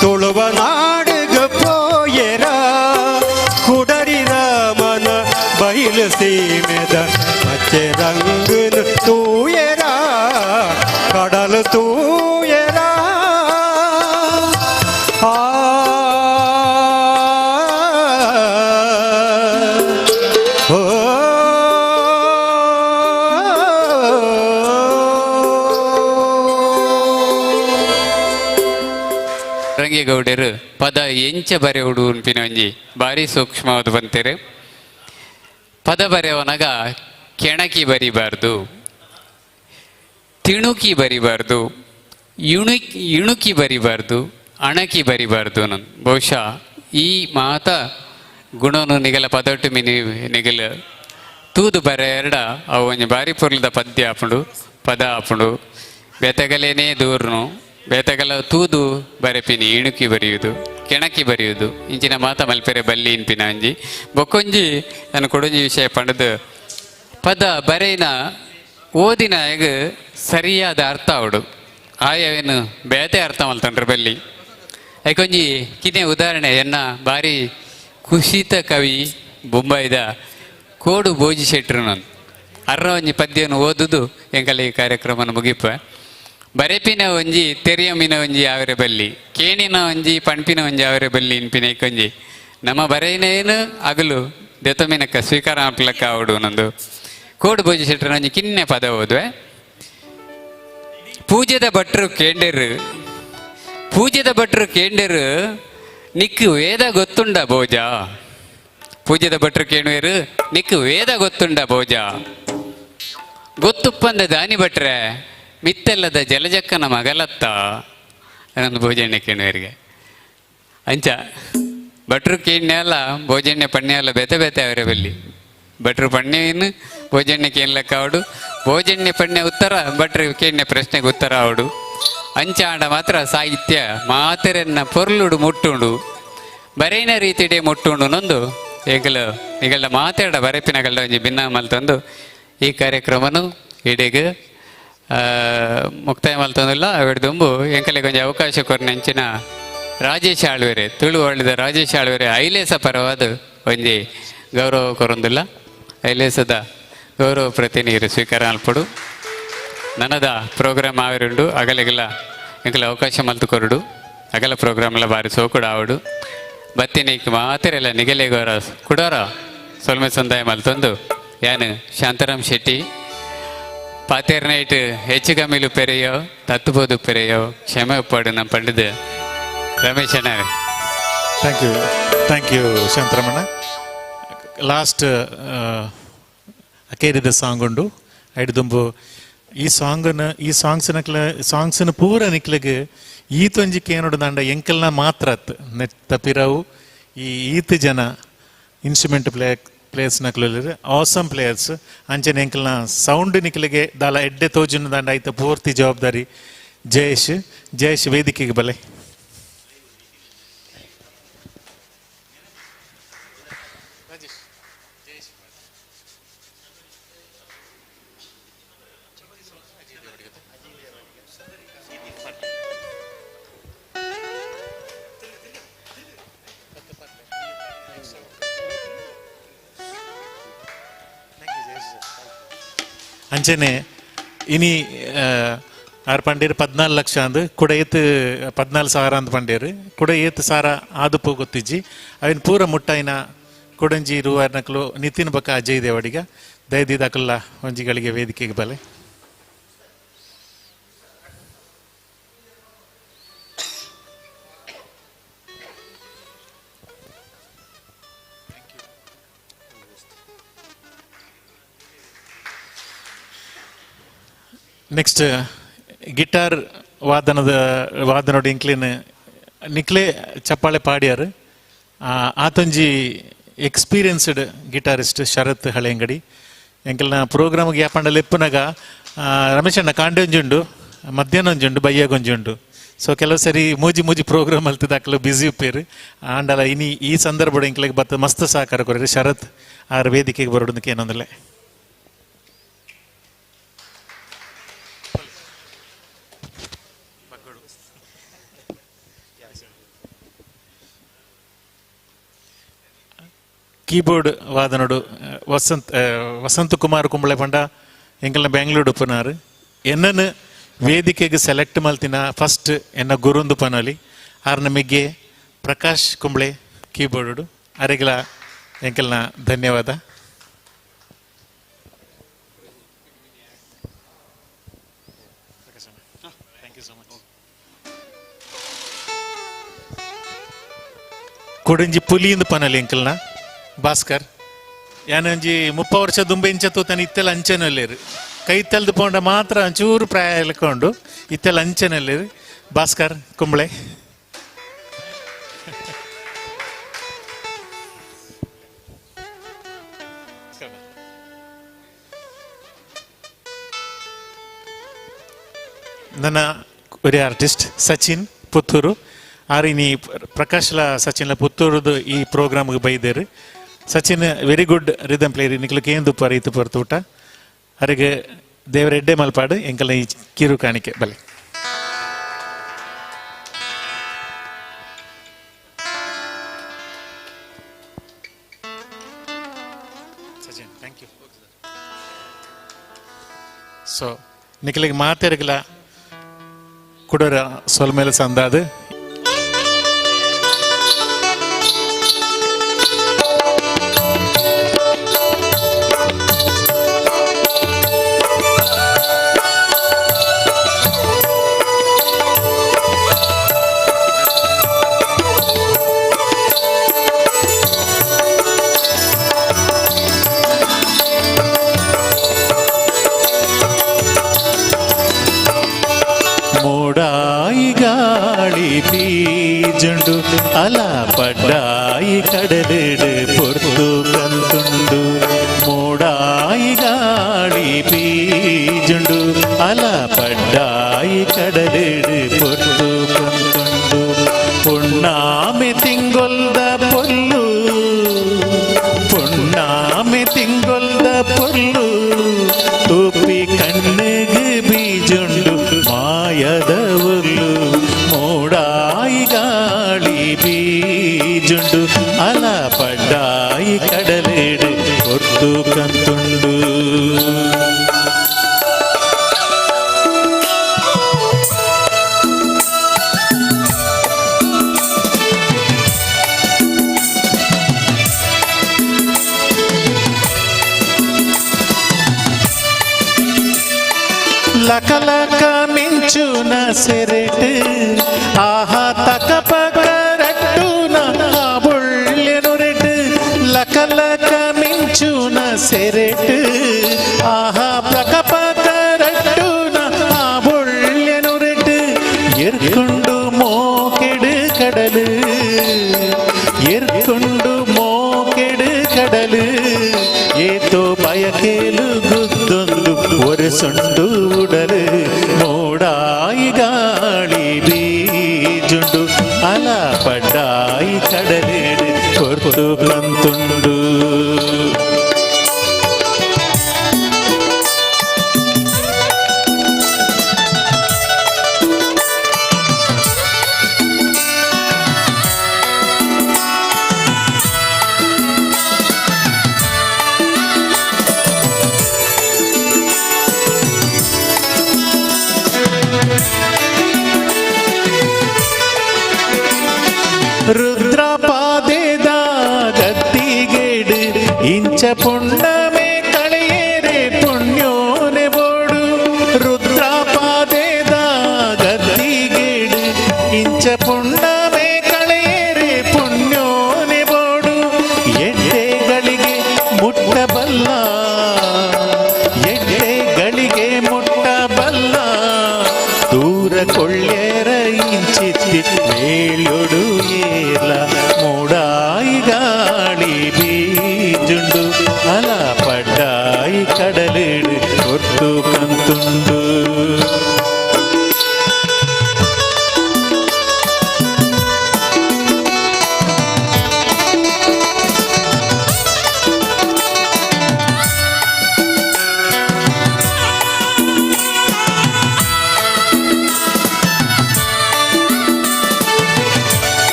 ತುಳುವ ನಾಡುಗ ಪೋಯರ ಕುಡರಿ ರಾಮನ ಬಯಲು ಸೀಮೆದ ಪಚ್ಚೆ ರಂಗನ ತೂಯರ ಕಡಲು ತೂಯರ. ಆ ಓ ರಂಗೇಗೌಡರು ಪದ ಎಂಚ ಬರೆಯುಡು ಉನ್ಪಿನ ಒಂಜಿ ಬಾರಿ ಸೂಕ್ಷ್ಮವಾದ ಬಂತೇರು. ಪದ ಬರೆಯವನಾಗ ಕೆಣಕಿ ಬರಿಬಾರ್ದು, ತಿಣುಕಿ ಬರಿಬಾರ್ದು, ಇಣುಕಿ ಬರಿಬಾರ್ದು, ಅಣಕಿ ಬರಿಬಾರ್ದು. ನನ್ ಬಹುಶಃ ಈ ಮಾತ ಗುಣನು ನಿಗಲ ಪದೊಟ್ಟು ಮಿನಿ ನಿಗಲ ತೂದು ಬರೆಯರ್ಡ ಅವು ಒಂಜಿ ಬಾರಿ ಪೊರ್ಲದ ಪದ್ಯ ಆಪುಂಡು, ಪದ ಆಪುಂಡು. ಬೆತಗಲೇನೇ ದೂರ್ನು ಬೇತಗಲ ತೂದು ಬರೆಪಿನಿ, ಇಣುಕಿ ಬರೆಯುವುದು, ಕೆಣಕಿ ಬರೆಯುವುದು, ಇಂಚಿನ ಮಾತ ಮಲ್ಪೆರೆ ಬಲ್ಲಿ ಇನ್ಪಿನ ಒಂಜಿ. ಬೊಕ್ಕೊಂಜಿ ನಾನು ಕೊಡೊಂಜಿ ವಿಷಯ ಪಂಡದು, ಪದ ಬರೆಯಿನ ಓದಿನ ಸರಿಯಾದ ಅರ್ಥ ಅವಡು ಆಯವೇನು ಬೇತೆ ಅರ್ಥ ಮಲ್ತಂಡ್ರೆ ಬಲ್ಲಿ. ಐಕೊಂಜಿ ಕಿನೆ ಉದಾಹರಣೆ, ಎನ್ನ ಬಾರಿ ಕುಶಿತ ಕವಿ ಬೊಂಬಾಯಿದ ಕೋಡು ಭೋಜಿ ಶೆಟ್ರು ನಾನು ಅರ್ರ ಒಂಜಿ ಪದ್ಯವನ್ನು ಓದುದು ಎಂಕಲ ಈ ಕಾರ್ಯಕ್ರಮನ ಮುಗಿಪ. ಬರೆಪಿನ ಒಂಜಿ ತೆರಿಯಮಿನ ಒಂಜಿ ಅವರೆ ಬಲ್ಲಿ, ಕೇಣಿನ ಒಂಜಿ ಪಣ್ಪಿನ ಒಂಜಿ ಅವರೆ ಬಲ್ಲಿ ಇನ್ಪಿನ ಇಕ್ಕೊಂಜಿ ನಮ್ಮ ಬರೆಯಿನೇನು ಅಗಲು ದೆತಮಿನಕ್ಕ ಸ್ವೀಕಾರ ಮಾಡ್ಲಕ್ಕ ಅವಡು ನಂದು ಕೋಡು ಭೋಜಿ ಶೆಟ್ರನ ಒಂಜಿ ಕಿನ್ನೆ ಪದ ಓದುವೆ. ಪೂಜೆದ ಭಟ್ರು ಕೇಂಡೆರು, ಪೂಜೆದ ಭಟ್ರು ಕೇಂಡೆರು ನಿಕ್ಕು ವೇದ ಗೊತ್ತುಂಡ ಭೋಜ. ಪೂಜೆದ ಭಟ್ರು ಕೇಣುವೆರು ನಿಕ್ಕು ವೇದ ಗೊತ್ತುಂಡ ಭೋಜ. ಗೊತ್ತುಪ್ಪಂದ ದಾನಿ ಭಟ್ರೆ ಮಿತ್ತೆಲ್ಲದ ಜಲಜಕ್ಕನ ಮಗಲತ್ತ ಅನ್ನೊಂದು ಭೋಜಣ್ಣೆ ಕೇಣುವರಿಗೆ. ಅಂಚ ಭಟ್ರು ಕೇಣ್ಯಲ್ಲ ಭೋಜಣ್ಣೆ ಪಣ್ಯ ಬೇತೆ ಬೇತೆ ಅವರೇ ಬಲ್ಲಿ. ಭಟ್ರು ಪಣ್ಯನು ಭೋಜಣ್ಣೆ ಕೇಳಕ್ಕ ಅವಡು, ಭೋಜಣ್ಣೆ ಪಣ್ಯ ಉತ್ತರ ಭಟ್ರು ಕೇಣ್ಯ ಪ್ರಶ್ನೆಗೆ ಉತ್ತರ ಅವಡು. ಅಂಚಾಂಡ ಮಾತ್ರ ಸಾಹಿತ್ಯ ಮಾತೆರೆನ್ನ ಪೊರ್ಲುಡು ಮುಟ್ಟುಂಡು, ಬರೇನ ರೀತಿಡೆ ಮುಟ್ಟುಂಡು ನೊಂದು ಎಂಕಲು ನಿಗಲ್ಡ ಮಾತಾಡ ಬರೆಪಿನಗಲ್ಡ ಒಂಜಿ ಭಿನ್ನ ಮಲ್ತೊಂದು ಈ ಕಾರ್ಯಕ್ರಮನು ಇಡೀಗ ಮುಕ್ತಾಯ ಮಲ್ತೊಂದಿಲ್ಲ. ಅವೆಡ್ದುಂಬು ಎಂಕಲಿಗೆ ಒಂಜಿ ಅವಕಾಶ ಕೊರ್ನೆಂಚಿನ ರಾಜೇಶ್ ಆಳ್ವೆರೆ, ತುಳು ಒಳ್ಳೆದ ರಾಜೇಶ್ ಆಳ್ವೆರೆ ಐಲೇಸ ಪರವಾದ ಒಂಜಿ ಗೌರವ ಕೊರೊಂದಿಲ್ಲ. ಐಲೇಸದ ಗೌರವ ಪ್ರತಿನಿಧಿರು ಸ್ವೀಕಾರ ಅಲ್ಪಡು. ನನದ ಪ್ರೋಗ್ರಾಮ್ ಆವಿರುಂಡು ಅಗಲಿಗೆಲ್ಲ ಎಂಕಲ ಅವಕಾಶ ಮಲ್ತು ಕೊರಡು. ಅಗಲ ಪ್ರೋಗ್ರಾಮ್ಲ ಬಾರಿ ಸೋಕುಡು ಆವಡು. ಬತ್ತಿನೈಕ್ ಮಾತೆರೆಲ್ಲ ನಿಗಲೆಗೋರ ಕುಡೋರ ಸೊಲ್ಮೆ ಸಂದಾಯ ಮಲ್ತೊಂದು ಯಾನು ಶಾಂತಾರಾಮ್ ಶೆಟ್ಟಿ ಪಾತೇರ್ ನೈಟ್ ಹೆಚ್ಚು ಕಮ್ಮಿಲು ಪೆರೆಯೋ ತತ್ತುಬೋದು ಪೆರೆಯೋ ಕ್ಷಮೆ ಒಪ್ಪಾಡು ನಮ್ಮ ಪಂಡಿದ ರಮೇಶ್ ಅಣ್ಣ. Thank you, thank you Shantaramanna. Last ಅಕೇರಿದ song ಉಂಡು. ಐಡ್ ದುಂಬು ಈ ಸಾಂಗನ ಈ ಸಾಂಗ್ಸ್ನ ಸಾಂಗ್ಸ್ನ ಪೂರ ನಿಕ್ಲೆಗ್ ಈತೊಂಜಿ ಕೇನೋಡು ದಂಡ ಎಂಕಲ್ನ ಮಾತ್ರ ಅತ್ ನೆತ್ತ ಪಿರವು ಈ ಈತ್ ಜನ ಇನ್ಸ್ಟ್ರೂಮೆಂಟ್ ಪ್ಲೇಯರ್ಸ್ ನಕ್ಲು ಆಸಮ್ ಪ್ಲೇಯರ್ಸ್. ಅಂಚನೆ ಎಂಕಲ್ನ ಸೌಂಡ್ ನಿಕ್ಲೆಗೆ ದಾಲ ಎಡ್ಡೆ ತೋಜುನ ದಂಡ ಐತ ಪೂರ್ತಿ ಜವಾಬ್ದಾರಿ ಜಯೇಶ್. ಜಯೇಶ್ ವೇದಿಕೆಗೆ ಬಲೆ. ಅಂಚನೆ ಇನಿ ಆರ್ ಪಂಡೇರು 14 ಲಕ್ಷ ಅಂದ್ ಕುಡ ಏತ್ 14 ಸಾವಿರ ಅಂದ್ ಪಂಡೇರು ಕುಡ ಏತ್ ಸಾರ ಆದುಪು ಗೊತ್ತಿಜ್ಜಿ. ಅವಿನ ಪೂರ ಮುಟ್ಟಾಯಿನ ಕೊಡಂಜಿ ರೂವಾರ್ನಕ್ಲು ನಿತಿನ್ ಬಕ್ಕ ಅಜಯ್ ದೇವಡಿಗ ದಯದೀದ ಅಕಲ್ಲ ಒಂಜಿಗಳಿಗೆ ವೇದಿಕೆಗೆ ಬಲೆ. ನೆಕ್ಸ್ಟ್ ಗಿಟಾರ್ ವಾದನದ ವಾದನೋಡು ಇಂಕ್ಲಿನ್ ನಿಕ್ಲೆ ಚಪ್ಪಾಳೆ ಪಾಡ್ಯಾರು. ಆತೊಂಜಿ ಎಕ್ಸ್ಪೀರಿಯನ್ಸ್ಡ್ ಗಿಟಾರಿಸ್ಟ್ ಶರತ್ ಹಳೆಯಂಗಡಿ. ಎಂಕಲ್ನ ಪ್ರೋಗ್ರಾಮ್ಗೆ ಯಾಪಂಡ ಲೆಪ್ಪುನಗ ರಮೇಶ್ ಅಣ್ಣ ಕಾಂಡೆ ಒಂಜಿ ಉಂಡು, ಮಧ್ಯಾಹ್ನ ಒಂಜಿ ಉಂಡು, ಬಯ್ಯಾಗ ಒಂಜಿ ಉಂಡು. ಸೊ ಕೆಲವು ಸರಿ ಮೂಜಿ ಮೂಜಿ ಪ್ರೋಗ್ರಾಮ್ ಅಲ್ತದ ಅಕ್ಲು ಬ್ಯುಸಿ ಉಪ್ಪೇರು. ಆಂಡಲ ಇನಿ ಈ ಸಂದರ್ಭಡ್ ಎಂಕ್ಲೆಗ್ ಬತ್ತ ಮಸ್ತ್ ಸಹಕಾರ ಕೊರ್ಯೆರ್. ಶರತ್ ಆರ್ ವೇದಿಕೆಗೆ ಬರೋದಕ್ಕೆ ಏನೊಂದಲೆ. ಕೀಬೋರ್ಡ್ ವಾದನೋಡು ವಸಂತ್ ವಸಂತ ಕುಮಾರ್ ಕುಂಬಳೆ ಪಂಡ ಎಂಕಲ್ನ ಬೆಂಗಳೂರು ಉಪ್ಪುನಾರು. ಎನ್ನನ್ ವೇದಿಕೆಗೆ ಸೆಲೆಕ್ಟ್ ಮಲ್ತಿನ ಫಸ್ಟ್ ಎನ್ನ ಗುರುಂದು ಪನಲಿ ಆರ್ನ ಮಿಗ್ಗೆ ಪ್ರಕಾಶ್ ಕುಂಬ್ಳೆ ಕೀಬೋರ್ಡ್ ಅರೆಗ್ಲ ಎಂಕಲ್ನ ಧನ್ಯವಾದ. ಕೊಡಂಜಿ ಪುಲಿಂದು ಪನಲಿ ಎಂಕಲ್ನ ಭಾಸ್ಕರ್. ಯಾನೊಂಜಿ 30 ವರ್ಷ ದುಂಬೆ ಇಂಚ ತೂತನ ಇತ್ತೆಲ್ಲ ಅಂಚೆನಲ್ಲೇರು ಕೈ ತೆಲ್ದು ಪೋಂಡ ಮಾತ್ರ ಒಂಚೂರು ಪ್ರಾಯ ಎಳ್ಕೊಂಡು ಇತ್ತೆಲ್ಲ ಅಂಚೆನಲ್ಲೇರು ಭಾಸ್ಕರ್ ಕುಂಬ್ಳೆ. ನನ್ನ ಒರಿ ಆರ್ಟಿಸ್ಟ್ ಸಚಿನ್ ಪುತ್ತೂರು. ಆರಿನಿ ಪ್ರಕಾಶ್ಲ ಸಚಿನ್ಲ ಪುತ್ತೂರುದು ಈ ಪ್ರೋಗ್ರಾಮ್ಗೆ ಬೈದೇರು. Sachin very good rhythm player. ನಿಕ್ಲು ಕೇಂದು ಪರೀತು ಪೊರ್ತೂಟ ಅರಿಗೆ ದೇವರ ಎಡ್ಡೆ ಮಲ್ಪಾಡು ಎಂಕಲ್ನ ಈ ಕಿರು ಕಾಣಿಕೆ ಬಲೆ. Sachin, thank you. So ನಿಖಲಿಗೆ ಮಾತೆರ್ಗಲ ಕುಡರ ಸೊಲ್ಮೇಲೆ ಸಂದಾದು. ಮೂಡಾಯಿ ಗಾಳಿ ಬೀಜುಂಡು, ಅಲ ಪಡ್ಡಾಯಿ ಕಡಲಿಡು ಪೊರ್ತು ಕಂತುಂಡು. ಮೂಡಾಯಿ ಗಾಳಿ ಬೀಜುಂಡು, ಅಲ ಪಡ್ಡಾಯಿ ಕಡಲಿಡು ಪೊರ್ತು ಕಂತುಂಡು. ಪುಣ್ಣಾಮೆ ತಿಂಗೊಲ್ದ ಪೊಲ್ಲು, ಪುಣ್ಣಾಮೆ ತಿಂಗೊಲ್ದ ಪೊಲ್ಲು, ತೂಪಿ ಕಣ್ಣಿಗೆ ಬೀಜುಂಡು ಮಾಯದ ಉಲ್ಲು. ಮೂಡಾಯಿ ಗಾಳಿ ಬೀಜುಂಡು, ಅಲ ಪಡ್ಡಾಯಿ ಕಡಲಿಡು ಪೊರ್ತು ಕಂತುಂಡು. ಲಕ ಲಕ ಮಿಂಚುನ ಸೆರೆಟ್, ಆಹಾ ತಕ ಪಕರಟ್ಟುನ ಬುಳ್ಳೆನುರೆಟ್. ಲಕ ಲಕ ಮಿಂಚುನ ಸೆರೆಟ್, ಆಹಾ ತಕ ಪಕರಟ್ಟುನ ಬುಳ್ಳೆನುರೆಟ್. ಎರ್ಕೊಂಡು ಮೋಕೆಡು ಕಡಲು, ಎರ್ಕೊಂಡು ಮೋಕೆಡು ಕಡಲು, ಏತೋ ಬಯಕೇಲು ಗುದ್ದೊಂದು ஒரு ಸುಂಡು ಉಡಲು. ಮೋಡಾಯಿ ಗಾಳಿ ಬೀಜುಂಡು, ಅಲ ಪಡ್ಡಾಯಿ ಕಡಲಿಡು ಪೊರ್ತು ಕಂತುಂಡು. ರುದ್ರಪಾದೆದ ಗದ್ದಿಗೇಡು ಇಂಚ ಪುಣ್ಣಮೆ ಕಳೆಯೇರೆ ಪುಣ್ಯೋನೆ ಬೋಡು. ರುದ್ರಪಾದೆದ ಗದ್ದಿಗೇಡು ಇಂಚ ಪುಣ್ಣಮೆ ಕಳೆಯೇರೆ ಪುಣ್ಯೋನೆ ಬೋಡು. ಎಡ್ಡೆಗಳಿಗೆ ಮುಟ್ಟಬಲ್ಲ, ಎಡ್ಡೆಗಳಿಗೆ ಮುಟ್ಟಬಲ್ಲ, ದೂರ ಕೊಳ್ಳೇರ ಇಂಚಿತ್ತಿ ಮೇಲೊಡು ಏರ್ಲ. ಮೂಡಾಯಿ ಗಾಳಿ ಬೀಜುಂಡು, ಅಲ ಪಡ್ಡಾಯಿ ಕಡಲಿಡು ಪೊರ್ತು ಕಂತುಂಡು.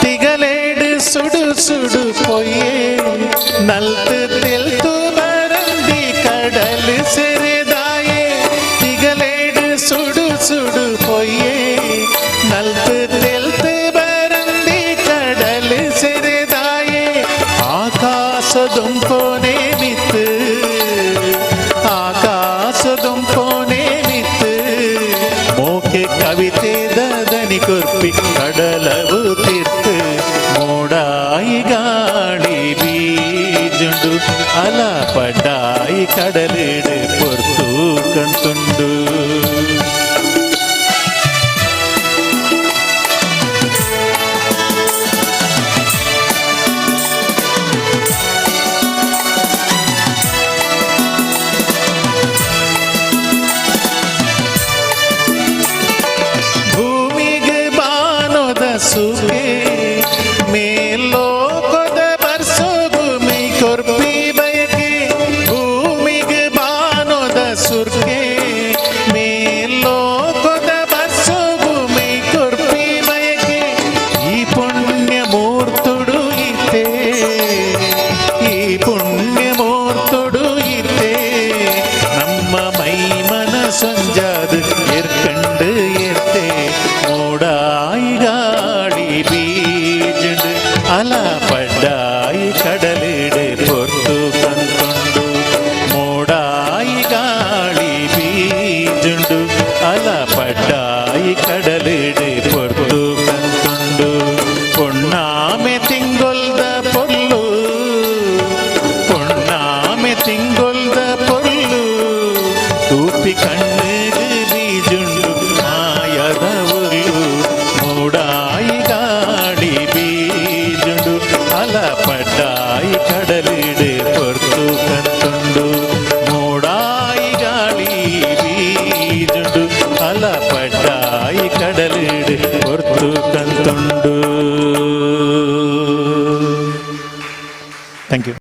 ತಿಗಲೇಡು ಸುಡು ಸುಡು ಪೊಯ್ಯೆ ನಲ್ತು ತೆಲ್ತು ಬರಂದಿ ಕಡಲು ಸಿರಿದಾಯೆ. ತಿಗಲೇಡು ಸುಡು ಸುಡು ಪೊಯ್ಯೆ ನಲ್ತು ತೆಲ್ತು ಬರಂದಿ ಕಡಲು ಸಿರಿದಾಯೆ. ಆಕಾಶದುಂಪೋನೆ ಮಿತ್ತು, ಆಕಾಶದುಂಪೋನೆ ಮಿತ್ತು, ಮೋಕೆ ಕವಿತೆ ದನಿ ಕೊರ್ಪಿ ಕಡಲವು ತಿರ್ತು. ಮೋಡಾಯಿ ಗಾಳಿ ಬೀಜುಂಡು, ಅಲ ಪಡ್ಡಾಯಿ ಕಡಲಿಡು ಪೊರ್ತು ಕಂತುಂಡು. ಸುಖೆ ಮೇಲೋಕದ ಬರ್ಸೋಗು ಮೈ ಕೊರ್ಪಿ ಬಯಕೆ ಭೂಮಿಗೆ ಬಾನೋದ ಸುರ್ಕೆ ಮೇಲೋಕದ ಬರ್ಸೋಗು ಮೈ ಕೊರ್ಪಿ ಬಯಕೆ ಈ ಪುಣ್ಯ ಮೂರ್ತುಡು ಇತ್ತೆ ಈ ಪುಣ್ಯ ಮೂರ್ತುಡು ಇತ್ತೆ ನಮ್ಮ ಮೈ ಮನ ಸೊಂಜಾದು ಎರ್ಕಂಡು ಎರ್ತೆ ಮೂಡಾಯಿ ಗಾಳಿ ಬೀಜುಂಡು ಅಲ ಪಡ್ಡಾಯಿ ಕಡಲಿಡು ಪೊರ್ತು ಕಂತುಂಡು ಮೂಡಾಯಿ ಗಾಳಿ ಬೀಜುಂಡು ಅಲ ಪಡ್ಡಾಯಿ ಕಡಲಿಡು ಪೊರ್ತು ಕಂತುಂಡು ಪೊಣ್ಣಾಮೆ ತಿಂಗೊಲ್ದ ಪೊರ್ಲು பொன்னாமை திங்கொல்த பொருளு தூப்பி கண்ணுக்கு ಬೀಜುಂಡು ಮಾಯದ ಉರ್ಲು ಮೂಡಾಯಿ ಗಾಳಿ ಬೀಜುಂಡು ಅಲ ಪಡ್ಡಾಯಿ ಕಡಲಿಡು ಪೊರ್ತು ಕಂತುಂಡು ಮೂಡಾಯಿ ಗಾಳಿ ಬೀಜುಂಡು ಅಲ ಪಡ್ಡಾಯಿ ಕಡಲಿಡು ಪೊರ್ತು ಕಂತುಂಡು. Thank you.